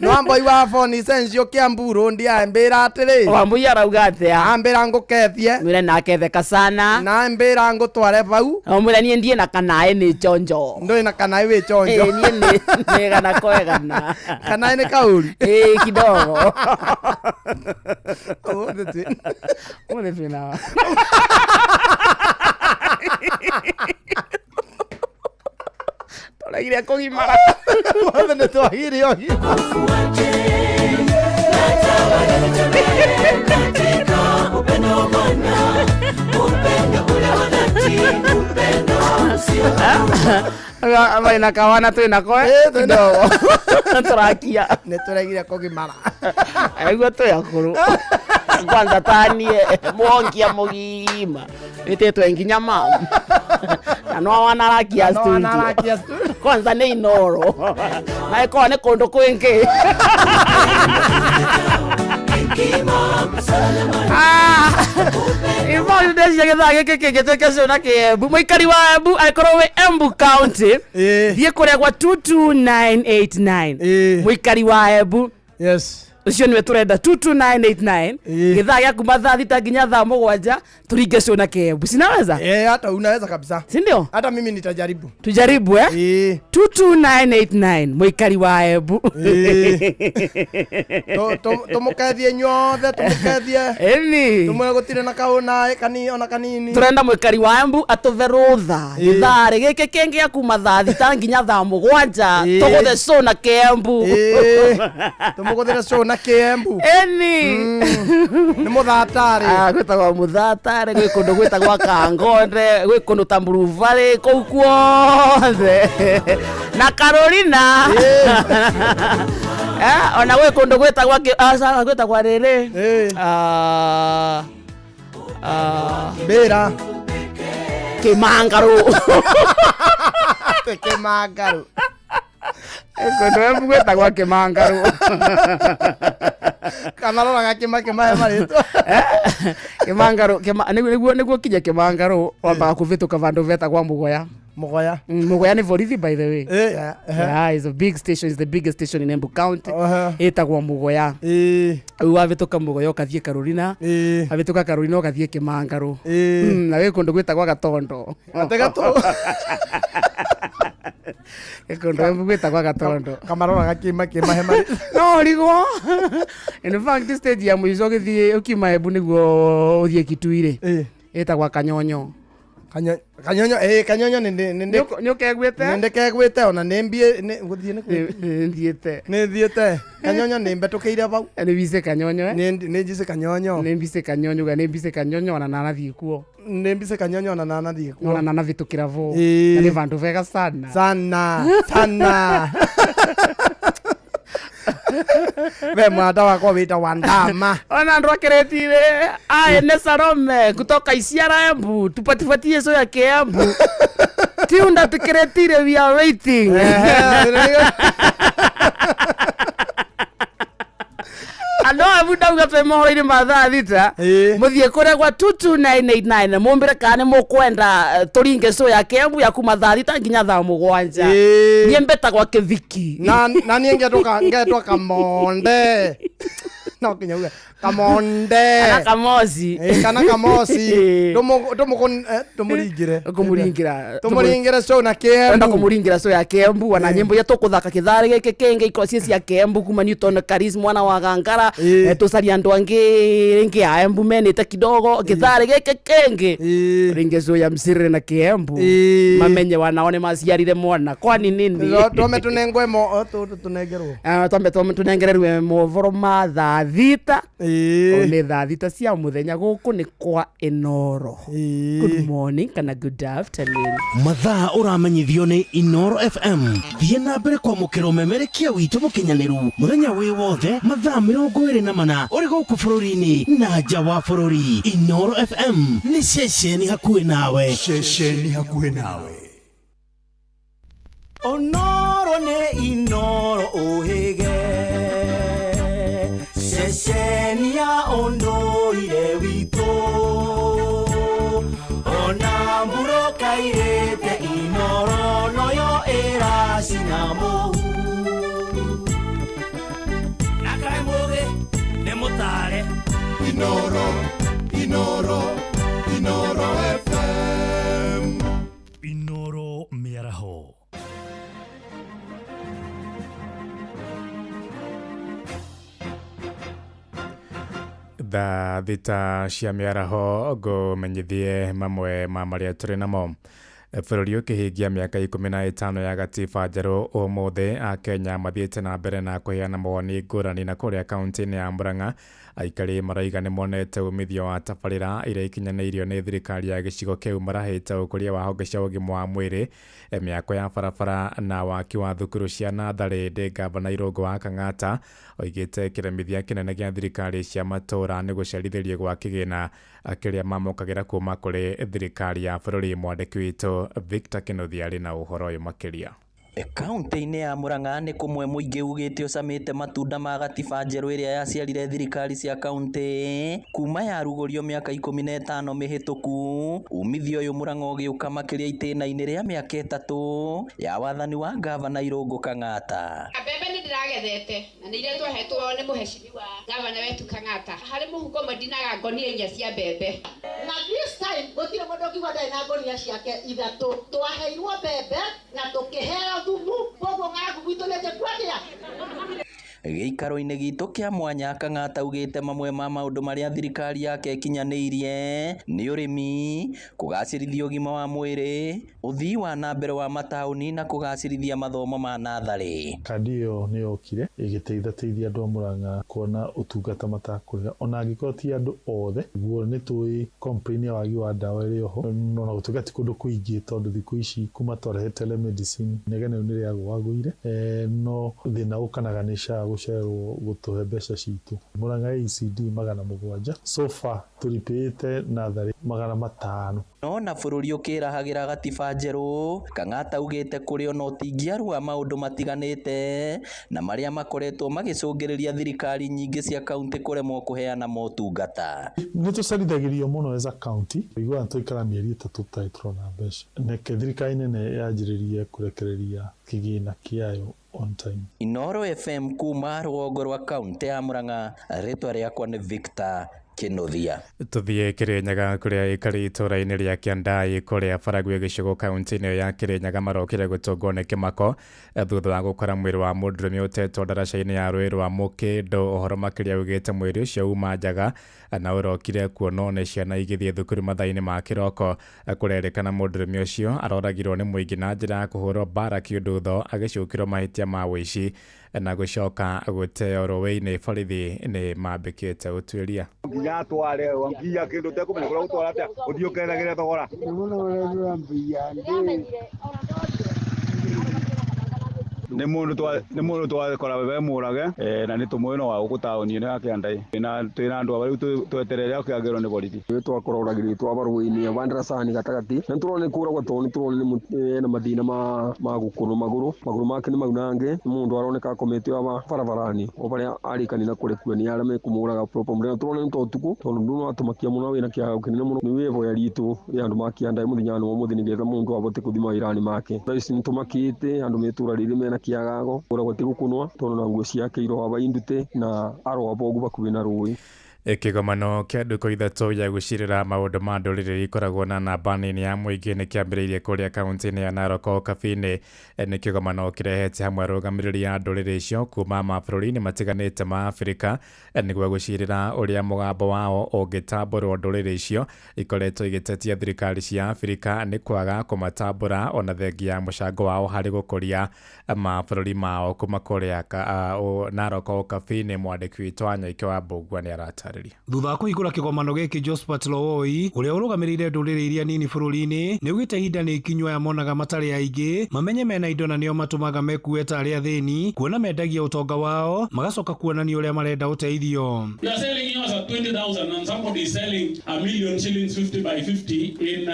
Nĩ Wambui wa Phone Essential Kiambu Road ambĩra atĩrĩ. Wambui arauga atĩa? Ambĩra ngũkethie. Mwĩre naketheka sana. Na ambĩra ngũtware vau. Mwĩre niĩ ndiĩ na kanaĩ nĩ chonjo. Ndũrĩ na kanaĩ wĩ chonjo. Ĩĩ, niĩ nĩ gana kwegana. Kanaĩ nĩ kaũru. Ĩĩ, kidogo. Ũmũthĩ twĩ- Ũmũthĩ twĩna tũregire kũgimara. Ũmũthĩ nĩ twagire ũgima. Maina kawana twĩnako kidogo. Tũrakia. Nĩ tũregire kũgimara. Aigua twĩ akũrũ. Kwanza tanie mwongia mũgima wĩtĩtwe nginya mam na no wanarakia No studio. wanarakia studio. Kwanza nĩ Inoro na ĩkorwo nĩ kũndũ kwĩngĩ. Ivo ndecia gĩthaa gĩkĩ kĩngĩ tuĩke cio na kĩembu. Mũikari wa Embu angĩkorwo wĩ Embu County, thiĩ kũrĩa gwa 22989. Mũikari wa Embu. Yes. Ũcio nĩwe tũrenda 22989. Gĩthaa gĩa kuma thaa 6 nginya thaa 7 tũringe cio na kĩembu. Sinaweza? Hata unaweza kabisa. Si ndio? Hata mimi nitajaribu. Tujaribu eh? 22989 mũikari wa Embu. Tũmũkethie inyuothe, tũmũkethie. Ĩni. Tũmwĩre gũtirĩ na kaũnaĩ ona kanini. Tũrenda mũikari wa Embu atũve rũtha. Gĩthaa rĩ gĩkĩ kĩngĩ gĩa kuma thaa 6 nginya thaa 7 tũgũthe show na kĩembu. Tũmũgũthĩre show na kĩembu. Ĩni. Nĩ Mũthatarĩ. Gwĩtagwo Mũthatarĩ, gwĩ kũndũ gwĩtagwo Kangonde, gwĩ kũndũ ta Mburubarĩ, kũu kuothe. Na Karolina. Ona gwĩ kũndũ gwĩtagwo gwĩtagwo rĩrĩ. Mbĩra. Kĩmangarũ. Kĩmangarũ. Kũndũ Embu gwĩtagwo Kĩmangarũ. Kana roraga kĩma kĩmahe marĩtwa. Kĩmangarũ, nĩguo kinye Kĩmangarũ wambaga kũvĩtũka vandũ vetagwa Mũgoya. Mũgoya. Mũgoya nĩ borithi by the way. Yeah, Yeah, it's a big station, it's the biggest station in Embu County. Ĩtagwo Mũgoya. Rĩu wavĩtũka Mũgoya ũkathiĩ Karolina. Wavĩtũka Karolina ũgathiĩ Kĩmangarũ. Na gwĩ kũndũ gwĩtagwo Gatondo. Ate Gatondo. Gwĩ kũndũ Embu gwĩtagwo Gatondo. Kamaroraga kĩma kĩmahe marĩtwa. No ũrigwo. In fact stage ya mũico ũgĩthiĩ ũkiuma Embu nĩguo ũthiĩ Kitui rĩ. Ĩtagwo Kanyonyo. Kanyonyo, Kanyonyo nĩ Nĩ ũkeguĩte? Nĩ ndĩkeguĩte ona nĩ mbiĩ nĩ gũthiĩ nĩ kũ? Nĩ thiĩte. Nĩ thiĩte. Kanyonyo nĩ mbetũkĩire vau. Nĩ mbice Kanyonyo eh? Nĩ njice Kanyonyo. Nĩ mbice Kanyonyo ga nĩ mbice Kanyonyo ona nanathiĩ kuo. Nĩ mbice Kanyonyo ona nanathiĩ kuo. Ona nanavĩtũkĩra vo. Na nĩ vandũ vega sana. Sana, sana. We mwanda wakwa wĩta Wandama. Ona andũ akeretire aye nĩ Salome kutoka Isiara Embu tupatifatie so ya Kiambu. Tiunda tukeretire, we are waiting. Andå abu ndauga twä mohoro-inä ma thaa 6 må thiä kå rä a gwa 22989 må mbä re kana nä må kwenda tå ringe cå ya Kiambu ya kuma thaa 6 nginya thaa 7. Niä mbetagwa Kĩthiki. Na niä ngetwo Kamonde. No kinya uge Kamonde. Kana Kamosi. Kana Kamosi. Tumuringire. Kumuringira. Tumuringire show na Kiambu. Enda kumuringira show ya Kiambu wana nyimbo ya tukuthaka kithari giki kingi ikorwo ci cia Kiambu kuma Newton Karis mwana wa Gangara tucaria andu angi ringi a Embu menite kidogo kithari giki kingi ringi show ya Msirire na Kiambu mamenye wanao ni maciarire mwana kwani nini twame tunengwe mo tunengerwo twambe tunengererwe movoro ma thaa 6 nĩ thaa 6 cia muthenya gũkũ nĩ kwa Inoro. Good morning kana good afternoon. Mathaa ũramenyithio nĩ Inoro FM. Thiĩ na mbere kwamũkĩra ũmemerekia witũ mũkinyanĩru mũthenya wĩ wothe mathaa 24 ũrĩ gũkũ bũrũri-inĩ na nja wa bũrũri. Inoro FM nĩ ceceni hakuhĩ nawe. Ceceni hakuhĩ nawe. Onoro nĩ Inoro ũhĩge ceceni ya ũndũire witũ ona mbura kairĩte Inoro noyo ĩracina mũhu na kaĩ mũgĩ nĩ mũtare. Inoro, Inoro, Inoro FM. Inoro mĩaraho. Thaa 6 cia mĩaraho ngũmenyithie mamwe ma marĩa tũrĩ namo. Bũrũri ũkĩhingia mĩaka 15 ya gatiba njerũ ũmũthĩ, Akenya mathiĩte na mbere na kũheana mawoni ngũrani na kũrĩa kaunti-inĩ ya Murang'a aikari maraiga nĩ monete umithio wa tabarĩra iria ikinyanĩirio nĩ thirikari ya gĩcigo kĩu marahĩte ũkũria wa honge cia ũgima wa mwĩrĩ, mĩako ya barabara na waki wa thukuru cia natharĩ. Ndĩ ngavana Irũngũ wa Kang'ata oigĩte kĩremithia kĩnene gĩa thirikari cia matũũra nĩ gũcerithĩrio gwa kĩgĩna kĩrĩa mamũkagĩra kuma kũrĩ thirikari ya bũrũri. Mwandĩki witũ Victor Kĩnuthia arĩ na ũhoro ũyũ makĩria. Kaunti-inĩ ya Murang'a nĩ kũmwe mũingĩ ugĩte ũcamĩte matunda ma gatiba njerũ ĩrĩa yaciarire thirikari cia kaunti kuma yarugũrio mĩaka 15 mĩhĩtũku. Umithio ũyũ Murang'a ũgĩũka makĩria itĩna-inĩ rĩa mĩaka 3 ya wathani wa ngavana Irũngũ Kang'ata. Mbembe nĩ ndĩragethete na nĩ iria twahetwo nĩ mũhecimiwa ngavana wetu Kang'ata. Harĩ mũhuko ũmwe ndinaga ngonia 4 cia mbembe. Na this time gũtirĩ mũndũ ũngiuga ndarĩ na ngonia ciake 3. Twaheirwo mbembe na tũkĩheo thumu, koguo ng'aragu gwitũ nĩ njĩku atĩa? Gĩikaro-inĩ gitũ kĩa mwanya Kang'ata augĩte mamwe ma maũndũ marĩa thirikari yake ĩkinyanĩirie nĩ ũrĩmi, kũgacĩrithia ũgima wa mwĩrĩ, ũthii wa na mbere wa mataũni na kũgacĩrithia mathomo ma natharĩ. Kandi ĩyo nĩ yokire ĩgĩteithateithia andũ a Murang'a kuona ũtungata matakũrĩha ona angĩkorwo ti andũ othe. Guo nĩ tũĩ complain ya wagi wa ndawa ĩrĩ oho, ona gũtuĩka ti kũndũ kũingĩ tondũ thikũ ici kuma twarehe telemedicine inegene rĩu nĩ rĩagũagũire, no thĩna ũkanaga nĩ SHA gũcererwo gũtũhe mbeca citũ. Murang'a ACD 700 so far tũripĩte natharĩ 500. No na bũrũri ũkĩrahagĩra gatiba njerũ, Kang'ata augĩte kũrĩ ona ũtingiaru wa maũndũ matiganĩte na marĩa makoretwo magĩcũngĩrĩria thirikari nyingĩ cia kaunti kũremwo kũheana motungata. Nĩ tũcerithagĩrio mũno as a county, iguaga tũikara mĩeri 3 tũtarĩ tũrona mbeca. Neke thirikari nene yanjĩrĩrie kũrekereria kĩgĩna kĩayo on time. Inoro FM kuma rũgongo rwa kaunti ya Murang'a, rĩtwa rĩakwa nĩ Victor Kĩnuthia. Tuthiĩ Kĩrĩnyaga kũrĩa aikari itũũra-inĩ rĩa Kĩandai kũrĩa Baragwi gĩcigo kaunti-inĩ ya Kĩrĩnyaga marokire gũtũngwo nĩ kĩmako thutha wa gũkora mwĩrĩ wa mũndũrũme ũtetwo ndaraca-inĩ ya rũĩ rwa Mũkĩndũ. Ũhoro makĩria ugĩte mwĩrĩ ũcio uma njaga na ũrokire kuonwo nĩ ciana igĩthiĩ thukuru mathaa-inĩ ma kĩroko. Kũrerĩkana mũndũrũme ũcio aroragirwo nĩ mũingĩ na njĩra ya kũhũrwo mbara kĩũndũtho agĩcukĩrwo mahĩtia ma ũici na gũcoka gũteo rũĩ-inĩ. Borithi nĩ mambĩkĩte ũtuĩria. Nginya atware nginya kindu tekumenya kuria gutwara atia uthii ukethagire thogora. Nĩ mũndũ twakora we mũrage na nĩ tũmũĩ no wa gũkũ taũni-inĩ ya Kĩandai na twĩna andũ aba rĩu tweterere akĩagĩrwo nĩ borithi. Nĩ twakora ũragĩrĩtwo aba rũĩ-inĩ Bandarasani gatagatĩ na nĩtũrona nĩ kũragwo tondũ nĩtũrona ena mathĩna ma gũkũrwo magũrũ make nĩ maunange. Nĩ mũndũ aroneka akomete aba barabarani o barĩa arĩkani na kũrekua nĩ arĩa mekũmũraga proper mũthenya. Tũrona nĩ ta ũtukũ tondũ ndũ no atũmakia mũno wĩna kĩagago kĩnene mũno. Nĩ wĩboya ritũ rĩa andũ ma Kĩandai mũthenya wa ũmũthĩ nĩgetha mũndũ abote kũthi mawĩra-inĩ make. Thaa ici nĩtũmakĩte andũ metũra rĩrĩ mena kĩagago kũragwo ti gũkũnwa tondũ na nguo ciake iroaba indute na aroaba ũguo bakuhĩ na rũĩ. Kĩgomano kĩa ndukũ ithatũ ya gũcirĩra maũndũ ma ndũrĩrĩ ikoragwo na namba nini ya mũingĩ nĩ kĩambĩrĩirie kũrĩa kaunti-inĩ ya Narok Kabini. Nĩ kĩgomano kĩrehete hamwe arũgamĩrĩri a ndũrĩrĩ icio kuma mabũrũri-inĩ matiganĩte ma Afrika nĩguo gũcirĩra ũrĩa mũgambo wao ũngĩtambũrwo. Ndũrĩrĩ icio ikoretwo igĩtetia thirikari cia Afrika nĩ kwaga kũmatambũra ona thengia ya mũcango wao harĩ gũkũria mabũrũri mao. Kuma kũrĩa Narok Kabini, mwandĩki witũ Wanyoike wa Mbũgua nĩ aratarĩria. Thutha wa kũhingũra kĩgomano gĩkĩ, Josephat Lowoi ũrĩa ũrũgamĩrĩire ndũrĩrĩ iria nini bũrũri-inĩ nĩ augĩte ihinda nĩ ikinyu aya monaga matarĩ aingĩ mamenye mena indo na nĩo matũmaga mekue tarĩ athĩni kuona mendagia ũtonga wao magacoka kuonania ũrĩa marenda ũteithio. You are selling yours at 20,000 and somebody is selling 1 million shillings 50 by 50 in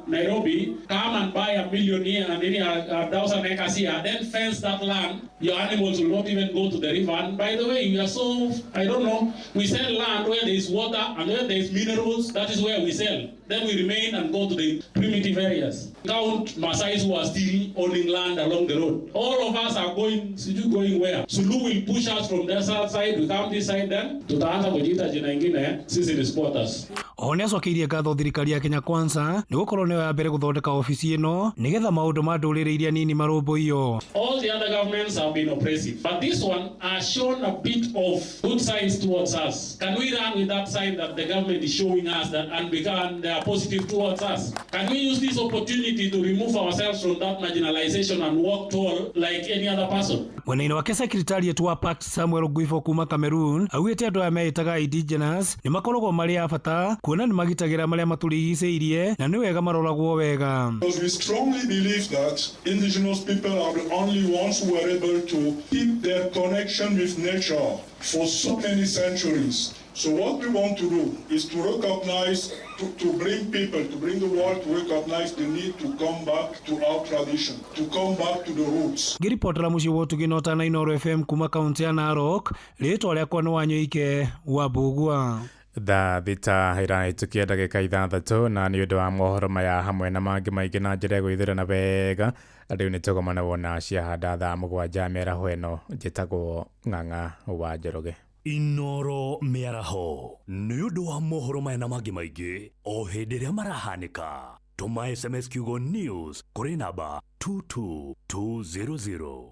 Nairobi. Come and buy 1 million here and any 1,000 acres here, then fence that land. Your animals will not even go to the river. And by the way, we are so, I don't know, we sell land where there is water and where there is minerals, that is where we sell. Then we remain and go to the primitive areas. Count Maasais who are still owning land along the road. All of us are going, going where? Sulu will push us from the south side, we come this side then. Tutaanza kujiita jina ingine, sisi ni squatters. Oho nĩacokeirie ngatho thirikari ya Kenya Kwanza nĩ gũkorwo nĩyo ya mbere gũthondeka obici ĩno nĩgetha maũndũ ma ndũrĩrĩ iria nini marũmbũiyo. All the other governments have been oppressive, but this one has shown a bit of good signs towards us. Can we run with that sign that the government is showing us that and become they are positive towards us? Can we use this opportunity to remove ourselves from that marginalization and walk tall like any other person? Mwena-inĩ wake Secretariat wa Pact Samuel Nguifo kuma Cameroon augĩte andũ aya meĩtaga indigenous nĩ makoragwo marĩ a bata kuona nĩ magitagĩra marĩa matũrigicĩirie na nĩ wega maroragwo wega. Because we strongly believe that indigenous people are the only ones who are able to keep their connection with nature for so many centuries. So what we want to do is to recognize, to bring people, to bring the world to recognize the need to come back to our tradition, to come back to the roots. Ngĩribotera mũciĩ wa ũtugi na ũtana Inooro FM kuma kaunti ya Narok, rĩtwa rĩakwa nĩ Wanyoike wa Mbũgua. Thaa 6 ĩrahĩtũkia ndagĩka 6 na nĩ ũndũ wa mohoro maya hamwe na mangĩ maingĩ na njĩra ya gwĩthurana wega rĩu nĩ tũgomana wona ciahanda thaa 7 mĩaraho ĩno. Njĩtagwo Ng'ang'a wa Njoroge. Inooro mĩaraho nĩ ũndũ wa mohoro maya na mangĩ maingĩ o hĩndĩ ĩrĩa marahanĩka. Tũma SMS kiugo news kũrĩ namba 22200.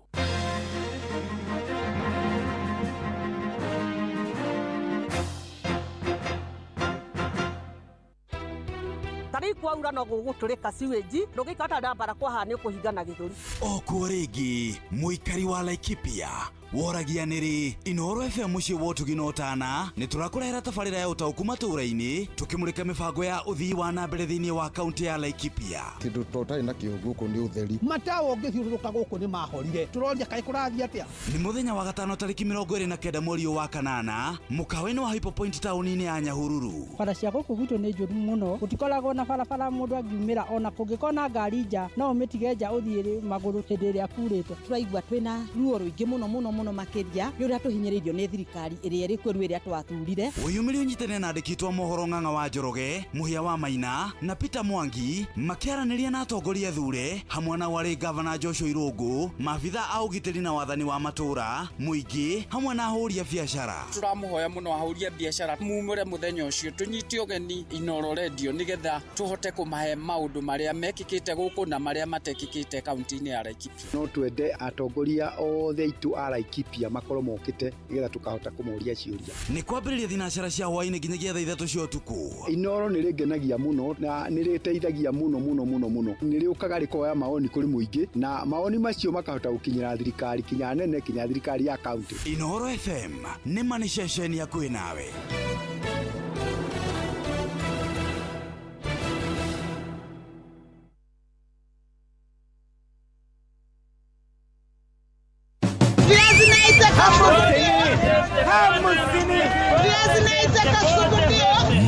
Tarĩu kwaura no gũgũtũrĩka sewage ndũngĩikara ndambara kwaha nĩ ũkũhingana gĩthũri. Okuo rĩngĩ mũikari wa Laikipia woragia nĩrĩ Inooro FM mũciĩ wa ũtugi na ũtana nĩ tũrakũrehera tabarĩra ya ũtaũku matũũra-inĩ tũkĩmũrĩka mĩbango ya ũthii wa na mbere thĩinĩ wa kaunti ya Laikipia. Kĩndũ tũtarĩ nakĩo gũkũ nĩ ũtheri. Matawa ũngĩthiũrũrũka gũkũ nĩ mahorire, tũroria kaĩ kũrathiĩ atĩa. Nĩ mũthenya wa gatano tarĩki 29 mweri wa kanana mũkawa-inĩ wa Hypo Point taũni-inĩ ya Nyahururu. Bara cia gũkũ gwitũ nĩ njũru mũno, gũtikoragwo na barabara mũndũ angiumĩra ona kũngĩkorwo na ngari nja no ũmĩtige nja ũthiĩ magũrũ hĩndĩ ĩrĩa kurĩte. Tũraigua twĩna ruo rũingĩ mũno mũno mũno makĩria nĩ ũrĩa tũhinyĩrĩirio nĩ thirikari ĩrĩa ĩrĩ kuo rĩu ĩrĩa twathurire. Wĩyumĩrie ũnyitane na andĩki a mohoro Ng'ang'a wa Njoroge, Mũhĩa wa Maina na Peter Mwangi makĩaranĩria na atongoria thure hamwe na warĩ gavana Joshua Irũngũ, maabitha a ũgitĩri na wathani wa matũũra, mũingĩ hamwe na ahũri a biacara. Tũramũhoya mũno ahũri a biacara mumĩre mũthenya ũcio tũnyite ũgeni Inooro Radio nĩgetha tũhote kũmahe maũndũ marĩa mekĩkĩte gũkũ na marĩa matekĩkĩte kaunti-inĩ ya Laikipia. No twende atongoria othe aitũ a Laikipia makorwo mokĩte nĩgetha tũkahota kũmoria ciũria. Nĩ kwambĩrĩria thinacara cia hwaĩ-inĩ nginyagia thaa 3 cia ũtukũ. Inooro nĩ rĩngenagia mũno na nĩ rĩteithagia mũno mũno mũno mũno. Nĩ rĩũkaga rĩkoya maoni kũrĩ mũingĩ na maoni macio makahota gũkinyĩra thirikari kinya nene kinya thirikari ya kaunti. Inooro FM nĩ ma nĩ ceceni hakuhĩ nawe. Viazi na itaka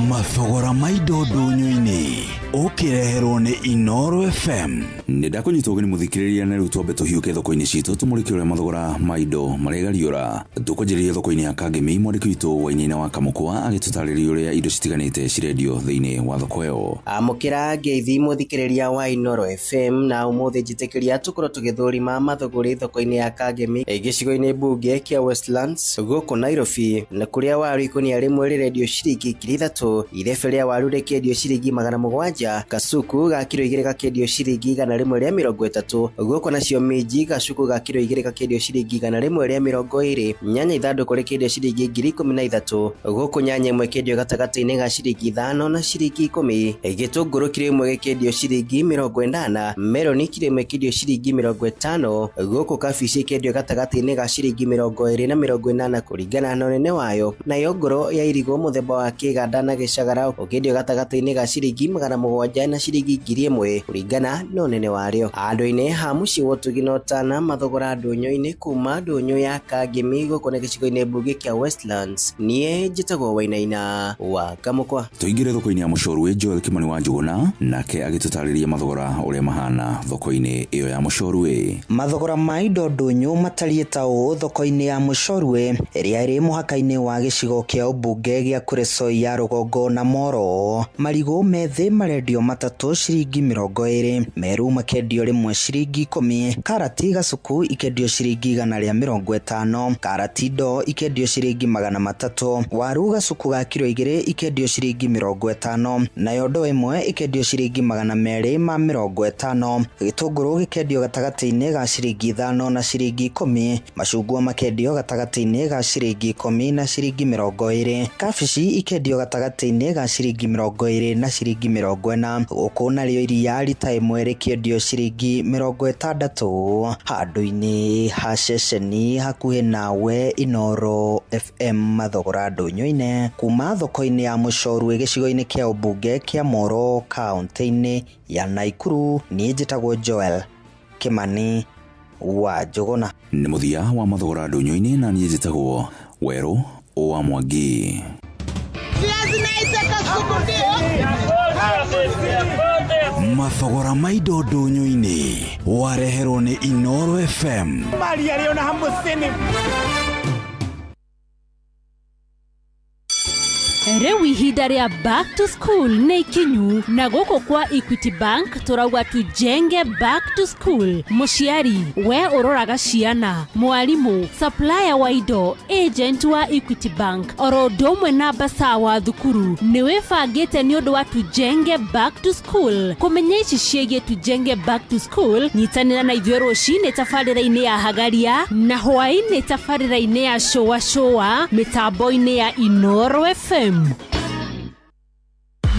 Mathogora ma indo ndũnyũ-inĩ ũkĩreherwo nĩ Inoro FM. Nĩ ndakũnyita ũgeni mũthikĩrĩria, na rĩu twambe tũhiũke thoko-inĩ citũ tũmũrĩke ũrĩa mathogora ma indo maregariũra. Tũkwanjĩrĩria thoko-inĩ ya Kangemi, mwandĩki witũ Wainaina wa Kamũkwa agĩtũtarĩria ũrĩa indo citiganĩte cirendio thĩinĩ wa thoko ĩyo. Amũkĩra ngeithi, mũthikĩrĩria wa Inoro FM, na ũmũthĩ njĩtĩkĩria tũkorwo tũgĩthũrima mathũgũrĩ thoko-inĩ ya Kangemi, gĩcigo-inĩ mbunge kĩa Westlands gũkũ Nairobi, na kũrĩa waru ikũnia rĩmwe rĩrendio ciringi 3,000, irebe rĩa waru rĩkĩendio ciringi 700, kacuku ga kiro 2 gakĩendio ciringi 130, gũkũ nacio minji gacuku ga kiro 2 gakĩendio ciringi 120, nyanya ithandũkũ rĩkĩendio ciringi 13,000, gũkũ nyanya ĩmwe ĩkĩendio gatagatĩ-inĩ ga ciringi 5 na ciringi 10, gĩtũngũrũ kiro ĩmwe gĩkĩendio ciringi 80, meroni kiro ĩmwe ĩkĩendio ciringi 50, gũkũ kabici ĩkĩendio gatagatĩ-inĩ ga ciringi 20 na 80 kũringana na ũnene wayo, nayo ngoro ya irigũ mũthemba wa kĩganda na gĩcagara ũkĩendio gatagatĩ-inĩ ga ciringi 700 na ciringi 1,000 kũringana na ũnene warĩo. Handũ-inĩ ha mũciĩ wa ũtugi na ũtana, mathogora ndũnyũ-inĩ kuma ndũnyũ ya Kangemi gũkũ na gĩcigo-inĩ mbunge kĩa Westlands, niĩ njĩtagwo Wainaina wa Kamũkwa. Tũingĩre thoko-inĩ ya Mũcorwe, Joel Kimani wa Njũgũna nake agĩtũtarĩria mathogora ũrĩa mahana thoko-inĩ ĩyo ya Mũcorwe. Mathogora ma indo ndũnyũ matariĩ ta ũũ thoko-inĩ ya Mũcorwe ĩrĩa ĩrĩ mũhaka-inĩ wa gĩcigo kĩa ũmbunge gĩa Kuresoi ya rũgongo na Moro. Marigũ methĩ marendio matatũ ciringi 20, meru makendio rĩmwe ciringi 10, karati gacuku ikendio ciringi 150, karati ndoo ikendio ciringi 300, waru gacuku ga kiro 2 ikendio ciringi 50, nayo ndoo ĩmwe ikendio ciringi 250, gĩtũngũrũ gĩkendio gatagatĩ-inĩ ga ciringi 5 na ciringi 10, macungwa makendio gatagatĩ-inĩ ga ciringi 10 na ciringi 20, kabici ikendio gatagatĩ-inĩ ga ciringi 20 na ciringi 40, gũkũ narĩo iria rita ĩmwe rĩkĩendio ciringi 60. Handũ-inĩ ha ceceni hakuhĩ nawe Inoro FM, mathogora ndũnyũ-inĩ kuma thoko-inĩ ya Mũcorwe gĩcigo-inĩ kĩa ũmbunge kĩa Moro kaũntĩ-inĩ ya Naikuru, niĩ njĩtagwo Joel Kimani wa Njũgũna. Nĩ mũthia wa mathogora ndũnyũ-inĩ, na niĩ njĩtagwo Werũ wa Mwangi. Viazi na itaka Mathogora ma indo ndũnyũ-inĩ wareherwo nĩ Inoro FM. Maria rĩo na 50. Rĩu ihinda rĩa back to school nĩ ikinyu, na gũkũ kwa Equity Bank tũrauga tujenge back to school. Mũciari we ũroraga ciana, mwarimũ, supplier wa indo, agent wa Equity Bank, oro ũndũ ũmwe na mbaca wa thukuru, nĩ wĩbangĩte nĩ ũndũ wa tujenge back to school. Kũmenya ici ciĩgiĩ tujenge back to school, nyitanĩra na ithuĩ rũcinĩ tabarĩra-inĩ ya Hagaria na hwaĩ-inĩ tabarĩra-inĩ ya Shoa Shoa mĩtambo-inĩ ya Inoro FM.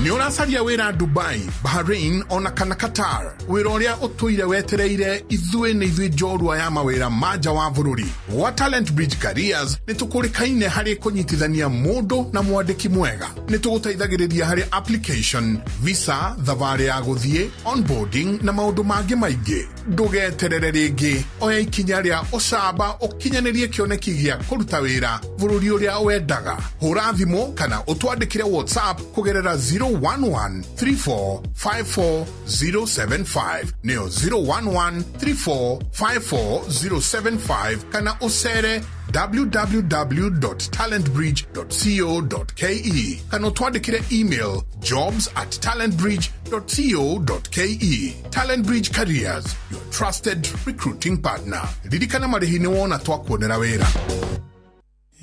Nĩ ũracaria wĩra Dubai, Bahrain ona kana Qatar, wĩra ũrĩa ũtũire wetereire? Ithuĩ nĩ ithuĩ njorua ya mawĩra ma nja wa bũrũri. Gwa Talent Bridge Careers nĩ tũkũrĩkaine harĩ kũnyitithania mũndũ na mwandĩki mwega. Nĩ tũgũteithagĩrĩria harĩ application, visa, thabarĩ ya gũthiĩ, onboarding na maũndũ mangĩ maingĩ. Ndũgeterere rĩngĩ, oya ikinya rĩa ũcamba ũkinyanĩrie kĩoneki gĩa kũruta wĩra bũrũri ũrĩa wendaga. Hũra thimũ kana ũtwandĩkĩre WhatsApp kũgerera 011 34 54 075, nĩyo 011 34 54 075, kana ũcere www.talentbridge.co.ke kana ũtwandĩkĩre email jobs@talentbridge.co.ke. Talent Bridge Careers, your trusted recruiting partner. Ririkana marĩhi nĩ wona twakuonera wĩra.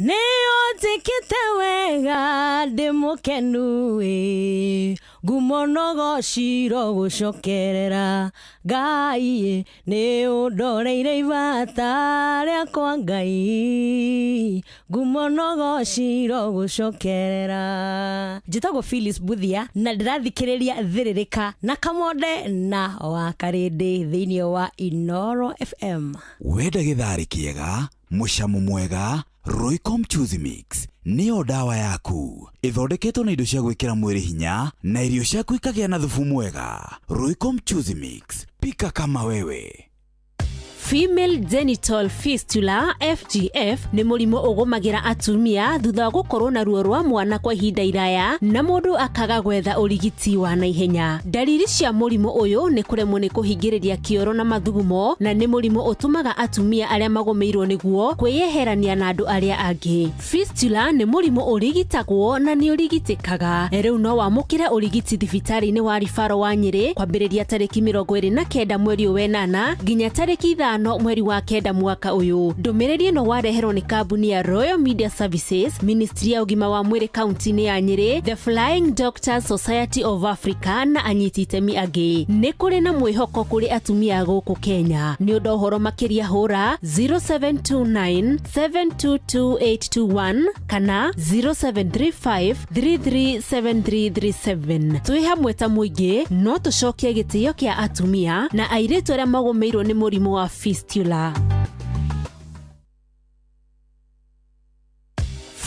Nĩ ũnjĩkĩte wega, ndĩ mũkenu ĩ, ngumo no gociro gũcokerera Ngai, nĩ ũndoreire ibata rĩakwa Ngai, ngumo no gociro gũcokerera. Njĩtagwo Phyllis Buthia na ndĩrathikĩrĩria Thĩrĩrĩka na Kamonde na wa Karĩndĩ thĩinĩ wa Inoro FM. Wenda gĩtharĩ kĩega, mũcamo mwega, Royco Mchuzi Mix nĩyo ndawa yaku. Ĩthondeketwo na indo cia gwĩkĩra mwĩrĩ hinya na irio ciaku ikagĩa na thubu mwega. Royco Mchuzi Mix, pika kama wewe. Female genital fistula FGF nĩ mũrimũ ũgũmagĩra atumia thutha wa gũkorwo na ruo rwa mwana kwa ihinda iraya na mũndũ akaga gwetha ũrigiti wa naihenya. Ndariri cia mũrimũ ũyũ nĩ kũremwo nĩ kũhingĩrĩria kĩoro na mathugumo, na nĩ mũrimũ ũtũmaga atumia arĩa magũmĩirwo nĩguo kwĩyeherania na andũ arĩa angĩ. Fistula nĩ mũrimũ ũrigitagwo na nĩ ũrigitĩkaga. Rĩu no wamũkĩre ũrigiti thibitarĩ-inĩ wa Ribaro wa Nyĩrĩ kwambĩrĩria tarĩki 29 mweri ũyũ wenana nginya tarĩki 5 mweri wa 9 mwaka ũyũ. Ndũmĩrĩri ĩno wareherwo nĩ kambuni ya Royal Media Services, Ministry ya ũgima wa mwĩrĩ kaunti-inĩ ya Nyĩrĩ, The Flying Doctors Society of Africa na anyiti itemi angĩ. Nĩ kũrĩ na mwĩhoko kũrĩ atumia gũkũ Kenya. Nĩ ũndũ ũhoro makĩria hũra 0729 722821 kana 0735 337337. Twĩ hamwe ta mũingĩ no tũcokie gĩtĩo kĩa atumia na airĩtu arĩa magũmĩirwo nĩ mũrimũ wa fistula.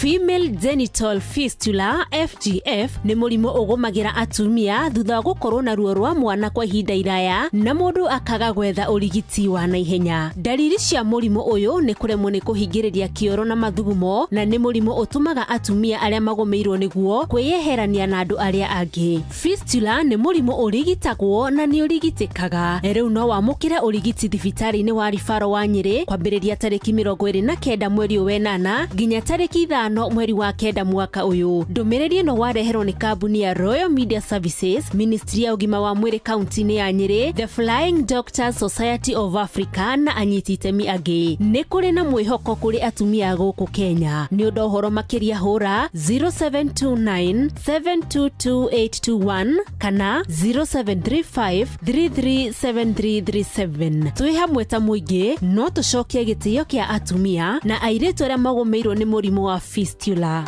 Female genital fistula FGF nĩ mũrimũ ũgũmagĩra atumia thutha wa gũkorwo na ruo rwa mwana kwa ihinda iraya na mũndũ akaga gwetha ũrigiti wa naihenya. Ndariri cia mũrimũ ũyũ nĩ kũremwo nĩ kũhingĩrĩria kĩoro na mathugumo, na nĩ mũrimũ ũtũmaga atumia arĩa magũmĩirwo nĩguo kwĩyeherania na andũ arĩa angĩ. Fistula nĩ mũrimũ ũrigitagwo na nĩ ũrigitĩkaga. Rĩu no wamũkĩre ũrigiti thibitarĩ-inĩ wa Ribaro wa Nyĩrĩ kwambĩrĩria tarĩki 29 mweri ũyũ wenana nginya tarĩki 5 mweri wa 9 mwaka ũyũ. Ndũmĩrĩri ĩno wareherwo nĩ kambuni ya Royal Media Services, Ministry ya ũgima wa mwĩrĩ kaunti-inĩ ya Nyĩrĩ, The Flying Doctors Society of Africa na anyiti itemi angĩ. Nĩ kũrĩ na mwĩhoko kũrĩ atumia gũkũ Kenya. Nĩ ũndũ ũhoro makĩria hũra 0729 722821 kana 0735 337337. Twĩ hamwe ta mũingĩ no tũcokie gĩtĩo kĩa atumia na airĩtu arĩa magũmĩirwo nĩ mũrimũ wa fistula.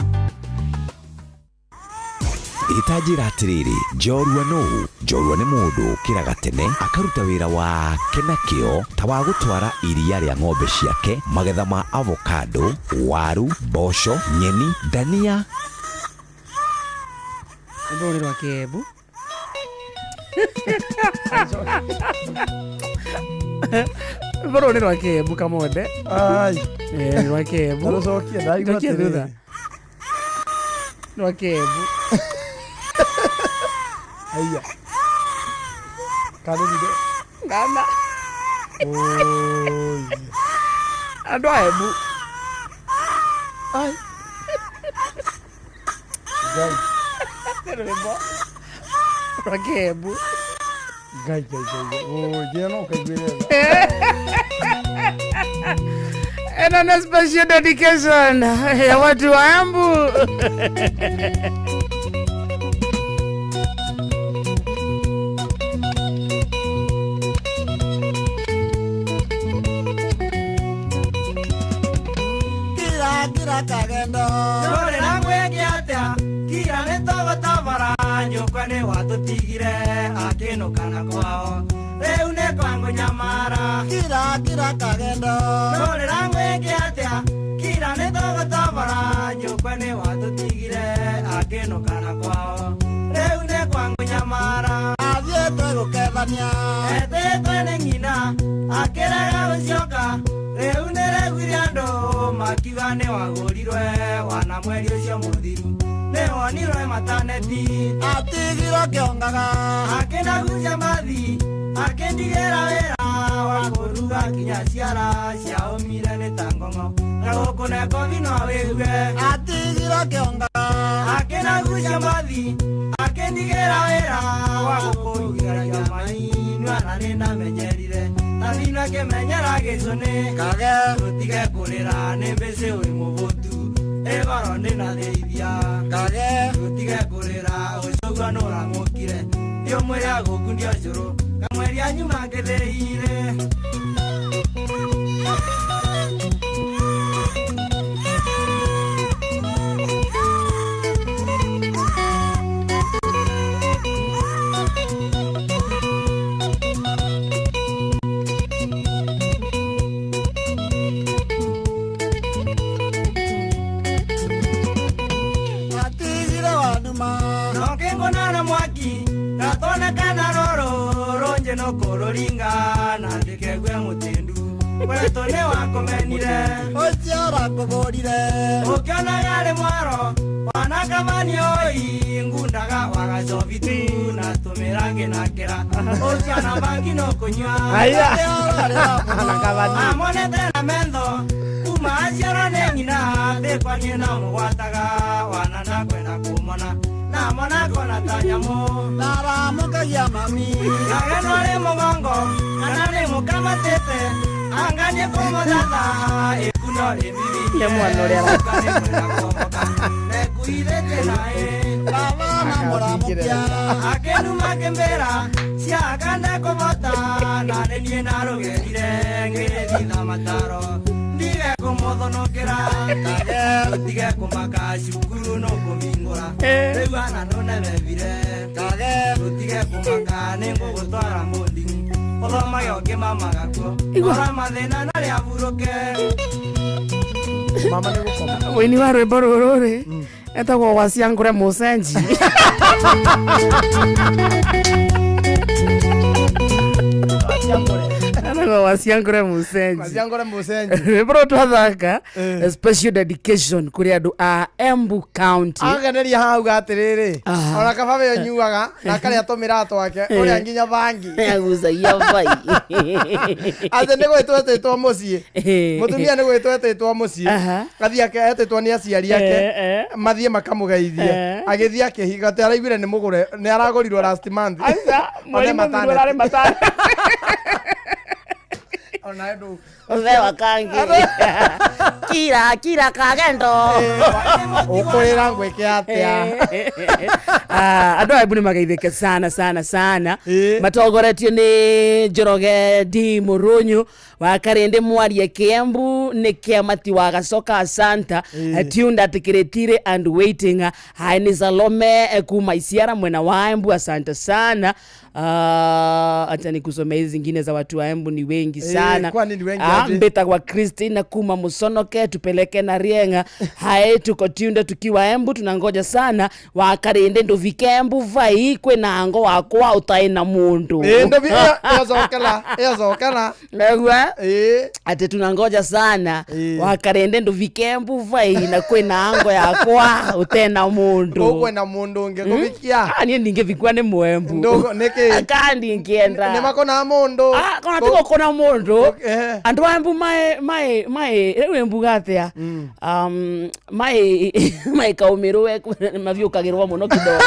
Ĩtanjĩra atĩrĩrĩ, njorua nũũ? Njorua nĩ mũndũ ũkĩraga tene akaruta wĩra wake na kĩo ta wa gũtwara iria rĩa ng'ombe ciake, magetha ma avocado, waru, mboco, nyeni, ndania. Rũrĩ rwa Kĩembu. Rũrĩ rwa Kĩembu Kamonde. Ai. Rwa Kĩembu. Rũcokie ndaigua Cokia thutha. atĩrĩrĩ. Rwa Kĩembu. Aya. Kanĩrire. Ngana. Oi. Andũ a Embu. Ai. Ngai. Nĩ rwĩmbo rwa Kĩembu. Ngai ngai ngai. Oi, nginya no ũkaiguĩre tha. And on a special dedication ya watu wa Embu. Kira kira kagendo Rorera mwege atia kira nĩ tũgũtobora nyũkwa nĩ watũtigire akĩnũkana kwao rĩu nĩ kwangu nyamara kira kira kagendo Rorera mwege atia kira nĩ tũgũtobora nyũkwa nĩ watũtigire akĩnũkana kwao rĩu nĩ kwangu nyamara athiĩte gũkethania etĩtwe nĩ ng'ina akĩrega gũcoka rĩu nĩreguire andũ makiuga nĩ wagũrirwe wana mweri ũcio mũthiru nĩwonirwe mataneti atigirwo kĩongaga akĩnagucia mathi akĩndigĩra wĩra wa kũruga nginya ciara ciaũmire nĩ ta ng'ong'o na gũkũ nekobi no wĩgue atigirwo kĩongaga akĩnagucia mathi akĩndigĩra wĩra wa gũkũrugĩra mai nwana nĩndamenyerire tathina kĩmenyera gĩcũnĩ kage tũtige kũrĩra nĩ mbĩcĩ wĩ mũbũtu ĩgoro nĩnathĩithia kage tũtige kũrĩra ũcũgua nũrang'ũkire ndiũmwĩre agũkundia ũcũrũ kamweria nyuma ngĩthĩire. Ringa na ndikegwe mutindu Wetũ nĩ wakũmenire ũcio ũrakũgũrire ũkĩonaga arĩ mwaro wanakamani oi ngundaga wagacobi tu na tũmĩrangi na kĩra ũcio na bangi no kũnyua Aya. amonete na mentho kuma aciarwo nĩ nyina thĩkwa niĩ no mũgwataga wana na kwenda kũmona namona kona ta nyamũ ndaramũkagia mami kageno rĩ mũgongo kana nĩ mũkamatĩte anganie kũmũthatha ĩkuno rĩmbibi Nĩ mwana ũrĩa nekuithĩtie naĩ baba na mũramũkia akenuma kĩmbĩra ciakande kũbota na nĩ niĩ narũgerire ngĩthitha mataro ndige kũmũthonokera kage tige kũmaka cukuru no kũmingũra rĩu ana nũnebebire kage tũtige kũmaka nĩ ngũgũtwara mũnding'i ũthomage ũkĩmamaga kuo ora mathĩna narĩa burũke. Mama nĩ gũkoma. Mũini wa rwĩmbo rũrũ rĩ etagwo Waciangũre Mũcenji. Etagwo Waciangũre Mũcenji. Waciangũre Mũcenji. Rwĩmbo rũrũ twathaka special dedication kũrĩ andũ a Embu County. Ageneria haha auga atĩrĩrĩ Aha. ona kaba we ũnyuaga na akarĩa tũmĩraa twake ũrĩa nginya bangi agucagia bai. Atĩ nĩ gwĩtwo etĩtwo mũciĩ mũtumia nĩ gwĩtwo etĩtwo mũciĩ Aha. athiĩ etĩtwo nĩ aciari ake Eh, eh. mathiĩ makamũgeithie Eh. agĩthiĩ akĩhinga atĩ araiguire nĩ mũgũre nĩ aragũrirwo last month. Aca, mweri One mũthiru ararĩ matano. Ona ndũ Uthewa kangi. Kira kira kagendo. Ũkũrĩra ngwĩke atĩa? Ah, andũ a Embu nĩ mageithĩke sana sana sana matongoretio nĩ Njoroge D Mũrũnyũ wa Karĩndĩ Mwarie Kĩembu nĩ Kĩamati wa Gacoka Asanta tuned at Kiretire and waiting. Hai ni Salome kuma Isiara mwena wa Embu, asante sana. Acha nikusomea hizi zingine za watu wa Embu ni wengi sana. Kwani ni wengi Ah, aje? mbetagwa Christina kuma Musonoke tupeleke na Rienga. Hai tuko tunde tukiwa Embu tunangoja sana wakarinde nduvike Embu vai kwina ango wakwa utai na mundu. Nduvi ĩyo cokera ĩyo cokera. Negua ati tunangoja sana wakarinde nduvike Embu vai na kwina ango yakwa utena mundu. Gũkwĩna mũndũ ũngĩ kũbikia. Ah, niĩ ndingĩbikwa nĩ mwembu. Ndũgũ nĩkĩ? Ka ndingĩenda. Nĩ makona mũndũ. Ah, kona ti gũkũna mũndũ. Andũ a Embu mae mae mae rĩu embuga atĩa? Mae mae kaũmĩrũ maviũkagĩrwo mũno kidogo.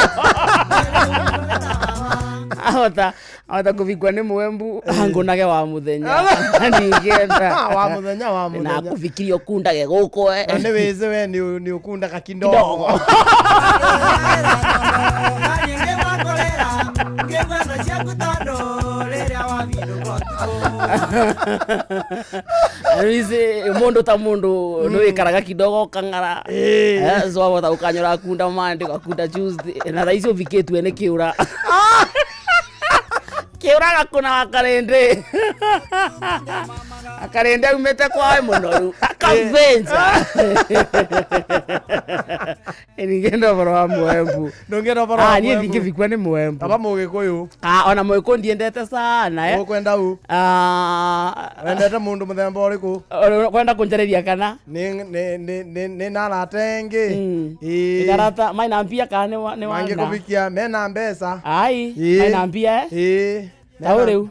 Ahota ahota kũbikwa nĩ mwembu angũnage wa mũthenya. Ndingĩenda. Wa mũthenya wa mũthenya. Na kũbikirie ũkundage gũkũ. Na nĩ wĩcĩ we nĩ ũkundaga kidogo. Ngĩgwetha ciaku tondũ rĩrĩa wabindũka Rĩu mundu ta mundu nĩ wĩkaraga kidogo ũkang'ara. So wahota gũkanyora akunda Monday ũgakunda Tuesday na thaa ici ũvikĩtue nĩ kĩũra. Kĩũra gakũna wakarĩndĩ. Akarĩndĩ aumĩte kwawe mũnoru akavenja. Ningĩenda ũhoro wa mwembu. Ndũngĩenda ũhoro wa Ah, niĩ mwembu. ndingĩbikwa nĩ mwembu. Aba mũgĩkũyũ. Ah, ona mũgĩkũyũ ndiendete sana. Ũkwenda ũ? Ah, Wendete mũndũ mũthemba ũrĩkũ? Kwenda kũnjarĩria kana? Nĩ na arata engĩ. Ĩĩ. Nĩ arata maina mbia kana nĩ wa wana? Mangĩkũbikia mena mbeca. Ai, Ĩĩ. maina mbia eh? Ĩĩ. Ta ũ rĩu?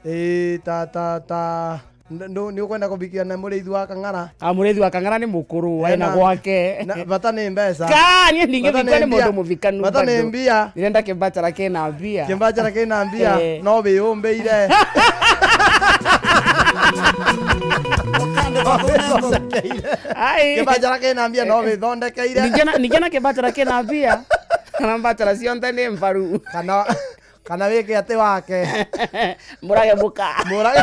Ĩĩ, ta ta ta nĩ ũkwenda kũbikia na mũrĩithi wa Kang'ara. Ah, mũrĩithi wa Kang'ara nĩ mũkũrũ aina gwake. Bata nĩ mbeca. Ka niĩ ndingĩbikwo Bata nĩ nĩ mũndũ mbia. mũbikanu Bata nĩ bado. mbia. Ndĩrenda kĩmbatara kĩna mbia. Kĩmbatara kĩna mbia no wĩyũmbĩire. Ai. Kĩmbatara kĩna mbia no wĩthondekeire. Ningĩona kĩmbatara kĩna mbia. Kana mbatara cionthe nĩ mbaru. Kana wĩke atĩ wake. Mũrage mũka. Mũrage.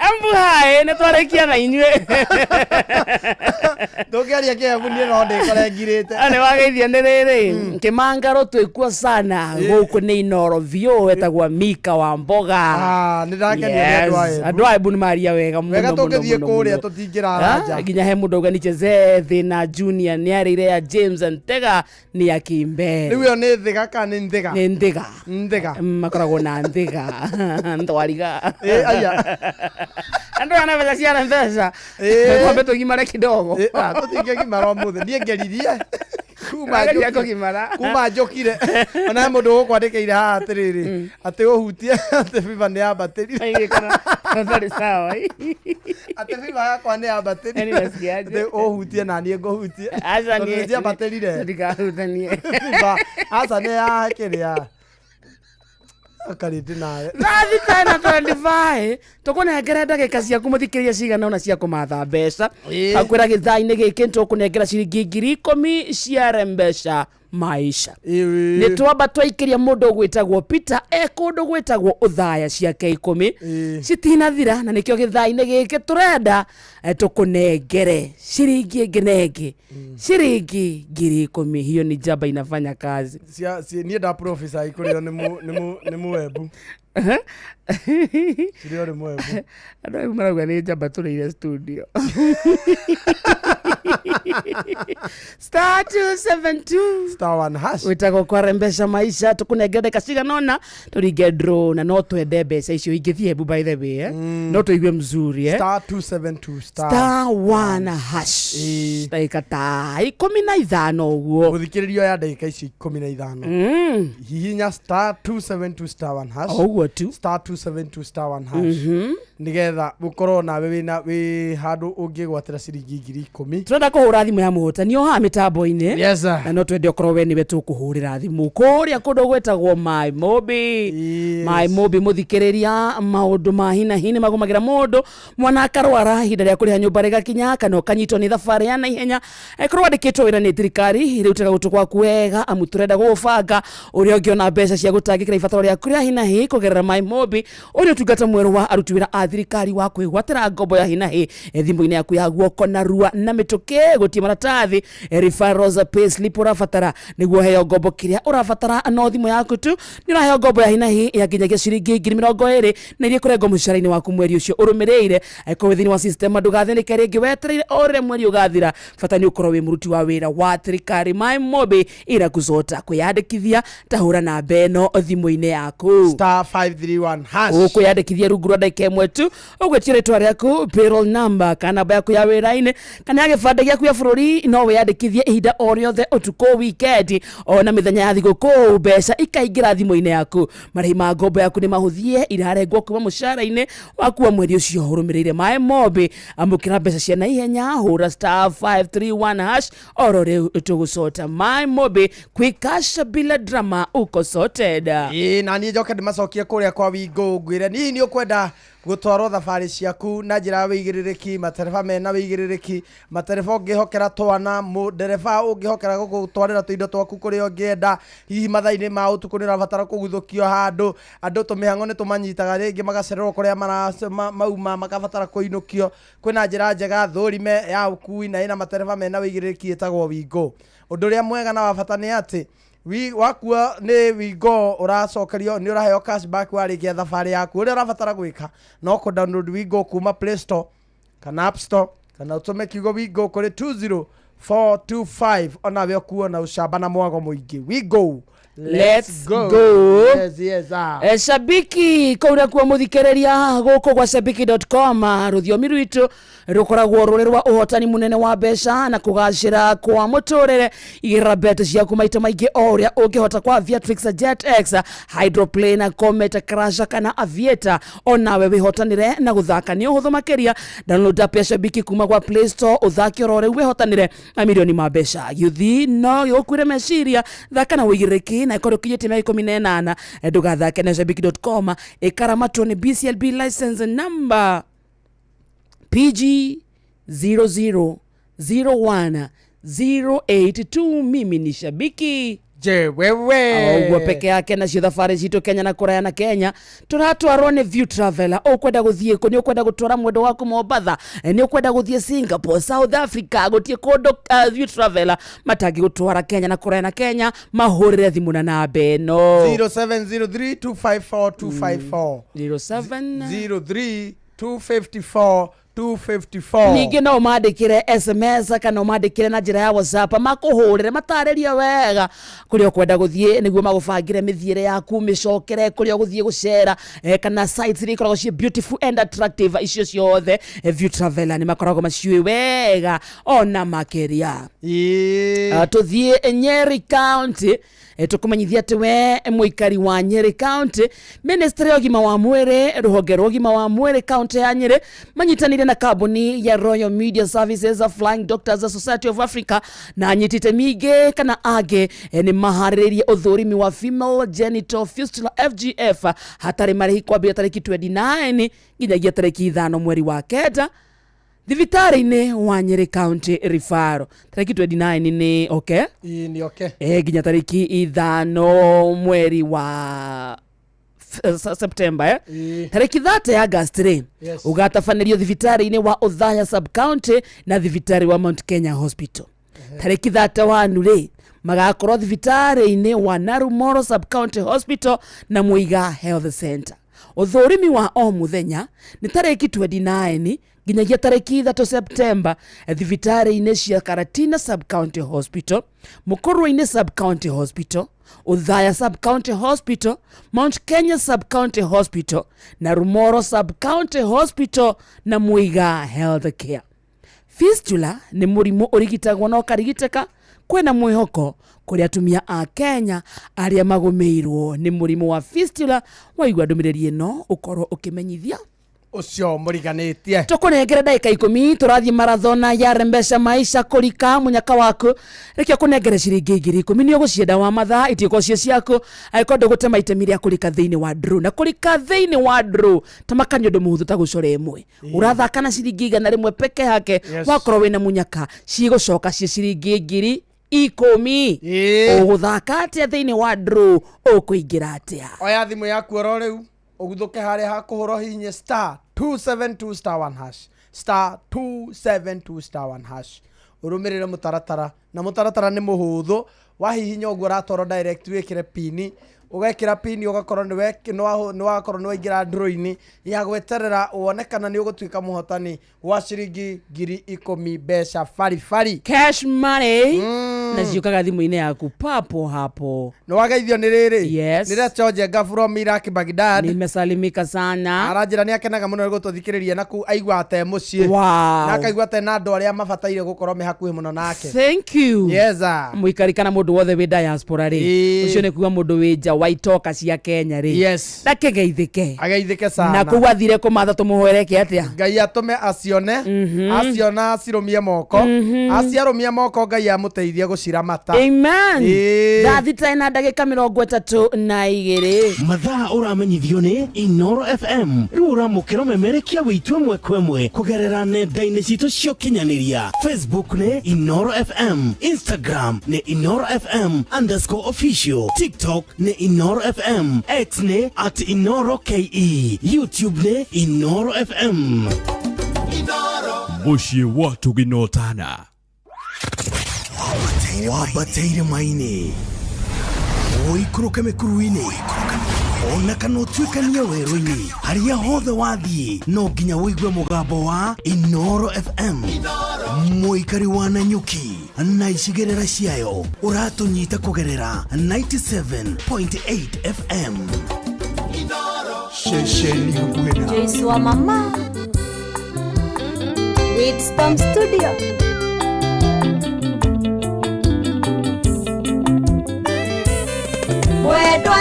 Embu hai nĩ twarĩkia na inyuĩ. Tũngĩaria Kĩembu niĩ no ndĩkore ngirĩte. Nĩ wageithio nĩ rĩrĩ kĩmangaro twĩkuo sana gũkũ nĩ Inoro biũ wetagwo Mika wa mboga. Ah, nĩ ndakenio nĩ andũ a Yes, Embu. andũ a Embu nĩ maria wega mũno Wega mũno, tũngĩthiĩ mũno, kũrĩa mũno. tũtingĩrara Ah, nja. nginya he mũndũ auga nichezee thĩna Junior nĩ arĩire ya James Ntega nĩ ya Kimbe. Rĩu ĩyo nĩ thĩga kana nĩ nthĩga? Nĩ nthĩga. Nthĩga. Makoragwo na nthĩga ntwariga. Ĩ, aya. Andũ aya na mbeca ciana mbeca. Ĩ. Twambe tũgimare kidogo. Ĩ, ah, tũtingĩgimara ũmũthĩ niĩ ngeririe kuma Wageria njũkire- kũgimara. kuma njũkire ona he mũndũ gũkwandĩkĩire haha atĩrĩrĩ atĩ ũhutie atĩ biba nĩ yambatĩrire Atarĩ sawa. Atĩ biba yakwa nĩ yambatĩrire. Yaani nasikiaje? Atĩ ũhutie na niĩ ngũhutie. Aca Tondũ niĩ- nĩ njiambatĩrire. Ndikahutanie. Biba aca nĩ ya kĩrĩa akarĩndĩ nawe. Thaa thita na 25 tũkũnengera ndagĩka ciaku mũthikĩrĩria cigana ũna cia kũmatha mbeca. Ĩ. Akwĩra gĩthaa-inĩ gĩkĩ nĩtũkũnengera ciringi 10,000 cia mbeca maisha. Nĩ twamba twaikĩria mũndũ ũgwĩtagwo Peter e kũndũ gwĩtagwo ũthaya ciake 10 citinathira na nĩkĩo gĩthaa-inĩ gĩkĩ tũrenda tũkũnengere ciringi ĩngĩ na ĩngĩ ciringi 10,000. Hiyo ni jaba inafanya kazi. Niĩ nda profesa kũrĩo nĩ mũembu. Cirĩo nĩ mũembu. Andũ acio marauga nĩ njamba tũrĩire studio. Star 272 star 1 hash wĩtagwo kware mbeca maisha tũkũnengera ndagĩka cigana ũna tũringe draw na no twende mbeca icio ingĩthiĩ Embu by the way eh? No tũigue mzuri eh? Star 272 star star 1 hash ndagĩka ta 15 ũguo. Mũthikĩrĩrio ya ndagĩka icio 15 hihinya star 272 star 1 hash. O ũguo tu. Star 272 star 1 hash nĩgetha ũkorwo nawe wĩna wĩ handũ ũngĩgwatĩra ciringi 10,000. Tũrenda kũhũra thimũ ya mũhotani o haha mĩtambo-inĩ. Yes, sir. Na no twende ũkorwo we nĩwe tũkũhũrĩra thimũ kũrĩa kũndũ gwĩtagwo Mai Mobi. Mai Mobi mũthikĩrĩria maũndũ ma hi na hi nĩ magũmagĩra mũndũ mwana akarwara ihinda rĩa kũrĩha nyũmba rĩgakinya kana ũkanyitwo nĩ thabarĩ ya naihenya ĩkorwo wandĩkĩtwo wĩra nĩ thirikari rĩu tega gũtũ gwaku wega amu tũrenda gũgũbanga ũrĩa ũngĩona mbeca cia gũtangĩkĩra ibataro rĩaku rĩa hi na hi kũgerera Mai Mobi ũrĩa ũtungata mwerũ wa aruti wĩra a thirikari wa kwĩgwatĩra ngombo ya hi na hi thimũ-inĩ yaku ya guoko na rua na mĩtũkĩ gũtie maratathi referrals pay slip ũrabatara nĩguo heo ngombo kĩrĩa ũrabatara no thimũ yaku tu nĩ ũraheo ngombo ya hi na hi ya nginyagia ciringi 20,000 na iria ĩkũrengwo mũcara-inĩ waku mweri ũcio ũrũmĩrĩire. Angĩkorwo wĩ thĩinĩ wa system ndũgathĩnĩke rĩngĩ wetereire o rĩrĩa mweri ũgathira bata nĩ ũkorwo wĩ mũruti wa wĩra wa thirikari. Mai Mobi irakuzota kwĩyandĩkithia tahũra namba ĩno thimũ-inĩ yaku star 531 hash. Ũkwĩyandĩkithia rungu rwa ndagĩka ĩmwe tu ũgwĩtia rĩtwa rĩaku payroll number kana namba yaku ya wĩra-inĩ kana ya gĩbandĩ gĩaku ya bũrũri no wĩyandĩkithie ihinda o rĩothe ũtukũ weekend ona mĩthenya ya thigũkũ mbeca ikaingĩra thimũ-inĩ yaku marĩhi ma ngombo yaku nĩ mahũthie irarengwo kuma mũcara-inĩ waku wa mweri ũcio ũrũmĩrĩire. Mai Mobi amũkĩra mbeca cia naihenya hũra star 531 hash oro rĩu tũgũcota. Mai Mobi quick cash bila drama uko sorted. Ĩĩ na niĩ njoke ndĩmacokie kũrĩa kwa Wingo ngwĩre niĩ nĩ ũkwenda gũtwarwo thabarĩ ciaku na njĩra ya wĩigĩrĩrĩki matereba mena wĩigĩrĩrĩki matereba ũngĩhokera twana ndereba ũngĩhokera gũgũtwarĩra tũindo twaku kũrĩa ũngĩenda hihi mathaa-inĩ ma ũtukũ nĩ ũrabatara kũguthũkio handũ andũ tũmĩhang'o nĩ tũmanyitaga rĩngĩ magacererwo kũrĩa mauma makabatara kũinũkio kwĩna njĩra njega thũrime ya ũkui na ĩna matereba mena wĩigĩrĩrĩki ĩtagwo Wingo. Ũndũ ũrĩa mwega na wa bata nĩ atĩ wakua nĩ Wingo ũracokerio nĩ ũraheo cashback warĩkia thabarĩ yaku ũrĩa ũrabatara gwĩka no kũ download Wingo kuma Play Store kana App Store kana ũtũme kiugo Wingo kũrĩ 20425 onawe ũkuo na ũcamba na mwago mũingĩ. Wingo, Let's go. Yes, yes, ah. Shabiki kũu kuo mũthikĩrĩria gũkũ gwa shabiki.com rũthiomi rwitũ rũkoragwo rũrĩ rwa ũhotani mũnene wa mbeca na kũgacĩra kwa mũtũrĩre igĩrĩra bet ciaku maita maingĩ o ũrĩa ũngĩhota kwa Aviatrix Jet X Hydroplane Comet Crasher kana Aviator onawe wĩhotanĩre na gũthaka nĩ ũhũthũ makĩria download app ya Shabiki kuma gwa Play Store ũthake oro rĩu wĩhotanĩre mamirioni ma mbeca gĩũthi no gĩgũkuĩre meciria thaka na ũigĩrĩrĩki na ĩkorwo ũkinyĩtie mĩaka 18 ndũgathake na shabiki.com ĩkaramatwo nĩ BCLB license number PG 0001082. Mimi ni Shabiki Je wewe Ũguo peke yake. Nacio thabarĩ citũ Kenya na kũraya na Kenya tũratwarwo nĩ View Traveler. Ũkwenda gũthiĩ kũ? Nĩ ũkwenda gũtwara mwendo waku Mombatha, nĩ ũkwenda gũthiĩ Singapore, South Africa, gũtiĩ kũndũ View Traveler matangĩgũtwara Kenya na kũraya na Kenya. Mahũrĩre thimũ na namba ĩno: 0703 254 254. 07 03 254 254. Ningĩ no ũmandĩkĩre SMS kana ũmandĩkĩre na njĩra ya WhatsApp, makũhũrĩre matarĩrie wega kũrĩa ũkwenda gũthiĩ nĩguo magũbangĩre mĩthiĩre yaku, mĩcokere kũrĩa ũgũthiĩ gũcera, kana sites iria ikoragwo ciĩ beautiful and attractive. Icio ciothe View Traveler nĩ makoragwo maciũĩ wega ona makĩria. Tũthiĩ Nyeri County. Tũkũmenyithia atĩ we mũikari wa Nyeri County, Ministry ya ũgima wa mwĩrĩ, rũhonge rwa ũgima wa mwĩrĩ county ya Nyeri manyitanĩire na kambuni ya Royal Media Services, Flying Doctors Society of Africa na anyitĩte mingĩ kana angĩ, nĩ maharĩrĩirie ũthũrimi wa female genital fistula, FGF, hatarĩ marĩhi kwambĩrĩria tarĩki 29 nginyagia tarĩki 5 mweri wa 9 thibitarĩ-inĩ wa Nyeri County Referral. Tarĩki 29 nĩ okay? Ĩĩ, nĩ okay. Nginya tarĩki 5 mweri wa September. Ĩĩ. Tarĩki 30 August rĩ, ũgatabanĩrio thibitarĩ-inĩ wa Othaya sub county na thibitarĩ wa Mount Kenya Hospital. Tarĩki 31 rĩ, magakorwo thibitarĩ-inĩ wa Narumoro sub county hospital na Muiga Health Center. Ũthũrimi wa o mũthenya nĩ tarĩki 29 nginyagia tarĩki 3 Septemba thibitarĩ-inĩ cia Karatina sub county hospital, Mũkũrwe-inĩ sub county hospital, Othaya sub county hospital, Mount Kenya sub county hospital na Rumoro sub county hospital na Muiga Health Care. Fistula nĩ mũrimũ ũrigitagwo na ũkarigitĩka. Kwĩna mwĩhoko kũrĩ atumia a Kenya arĩa magũmĩirwo nĩ mũrimũ wa fistula. Waigua ndũmĩrĩri ĩno, ũkorwo ũkĩmenyithia Ũcio mũriganĩtie. Tũkũnengere ndagĩka 10, tũrathiĩ marathona ya Rembesha Maisha kũrika mũnyaka waku. Reke ũkũnengere ciringi 10,000, nĩ ũgũcienda wa mathaa itiĩko cio ciaku angĩkorwo ndũgũtema itemi rĩa kũrika thĩinĩ wa draw. Na kũrika thĩinĩ wa draw tamakania ũndũ mũhũthũ ta gũcora ĩmwe. Ũrathaka na ciringi 100 peke yake. Wakorwo wĩna mũnyaka, cigũcoka ciĩ ciringi 10,000. Ũgũthaka atĩa thĩinĩ wa draw? Ũkũingĩra atĩa? Oya thimũ yaku oro rĩu, ũguthũke harĩa hakũhũra, hihinye star 272 star 1 hash, star 272 star 1 hash, ũrũmĩrĩre mũtaratara, na mũtaratara nĩ mũhũthũ. Wahihinya ũguo, ũratwarwo direct wĩkĩre pini. Ũgekĩra pini, ũgakorwo nĩ wakorwo nĩ waingĩra draw-inĩ ya gweterera wone kana nĩ ũgũtuĩka mũhotani wa ciringi 10,000, mbeca baribari. Cash money, na ciũkaga thimũ-inĩ yaku papo hapo. Nĩ wageithio nĩ rĩrĩ. Yes. Nĩ Recho Njenga from Iraq, Baghdad. Nimesalimika sana. Aranjĩra nĩ akenaga mũno nĩ gũtũthikĩrĩria na kuu aigua te mũciĩ na akaigua te na andũ arĩa mabataire gũkorwo me hakuhĩ mũno nake. Thank you. Yes, sir. Mũikari kana mũndũ wothe wĩ diaspora rĩ, ũcio nĩ kuga mũndũ wĩ nja wa itoka cia Kenya rĩ, ndakegeithĩke. Ageithĩke sana. Na kũu athire kũmatha, tũmũhoereke atĩa? Ngai atũme acione, aciona acirũmie moko, aciarũmia moko Ngai amũteithie gũciramata. Amen. Ĩĩ. Thaa 6 na ndagĩka 32. Mathaa ũramenyithio nĩ Inoro FM. Rĩu ũramũkĩra ũmemerekia wĩitũ ĩmwe kwa ĩmwe kũgerera nenda-inĩ citũ cia ũkinyanĩria. Facebook nĩ Inoro FM, Instagram nĩ Inoro FM underscore official, TikTok nĩ Inoro FM, X nĩ at Inoro KE, YouTube nĩ Inoro FM. Mũciĩ wa tũginotana. Wambateire maini, ũikũrũke mĩkuru-inĩ, ona kana ũtuĩkanie werũ-inĩ, harĩa hothe wathiĩ no nginya ũigue mũgambo wa Inoro FM. Mũikari wa Nanyuki na icigĩrĩra ciayo, ũratũnyita kũgerera 97.8 FM. Ceceni hakuhĩ na Joyce wa mama Wisdom Studio. Mwendwa e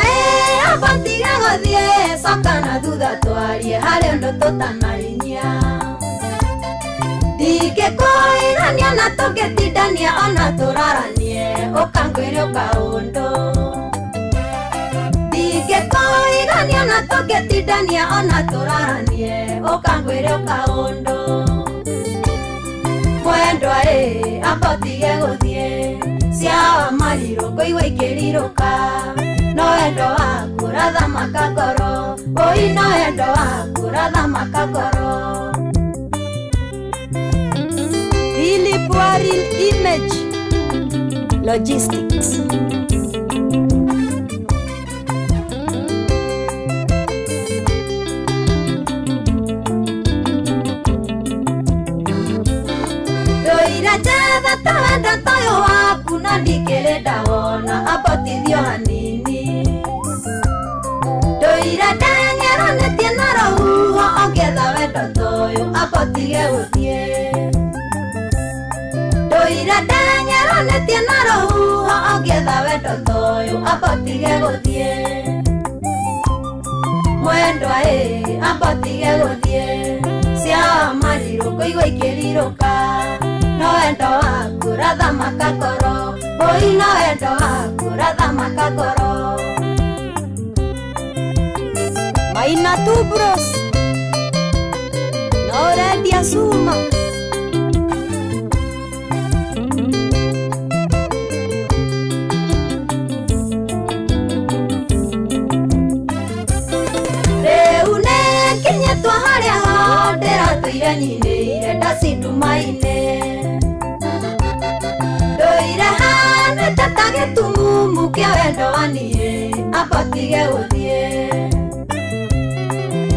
abatiga gũthiĩ, coka na thutha twarie harĩ ũndũ tũtanarinyia. Ndingĩkũigania na tũngĩtindania ona tũraranie, ũkangwĩre ũkaũndũ. Ndingĩkũigania na tũngĩtindania ona tũraranie, ũkangwĩre ũkaũndũ. Mwendwa ĩ amba ũtige gũthiĩ, cia marirũ ngũigua ikĩringa. ikĩrirũka no wendo waku ũrathamaka ngoro oi no wendo waku ũrathamaka ngoro. Philip Waril Image Logistics. Ndoira njetha ta wendo toyũ waku na ndikĩrĩ ndawona ambotithio hanini. Ndoira ndeng'eranĩtie na rũhuho ongetha wendo toyũ ambotige gũthiĩ. Ndoira ndeng'eranĩtie na rũhuho ongetha wendo toyũ ambotige gũthiĩ. Mwendwa ĩ ambotige gũthiĩ cia marirũ kũigua ikĩrirũka no wendo waku ũrathamaka ngoro oi no wendo waku ũrathamaka ngoro. Maina Tubros no ũrendia cuma. Rĩu nĩnginyĩtwo harĩa ho ndĩratũire nyinĩire ndacindumainĩ. Ndũire hanĩte ta gĩtumumu kĩa wendo wa niĩ ambotige gũthiĩ.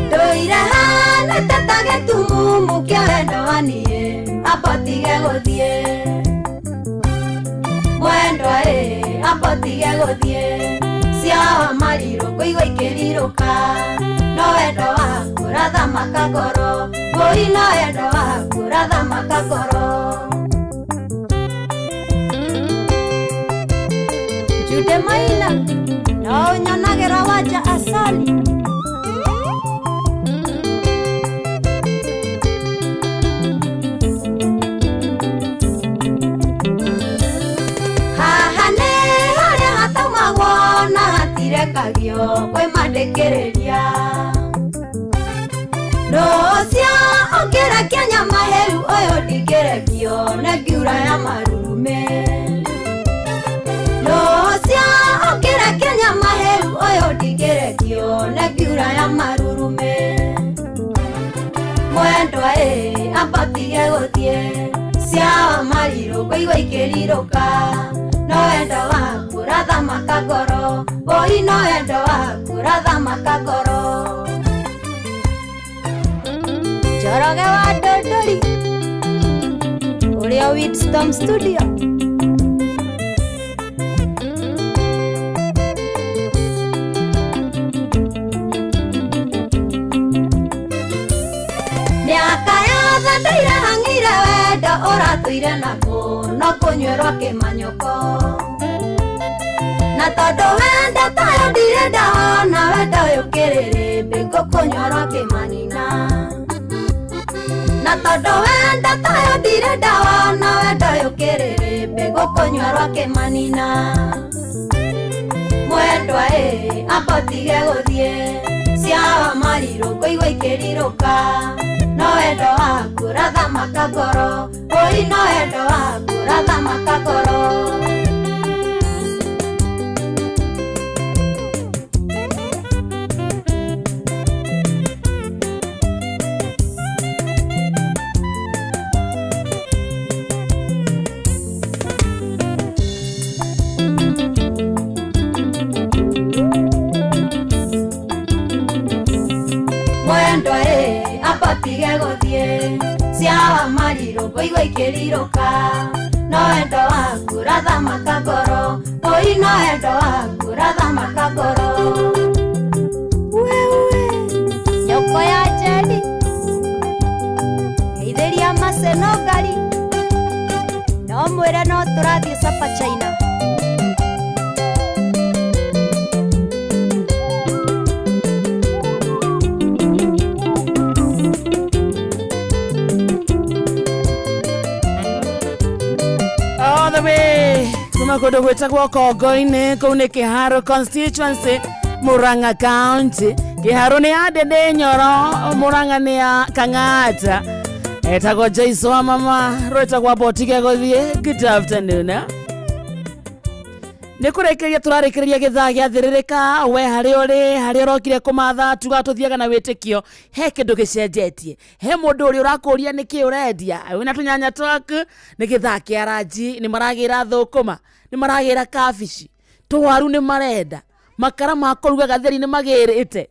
Ndũire hanĩte ta gĩtumumu kĩa wendo wa niĩ ambotige gũthiĩ. Mwendwa ĩ ambotige gũthiĩ cia marirũ kũigua ikĩrirũka no wendo waku ũrathamaka ngoro oi no wendo waku ũrathamaka ngoro. Jude Maina no ũnyonagĩra wanja asali. Haha nĩ harĩa hataumagwo na hatirekagio kwĩ mandĩkĩrĩria. Rũcio ũngĩrekia nyama hĩu ũyũ ndingĩrekio nĩ ngiura ya marume. Rũcio ũngĩrekia nyama hĩu ũyũ ndingĩrekio nĩ ngiura ya marurume. Mwendwa ĩ ambotige gũthiĩ cia marirũ kũigua ikĩrirũka no wendo waku ũrathamaka ngoro oi no wendo waku ũrathamaka ngoro. Njoroge wa Ndũndũri ũrĩa Windstorm Studio. Mĩaka yothe ndũire hang'ire wendo ũratũire naguo no kũnyuĩrwo kĩmanyũko. Na tondũ wendo tayo ndirĩ ndawona wendo ũyũ kĩrĩrĩmbĩ ngũkũnyuĩrwo kĩmanina. Na tondũ wendo tayo ndirĩ ndawona wendo ũyũ kĩrĩrĩmbĩ ngũkũnyuĩrwo kĩmanina. Mwendwa ĩ ambotige gũthiĩ cia marirũ kũigua ikĩrirũka no wendo waku ũrathamaka ngoro oi no wendo waku ũrathamaka ngoro. Mwendwa ĩ ambotige gũthiĩ cia marirũ kũigua ikĩrirũka no wendo waku ũrathamaka ngoro oi no wendo waku ũrathamaka ngoro. Wewe nyoko ya Njeri geithĩria Maseno ngari no mwĩre no tũrathiĩ Sapa China. All the way kuma kũndũ gwĩtagwo Kongo-inĩ kũu nĩ Kĩharũ constituency Murang'a county. Kĩharũ nĩ ya Ndĩndĩ Nyoro, Murang'a nĩ ya Kang'ata. Etagwo Joyce wa mama rwĩtagwo Botige gũthiĩ. Good afternoon. Nĩ kũrĩkĩrĩria tũrarĩkĩrĩria gĩthaa gĩathĩrĩrĩka we harĩa ũrĩ harĩa ũrokire kũmatha tuga tũthiaga na wĩtĩkio he kĩndũ gĩcenjetie he mũndũ ũrĩa ũrakũria nĩkĩ ũrendia wĩna tũnyanya twaku nĩ gĩthaa kĩa ranji nĩ maragĩra thũkũma nĩ maragĩra kabici tũwaru nĩ marenda makara ma kũruga gatheri nĩ magĩrĩte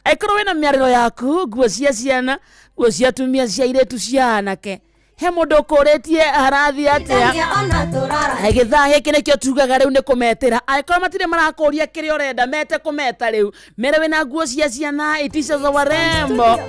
angĩkorwo wĩna mĩarĩro yaku nguo cia ciana nguo cia atumia cia airĩtu cia anake he mũndũ ũkũrĩtie harathiĩ atĩa Tindania ona tũraranie gĩthaa gĩkĩ nĩkĩo tugaga rĩu nĩ kũmetĩra angĩkorwo matirĩ marakũria kĩrĩa ũrenda mete kũmeta rĩu mere wĩna nguo cia ciana itisha za warembo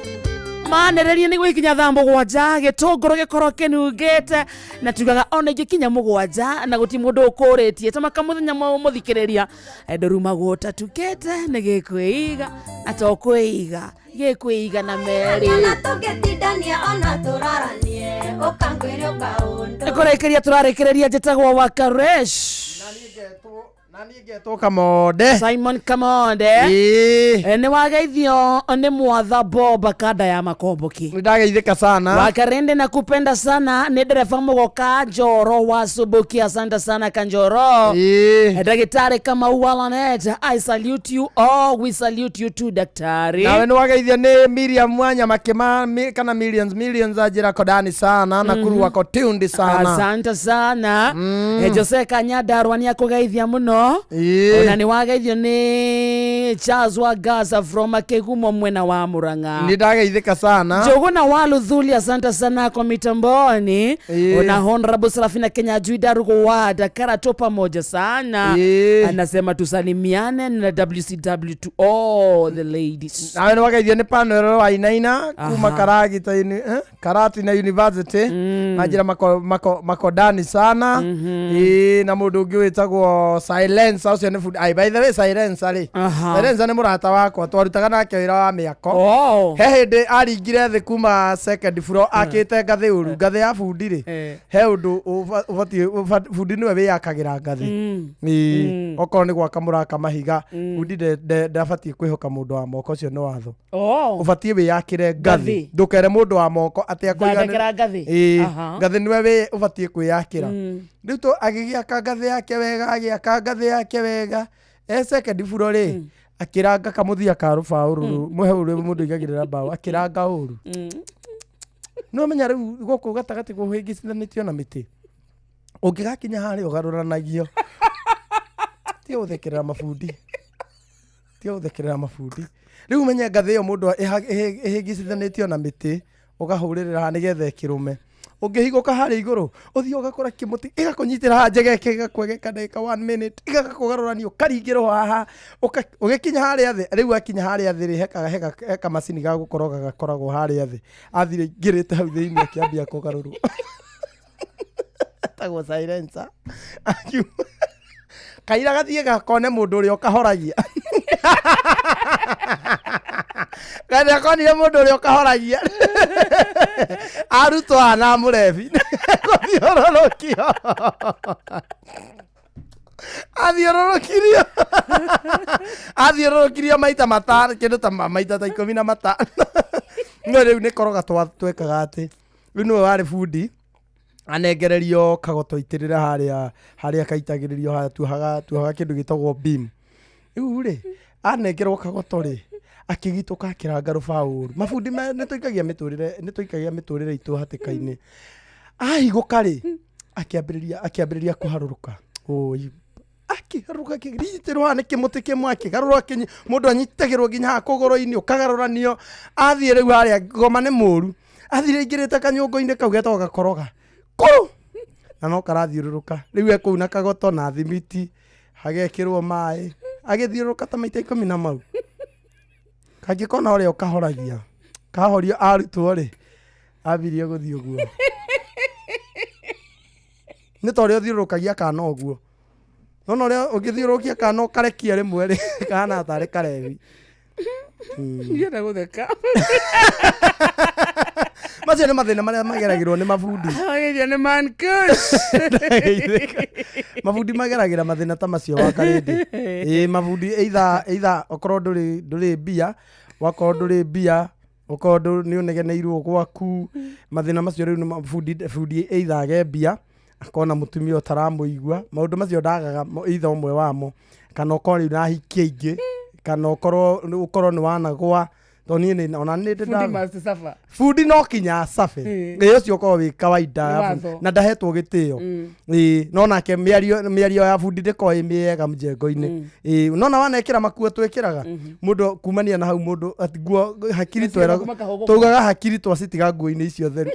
manĩrĩrie nĩguo ikinya thaa mũgwanja gĩtũngũrũ gĩkorwo kĩnungĩte na tugaga ona ingĩkinya mũgwanja na gũti mũndũ ũkũrĩtie tamaka mũthenya mũthikĩrĩria ndũrumagwo ũtatukĩte nĩ gĩkwĩiga na to kwĩiga gĩkwĩiga na merĩ Ona tũngĩtindania ona tũraranie ũkangwĩre ũkaũndũ nĩkũrĩkĩria tũrarĩkĩrĩria njĩtagwo wa karesh Ngetwo Kamonde Simon Kamonde nĩ wageithio nĩ mwatha Bob kanda ya makomboki Nĩndageithĩka sana wakarende na kupenda sana nĩ ndereba mũgoka njoro wa subuki asante sana kanjoro ndagĩtarĩ Kamau Walanet I salute you all we salute you too daktari nawe nĩ wageithio nĩ Miriam Mwanya makĩma kana millions millions anjĩra kodani sana na kuru wako tuned sana asante sana Jose Kanyandarua nĩ akũgeithia mũno ona nĩ wageithio nĩ Charles wa Gaza from Kĩgumo mwena wa Murang'a nĩ ndageithĩka sana Njuguna wa Luthuli asante sana kwa mitamboni ona Honorable Serafina Kenya Juida Rugowa Dakara tu pamoja sana anasema tusalimiane na WCW to all the ladies nawe nĩ wageithio nĩ panel wa inaina kuma Karagita-inĩ Karatina University na njĩra makodani sana ĩĩ na mũndũ ũngĩ wĩtagwo Silencer ũcio nĩ bundi ai by the way Silencer rĩ Silencer nĩ mũrata wakwa twarutaga nake wĩra wa mĩako he hĩndĩ aringire thĩ kuma second floor akĩte ngathĩ ũru ngathĩ ya bundi rĩ he ũndũ ũbatiĩ bundi nĩwe wĩyakagĩra ngathĩ ĩĩ okorwo nĩ gwaka mũraka mahiga bundi ndabatiĩ kwĩhoka mũndũ wa moko ũcio nĩ watho ũbatiĩ wĩyakĩre ngathĩ ndũkere mũndũ wa moko atĩ Thondekera ngathĩ. ĩĩ ngathĩ nĩwe wĩ ũbatiĩ kwĩyakĩra rĩu tũ agĩgĩaka ngathĩ yake wega agĩaka ngathĩ yake wega e second floor rĩ akĩranga kamũthia ka rũbaũ rũrũ mũhe ũrĩa mũndũ aigagĩrĩra mbaũ akĩranga ũru no menya rĩu gũkũ gatagatĩ kũhĩngĩcithanĩtio na mĩtĩ ũngĩgakinya harĩa ũgarũranagio tiga gũthekerera mabundi tiga gũthekerera mabundi rĩu menye ngathĩ ĩyo mũndũ ĩhĩngĩcithanĩtio na mĩtĩ ũgahũrĩrĩra haha nĩgetha ĩkĩrũme ũngĩhingũka harĩa igũrũ ũthiĩ ũgakora kĩmũtĩ ĩgakũnyitĩra haha njegeke ĩgakwegeka ndagĩka 1 minute ĩgakũgarũrania ũkaringĩrwo haha ũgĩkinya harĩa thĩ rĩu akinya harĩa thĩ rĩ he kamacini ga gũkoroga gakoragwo harĩa thĩ athire ingĩrĩte hau thĩinĩ akĩambia kũgarũrwo etagwo silencer akiuma kaira gathiĩ gakone mũndũ ũrĩa ũkahoragia kana akonire mũndũ ũrĩa ũkahoragia arutwo haha na mũrebi gũthiũrũrũkio athiũrũrũkirio athiũrũrũkirio maita matano kĩndũ ta maita ta 15 no rĩu nĩ koroga twekaga atĩ rĩu nĩwe warĩ bundi anengererio kagoto itĩrĩra harĩa harĩa kaitagĩrĩrio harĩa tuohaga kĩndũ gĩtagwo beam rĩu rĩ anengerwo kagoto rĩ akĩgitũka akĩranga rũbaũ ũru mabundi nĩtũikagia mĩtũrĩre itũ hatĩka-inĩ ahigũka rĩ akĩambĩrĩria kũharũrũka oi akĩharũrũka akĩnyitĩrwo haha nĩ kĩmũtĩ kĩmwe akĩgarũrwo mũndũ anyitagĩrwo nginya haha kũgũrũ-inĩ ũkagarũranio athiĩ rĩu harĩa ngoma nĩ mũru athire aingĩrĩte kanyũngũ-inĩ kau getagwo gakoroga kũrũ na no karathiũrũrũka rĩu e kũu na kagoto na thimiti hagekĩrwo maĩ agĩthiũrũrũka ta maita 10 na mau kangĩkona ũrĩa ũkahoragia kahorio arutwo rĩ ambirie gũthiĩ ũguo nĩ ta ũrĩa ũthiũrũrũkagia kana ũguo nona ũrĩa ũngĩthiũrũrũkia kana ũkarekia rĩmwe rĩ kahana tarĩ karebi Ndienda gũtheka macio nĩ mathĩna marĩa mageragĩrwo nĩ mabundi Wageithio nĩ man kush mabundi mageragĩra mathĩna ta macio wa karĩndĩ ĩĩ mabundi either okorwo ndũrĩ mbia wakorwo ndũrĩ mbia okorwo nĩ ũnegeneirwo gwaku mathĩna macio rĩu nĩ mabundi bundi either age mbia Akona mũtumia ũtaramũigua. Maũndũ macio ndagaga either ũmwe wamo, kana ũkorwo rĩu nahikia ingĩ, kana ũkorwo nĩ wanagwa, tondũ niĩ ona nĩ ndĩ Fundi must suffer. Bundi no kinya cabe. Ĩ ũcio ũkorwo wĩ kawaida Nĩ ya bundi. watho. Na ndahetwo gĩtĩo. Ĩ no nake mĩario ya bundi ndĩkoragwo ĩ mĩega mjengo-inĩ. Ĩ nona wanekĩra makuo twĩkĩraga mũndũ kumania na hau mũndũ ati nguo hakiri Nacio twera makahũgũka. tugaga hakiri twacitiga nguo-inĩ icio theru.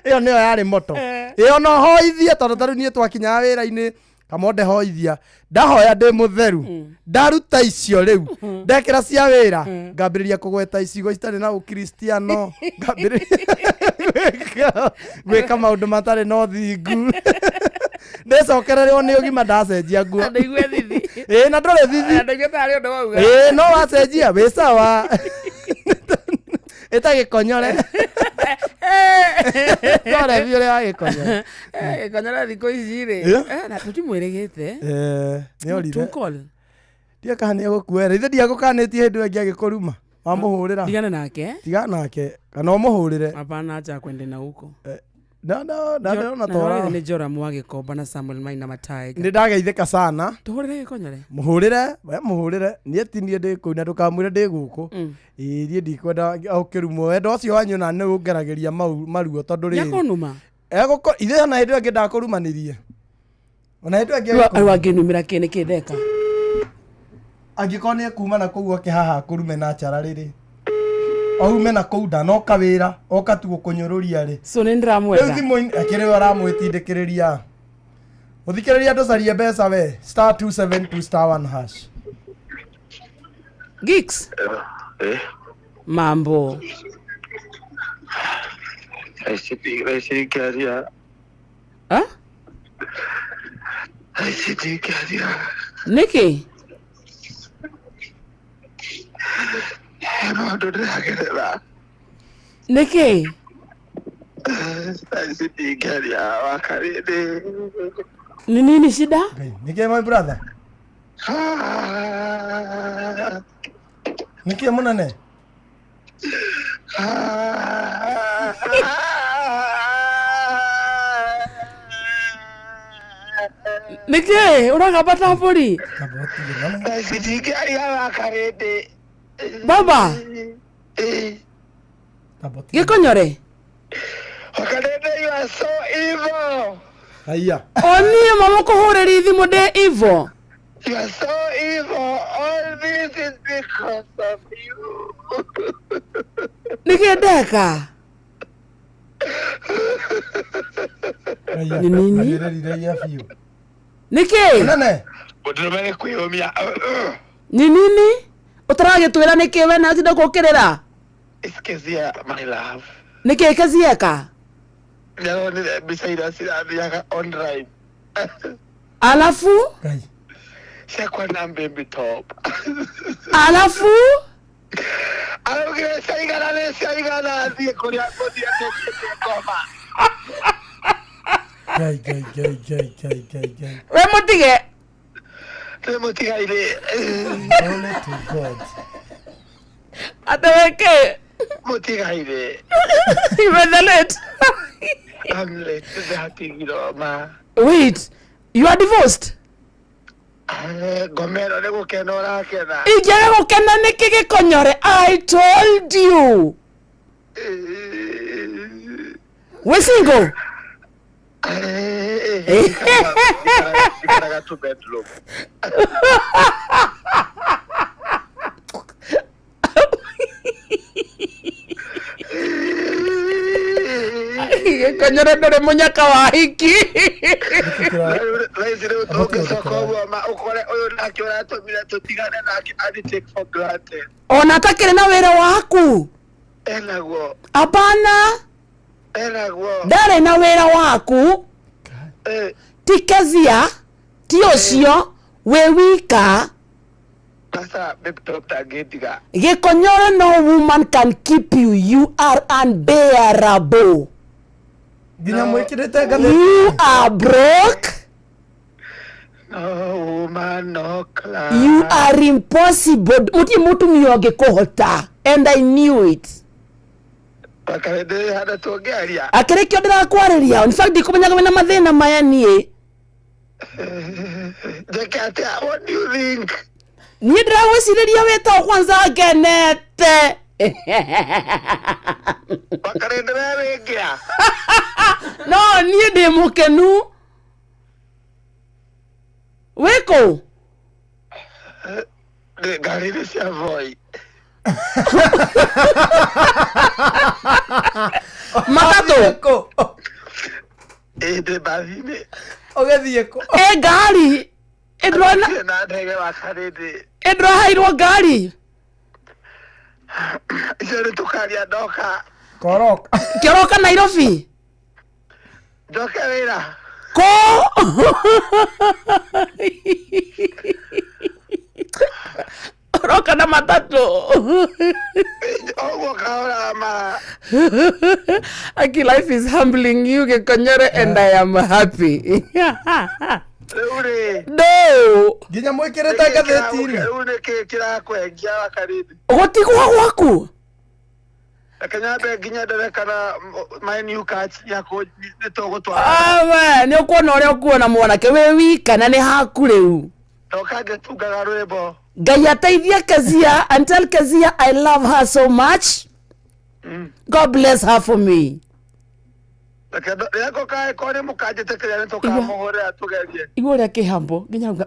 Ĩyo nĩyo yarĩ moto. Ĩyo no hoithie, tondũ tarĩu niĩ twakinyaga wĩra-inĩ kamonde hoithia, ndahoya ndĩ mũtheru, ndaruta icio rĩu ndekĩra cia wĩra, ngambĩrĩria kũgweta icigo citarĩ na ũkristiano, ngambĩrĩria gwĩka maũndũ matarĩ na ũthingu, ndĩcokererwo nĩ ũgima ndacenjia nguo. Ndaigue thithi. Ĩĩ, na ndũrĩ thithi. Ndaigue tarĩ ũndũ wauga. Ĩĩ, no wacenjia wĩ sawa, ĩtagĩkonyore tore biũ ũrĩa wagĩkonyore. Gĩkonyore thikũ ici rĩ. Yeah. Na tũtimwĩrĩgĩte. Nĩ orire. To call. Ndiĩ kana nĩ egũkuera ithe, ndiagũkanĩtie hĩndĩ ĩyo ĩngĩ agĩkũruma wamũhũrĩra. Ndigane nake. Tigana nake kana ũmũhũrĩre. Hapana, acha kwende na huko. No, no, na ndĩrona tora. Nĩ Joram wa Gĩkomba na Samuel Maina Mataiga. Nĩ ndageithĩka sana. Tũhũrĩre gĩkonyore. Mũhũrĩre we, mũhũrĩre, niĩ ti niĩ ndĩ kũu, na ndũkamwĩre ndĩ gũkũ. Ĩĩ, niĩ ndikwenda ũkĩrumwo wendo ũcio wanyu, na nĩ ũngeragĩria maruo tondũ rĩrĩ Nĩakũnuma. Egũkũ ithe ona hĩndĩ ĩyo ĩngĩ ndakũrumanirie, ona hĩndĩ ĩyo ĩngĩ Rĩu rĩu angĩnumĩra kĩ nĩ kĩ ndeka? Angĩkorwo nĩ ekuma na kũu oke haha akũrume na nchara rĩrĩ aume na kũu ndanoka wĩra oka tu gũkũnyũrũria rĩ. So nĩ ndĩramwenda. Rĩu thimũ-inĩ akĩrĩ we ũramwĩtindĩkĩrĩria mũthikĩrĩria ndũcarie mbeca we, star 272 star 1 hash. Geeks. Mambo. Ngĩaria. Ah? Aici ndingĩaria. Nĩkĩ? He maũndũ ndĩragerera. Nĩkĩ? Aici ndingĩaria wakarĩndĩ. Ni nini shida? Nĩkĩ, my brother? Nĩkĩ mũnene? Nĩkĩ? Ũragamba ta mbũri? Aici ndingĩaria wakarĩndĩ. Baba. Gĩkonyore. Wakarĩndĩ, you are so evil. Haiya. O niĩ mama kũhũrĩria thimũ ndĩ evil. You are so evil. All this is because of you. Nĩkĩ ndeka? Ni nini? Anĩrĩrire biũ. Nĩkĩ? Mũnene. Mũndũrũme nĩ kwĩyũmia. Ni nini? Ũtaragĩtwĩra nĩkĩ we na ũtinda gũkĩrĩra? It's Kezia, my love. Nĩkĩ Kezieka? Nĩaronire mbica iria cirathiaga online. Alafu? Ciakwa na baby top. Alafu? Araugire ciaigana nĩ ciaigana, thiĩ kũrĩa ngũthiĩ ndĩkĩtie ngoma. Ngai, Ngai, Ngai, Ngai, Ngai, Ngai, Ngai. We mũtige. Nĩ mũtigairĩ. Glory to God. Ate weke. Mũtigairĩ. You were the late. I'm late. Ndatigirwo ma. Wait, you are divorced? Ngomero nĩ gũkena ũrakena. Ingĩaga gũkena nĩkĩ gĩkonyore? I told you. We single? Ikaraga two bedroom. Gĩkonyore ndũrĩ mũnyaka wa hiki. Thaa ici rĩu tũngĩcoka ũguo ma ũkore ũyũ nake ũratũmire tũtigane nake ani take for granted. Ona atakĩrĩ na wĩra waku? Enaguo. Hapana. Enaguo. Ndarĩ na wĩra waku. Ti Kezia, ti ũcio, wĩ wika. Sasa baby top ndangĩndiga. Gĩkonyore, no woman can keep you. You are unbearable. Nginya mwĩkĩrĩte ngathĩti. You are broke. No woman, no cry. You are impossible. Muti mutumia ũngĩkũhota. And I knew it. Wakarĩndĩ handũ tũngĩaria. Akĩrĩ kĩo ndĩrakwarĩria. In fact ndikũmenyaga wĩna mathĩna maya niĩ. Njĩke atĩa? What do you think? Niĩ ndĩragwĩcirĩria wĩtao kwanza ngenete. Wakarĩndĩ we wĩngĩa. No niĩ ndĩ mũkenu. Wĩkũ? Ndĩ ngari-inĩ cia Voi. Matatũ? Ĩ ndĩ mbathi-inĩ. Ũgĩthiĩ kũ? Ĩ ngari. Ĩ ndĩrona Ndirĩ na ndege wakarĩndĩ. ĩ ndĩraheirwo ngari. Icio nĩ tũkaria ndoka. Koroka. Kĩoroka Nairobi? Njoke wĩra. Kũ? Ũroka na matatũ. Ũguo kahora ma. Aki life is humbling you Gĩkonyore and I am happy. Rĩu rĩ. No. Nginya mwĩkĩrĩte ngathĩti-inĩ. Rĩu nĩ kĩĩ kĩrakwengia wakarĩndĩ? Gũtigwo gwaku? Reke nyambe nginya ndore kana my new catch nĩ tũgũtwara. Awe, nĩ ũkuona ũrĩa ũkuona mwanake wĩ wika na nĩ haku rĩu. Ndoka ngĩtungaga rwĩmbo. Ngai ateithie Kezia and tell Kezia I love her so much. God bless her for me. Reke rĩrĩa ngoka angĩkorwo nĩ mũkanjĩtĩkĩria nĩ tũkamũhũrĩra tũgerie. Igua ũrĩa kĩhambo nginya uga.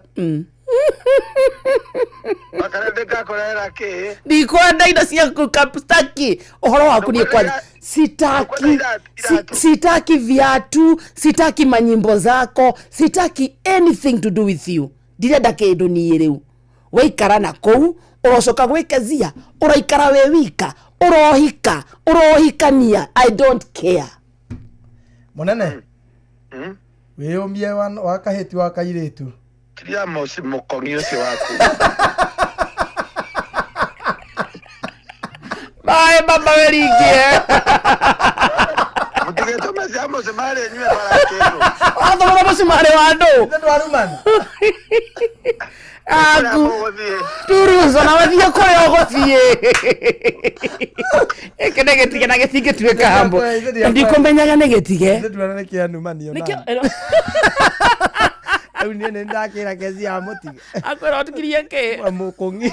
Wakarĩndĩ ngakũrehera kĩ? Ndikwenda indo ciaku sitaki ũhoro waku niĩ kwanza sitaki sitaki viatu sitaki manyimbo zako sitaki anything to do with you ndirenda kĩndũ niĩ rĩu waikara na kũu ũrocoka gwĩ Kezia ũraikara wĩ wika ũrohika ũrohikania I don't care. Mũnene. Wĩyũmie wa kahĩti wa kairĩtu. Tiria mũkong'i ũcio waku. Bye baba weringie. Mũtigetũme cia mũcumarĩ nyue bara kĩndũ. Wathomora mũcumarĩ wa andũ. Ndwarumana. Aku. Turuzo na wathiĩ kũrĩa ũgũthiĩ. Gĩkĩ nĩ gĩtige na gĩtingĩtuĩka hambo. Ndikũmenyaga nĩ gĩtige. Ndĩrona nĩ kĩanumanio Nĩkĩo Rĩu niĩ nĩ ndakĩra Kezia amũtige. Akwĩra ũtikirie kĩ? Mũkũng'i.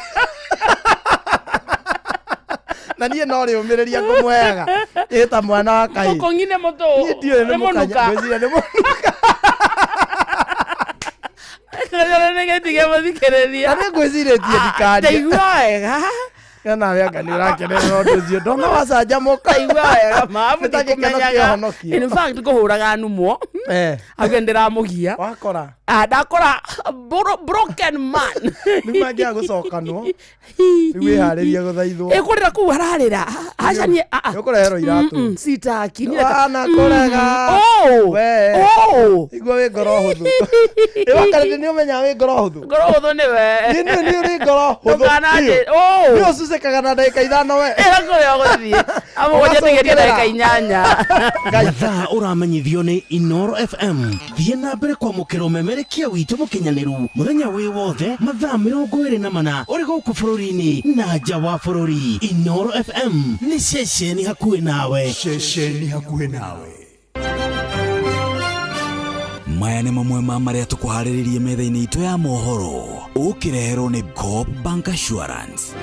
Na niĩ no rĩũmĩrĩria ngũmũheaga. Ĩ ta mwana wa kahĩĩ. Mũkũng'i nĩ mũtũ. Niĩ ndiũĩ nĩ Nĩ mũkanya. mũnuka. Ngwĩciria nĩ mũnuka. Nĩ gĩtige mũthikĩrĩria. Na nĩ ngwĩcirĩtie ndikarie. Ndaigua wega. Na nawe anga nĩ ũrakenerera ũndũ ũcio. Ndona wacanjamũka. Ndaigua wega mabu Nĩ ta gĩkeno ndikũmenyaga. kĩhonokio. In fact ngũhũraga numwo. Auge ndĩramũgia. Wakora. Ah, ndakora broken man. Rĩu mangĩaga gũcokanwo. Rĩu wĩharĩrie gũthaithwo. Ĩkũrĩra kũu hararĩra. Aca niĩ Nĩ ũkũreherwo iratũ. Sitaki. Wana kũrega. Oh. We. Oh. Igua wĩ ngoro hũthũ. Ĩ wakarĩndĩ nĩ ũmenyaga wĩ ngoro hũthũ. Ngoro hũthũ nĩwe. Nĩ nĩ nĩ ũrĩ ngoro hũthũ. Ndũkananjĩ- biũ. Oh. Nĩ ũcucĩkaga na ndagĩka ithano we. Ĩra kũrĩa ũgũthiĩ. Amũgũnjĩtĩkĩrie ndagĩka inyanya. Mathaa ũramenyithio nĩ Inoro FM. Thiĩ na mbere kwamũkĩra ũmemerekia witũ mũkinyanĩru mũthenya wĩ wothe mathaa 24 ũrĩ gũkũ bũrũri-inĩ na nja wa bũrũri. Inoro FM nĩ ceceni hakuhĩ nawe. Ceceni hakuhĩ nawe. Maya nĩ mamwe ma marĩa tũkũharĩrĩrie metha-inĩ itũ ya mohoro ũkĩreherwo nĩ Coop Bank Assurance.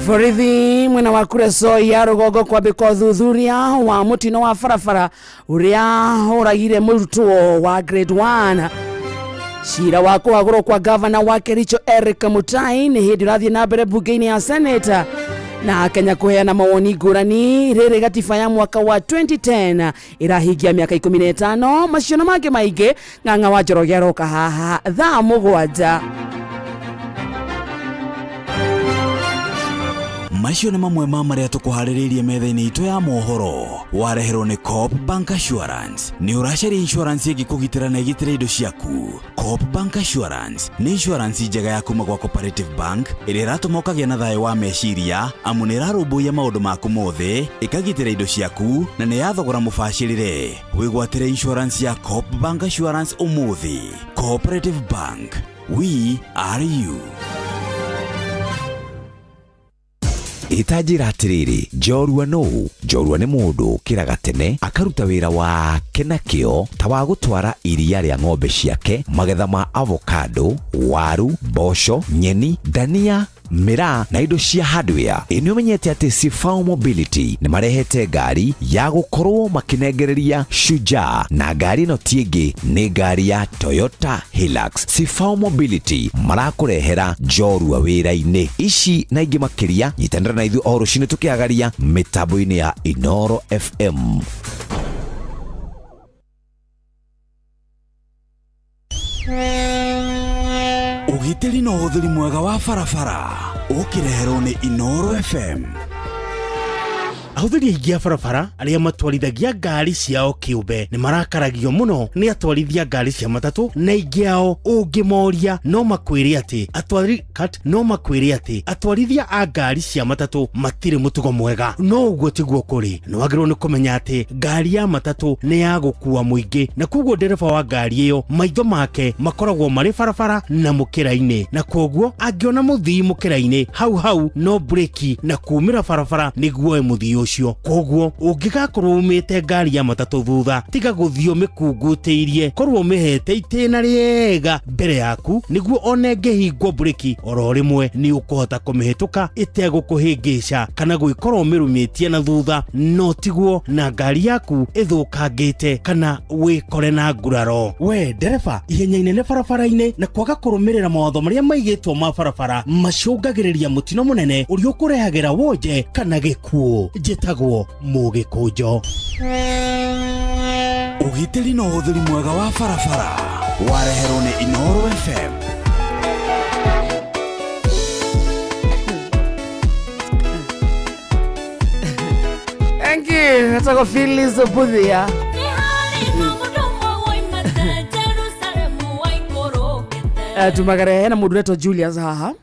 Borithi mwena wa Kuresoi ya rũgongo kwambĩka ũthuthuria wa mũtino wa barabara ũrĩa ũragire mũrutwo wa grade 1. Cira wa kũhagũrwo kwa gavana wa Kericho Eric Mutai nĩ hĩndĩ ũrathiĩ na mbere mbunge-inĩ ya Senate na Kenya kũheana mawoni ngũrani rĩrĩ gatiba ya mwaka wa 2010 ĩrahingia mĩaka 15 macio na mangĩ maingĩ. Ng'ang'a wa Njoroge aroka haha thaa 7. Macio nĩ mamwe ma marĩa tũkũharĩrĩirie metha-inĩ itũ ya mohoro wareherwo nĩ Coop Bank Assurance. Nĩ ũracaria insurance ĩngĩkũgitĩra na ĩgitĩre indo ciaku. Coop Bank Assurance nĩ insurance njega ya kuma gwa Cooperative Bank ĩrĩa ĩratũma ũkagĩa na thayũ wa meciria amu nĩ ĩrarũmbũiya maũndũ maku mothe, ĩkagitĩra indo ciaku na nĩ ya thogora mũbacĩrĩre. Wĩgwatĩre insurance ya Coop Bank Assurance ũmũthĩ. Cooperative Bank, we are you. Ĩtanjĩra atĩrĩrĩ, njorua nũ? Njorua nĩ mũndũ ũkĩraga tene akaruta wĩra wake na kĩo ta wa gũtwara iria rĩa ng'ombe ciake, magetha ma avocado, waru, mboco, nyeni, ndania, mĩraa na indo cia hardware. Ĩ nĩ ũmenyete atĩ Sifao Mobility nĩ marehete ngari ya gũkorwo makĩnengereria Shujaa, na ngari ĩno ti ĩngĩ nĩ ngari ya Toyota Hilux. Sifao Mobility marakũrehera njorua wĩra-inĩ ici na ingĩ makĩria. Nyitanĩra na ithuĩ o rũcinĩ tũkĩagaria mĩtambo-inĩ ya Inoro FM. Ũgitĩri na ũhũthĩri mwega wa barabara ũkĩreherwo nĩ Inoro FM. Ahũthĩri aingĩ a barabara arĩa matwarithagia ngari ciao kĩũmbe nĩ marakaragio mũno nĩ atwarithia ngari cia matatũ, na aingĩ ao ũngĩmoria no makwĩre atĩ atwari cut no makwĩre atĩ atwarithia a ngari cia matatũ matirĩ mũtugo mwega. No ũguo tiguo kũrĩ. Nĩ wagĩrĩirwo nĩ kũmenya atĩ ngari ya matatũ nĩ ya gũkua mũingĩ, na koguo ndereba wa ngari ĩyo maitho make makoragwo marĩ barabara na mũkĩra-inĩ, na koguo angĩona mũthii mũkĩra-inĩ hau hau no breki na kumĩra barabara nĩguo oe mũthii ũcio. Koguo ũngĩgakorwo umĩte ngari ya matatũ thutha, tiga gũthiĩ ũmĩkungutĩirie, korwo ũmĩhete itĩna rĩega mbere yaku nĩguo ona ĩngĩhingwo breki oro rĩmwe nĩ ũkũhota kũmĩhĩtũka ĩtegũkũhĩngĩca kana gwĩkora ũmĩrũmĩtie na thutha, no tiguo na ngari yaku ĩthũkangĩte kana wĩkore na nguraro. We ndereba, ihenya inene barabara-inĩ na kwaga kũrũmĩrĩra mawatho marĩa maigĩtwo ma barabara macũngagĩrĩria mũtino mũnene ũrĩa ũkũrehagĩra wonje kana gĩkuũ. Njĩtagwo Mũgĩkũnjo. Ũgitĩri na ũhũthĩri mwega wa barabara wareherwo nĩ Inoro FM. Thank you. Nataka Phyllis Obuthia. Tumagare hena mundu retwo Julius haha.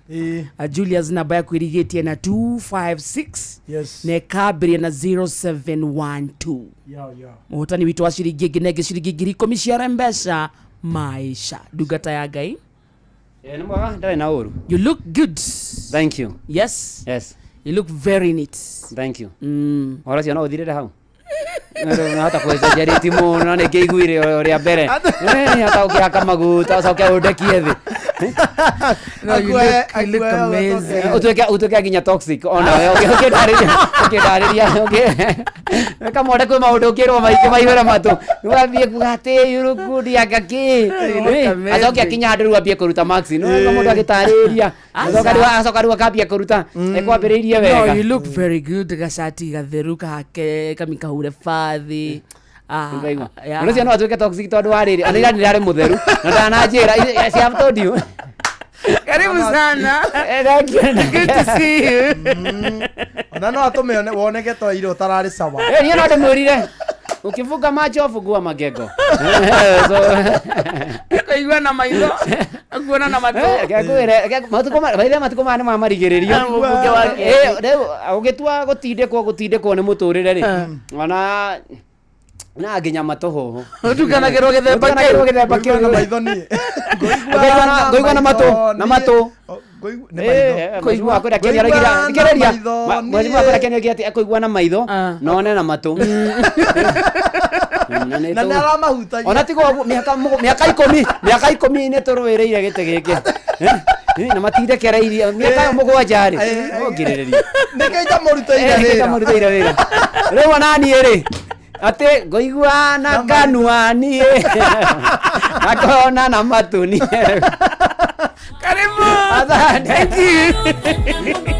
Julius namba yaku irigitie na 256. Yes. Na ĩkambĩrĩria na 0712. Yeah. Mũhotani witũ wa ciringi ĩngĩ na ĩngĩ ciringi 10,000 cia mbeca maisha. Ndungata ya Ngai. Nĩ mwega, ndarĩ na ũru. You look good. Thank you. Yes. Yes. You look very neat. Thank you. Ũhoro ũcio no ũthirĩre hau. Nahota kũexaggerate mũno na nĩngĩiguire ũrĩa mbere. Hata ũkĩhaka maguta ũcoke ũndekie thĩ. No, you look amazing. Ũtuĩke nginya toxic onawe ũkĩndarĩria kamwone kwĩ maũndũ ũkĩrwo maingĩ maihũra matũ wathiĩ kuga atĩ you look good anga kĩ. Acoke akinya handũ rĩu ambie kũruta max no mũndũ agĩtarĩria acoka rĩu akambia kũruta ekwambĩrĩirie No, wega. you look very good. Gacati gatheru kahake kami kahure bathi. Yeah. Mũndũ ũcio no atuĩke toxic tondũ wa rĩrĩ ona ira nĩrarĩ mũtheru na ndananjĩra. I have told you. Karibu sana. Thank you. Good to see you. Ona no atũme woneke ta ira ũtararĩ sawa. Niĩ no ndĩmwĩrire ukifunga macho fungua magego. So Kaigua na maitho, akuona na matũ. Ngwĩre matukũ maithe matukũ maya nĩ mamarigĩrĩrio. Mũmbunge wa Kĩambu. Rĩu ũgĩtua gũtindĩkwo nĩ mũtũrĩre rĩ ona na nginya matũhũhũ Ũtukanagĩrwo gĩthemba kĩu. Ũtukanagĩrwo gĩthemba kĩu. Na maitho niĩ. Ngũigua na matũ na matũ. Mheshimiwa akwĩra Kenya araigĩra thikĩrĩria. Mheshimiwa akwĩra Kenya oigire atĩ ekũigua na maitho na one na matũ. Na nĩ aramahutagia. Ona tigo ũguo, mĩaka 10 nĩ tũrũĩrĩire gĩtĩ gĩkĩ. Na matindekereirie mĩaka ĩyo 7 rĩ ũngirĩrĩria. Nĩkĩo itamũrutĩire Nĩkĩo wĩra. itamũrutĩire wĩra. Rĩu ona niĩ rĩ atĩ ngũigua na kanua niĩ na ngona na matũ niĩ. Karibu. Asante. Thank you.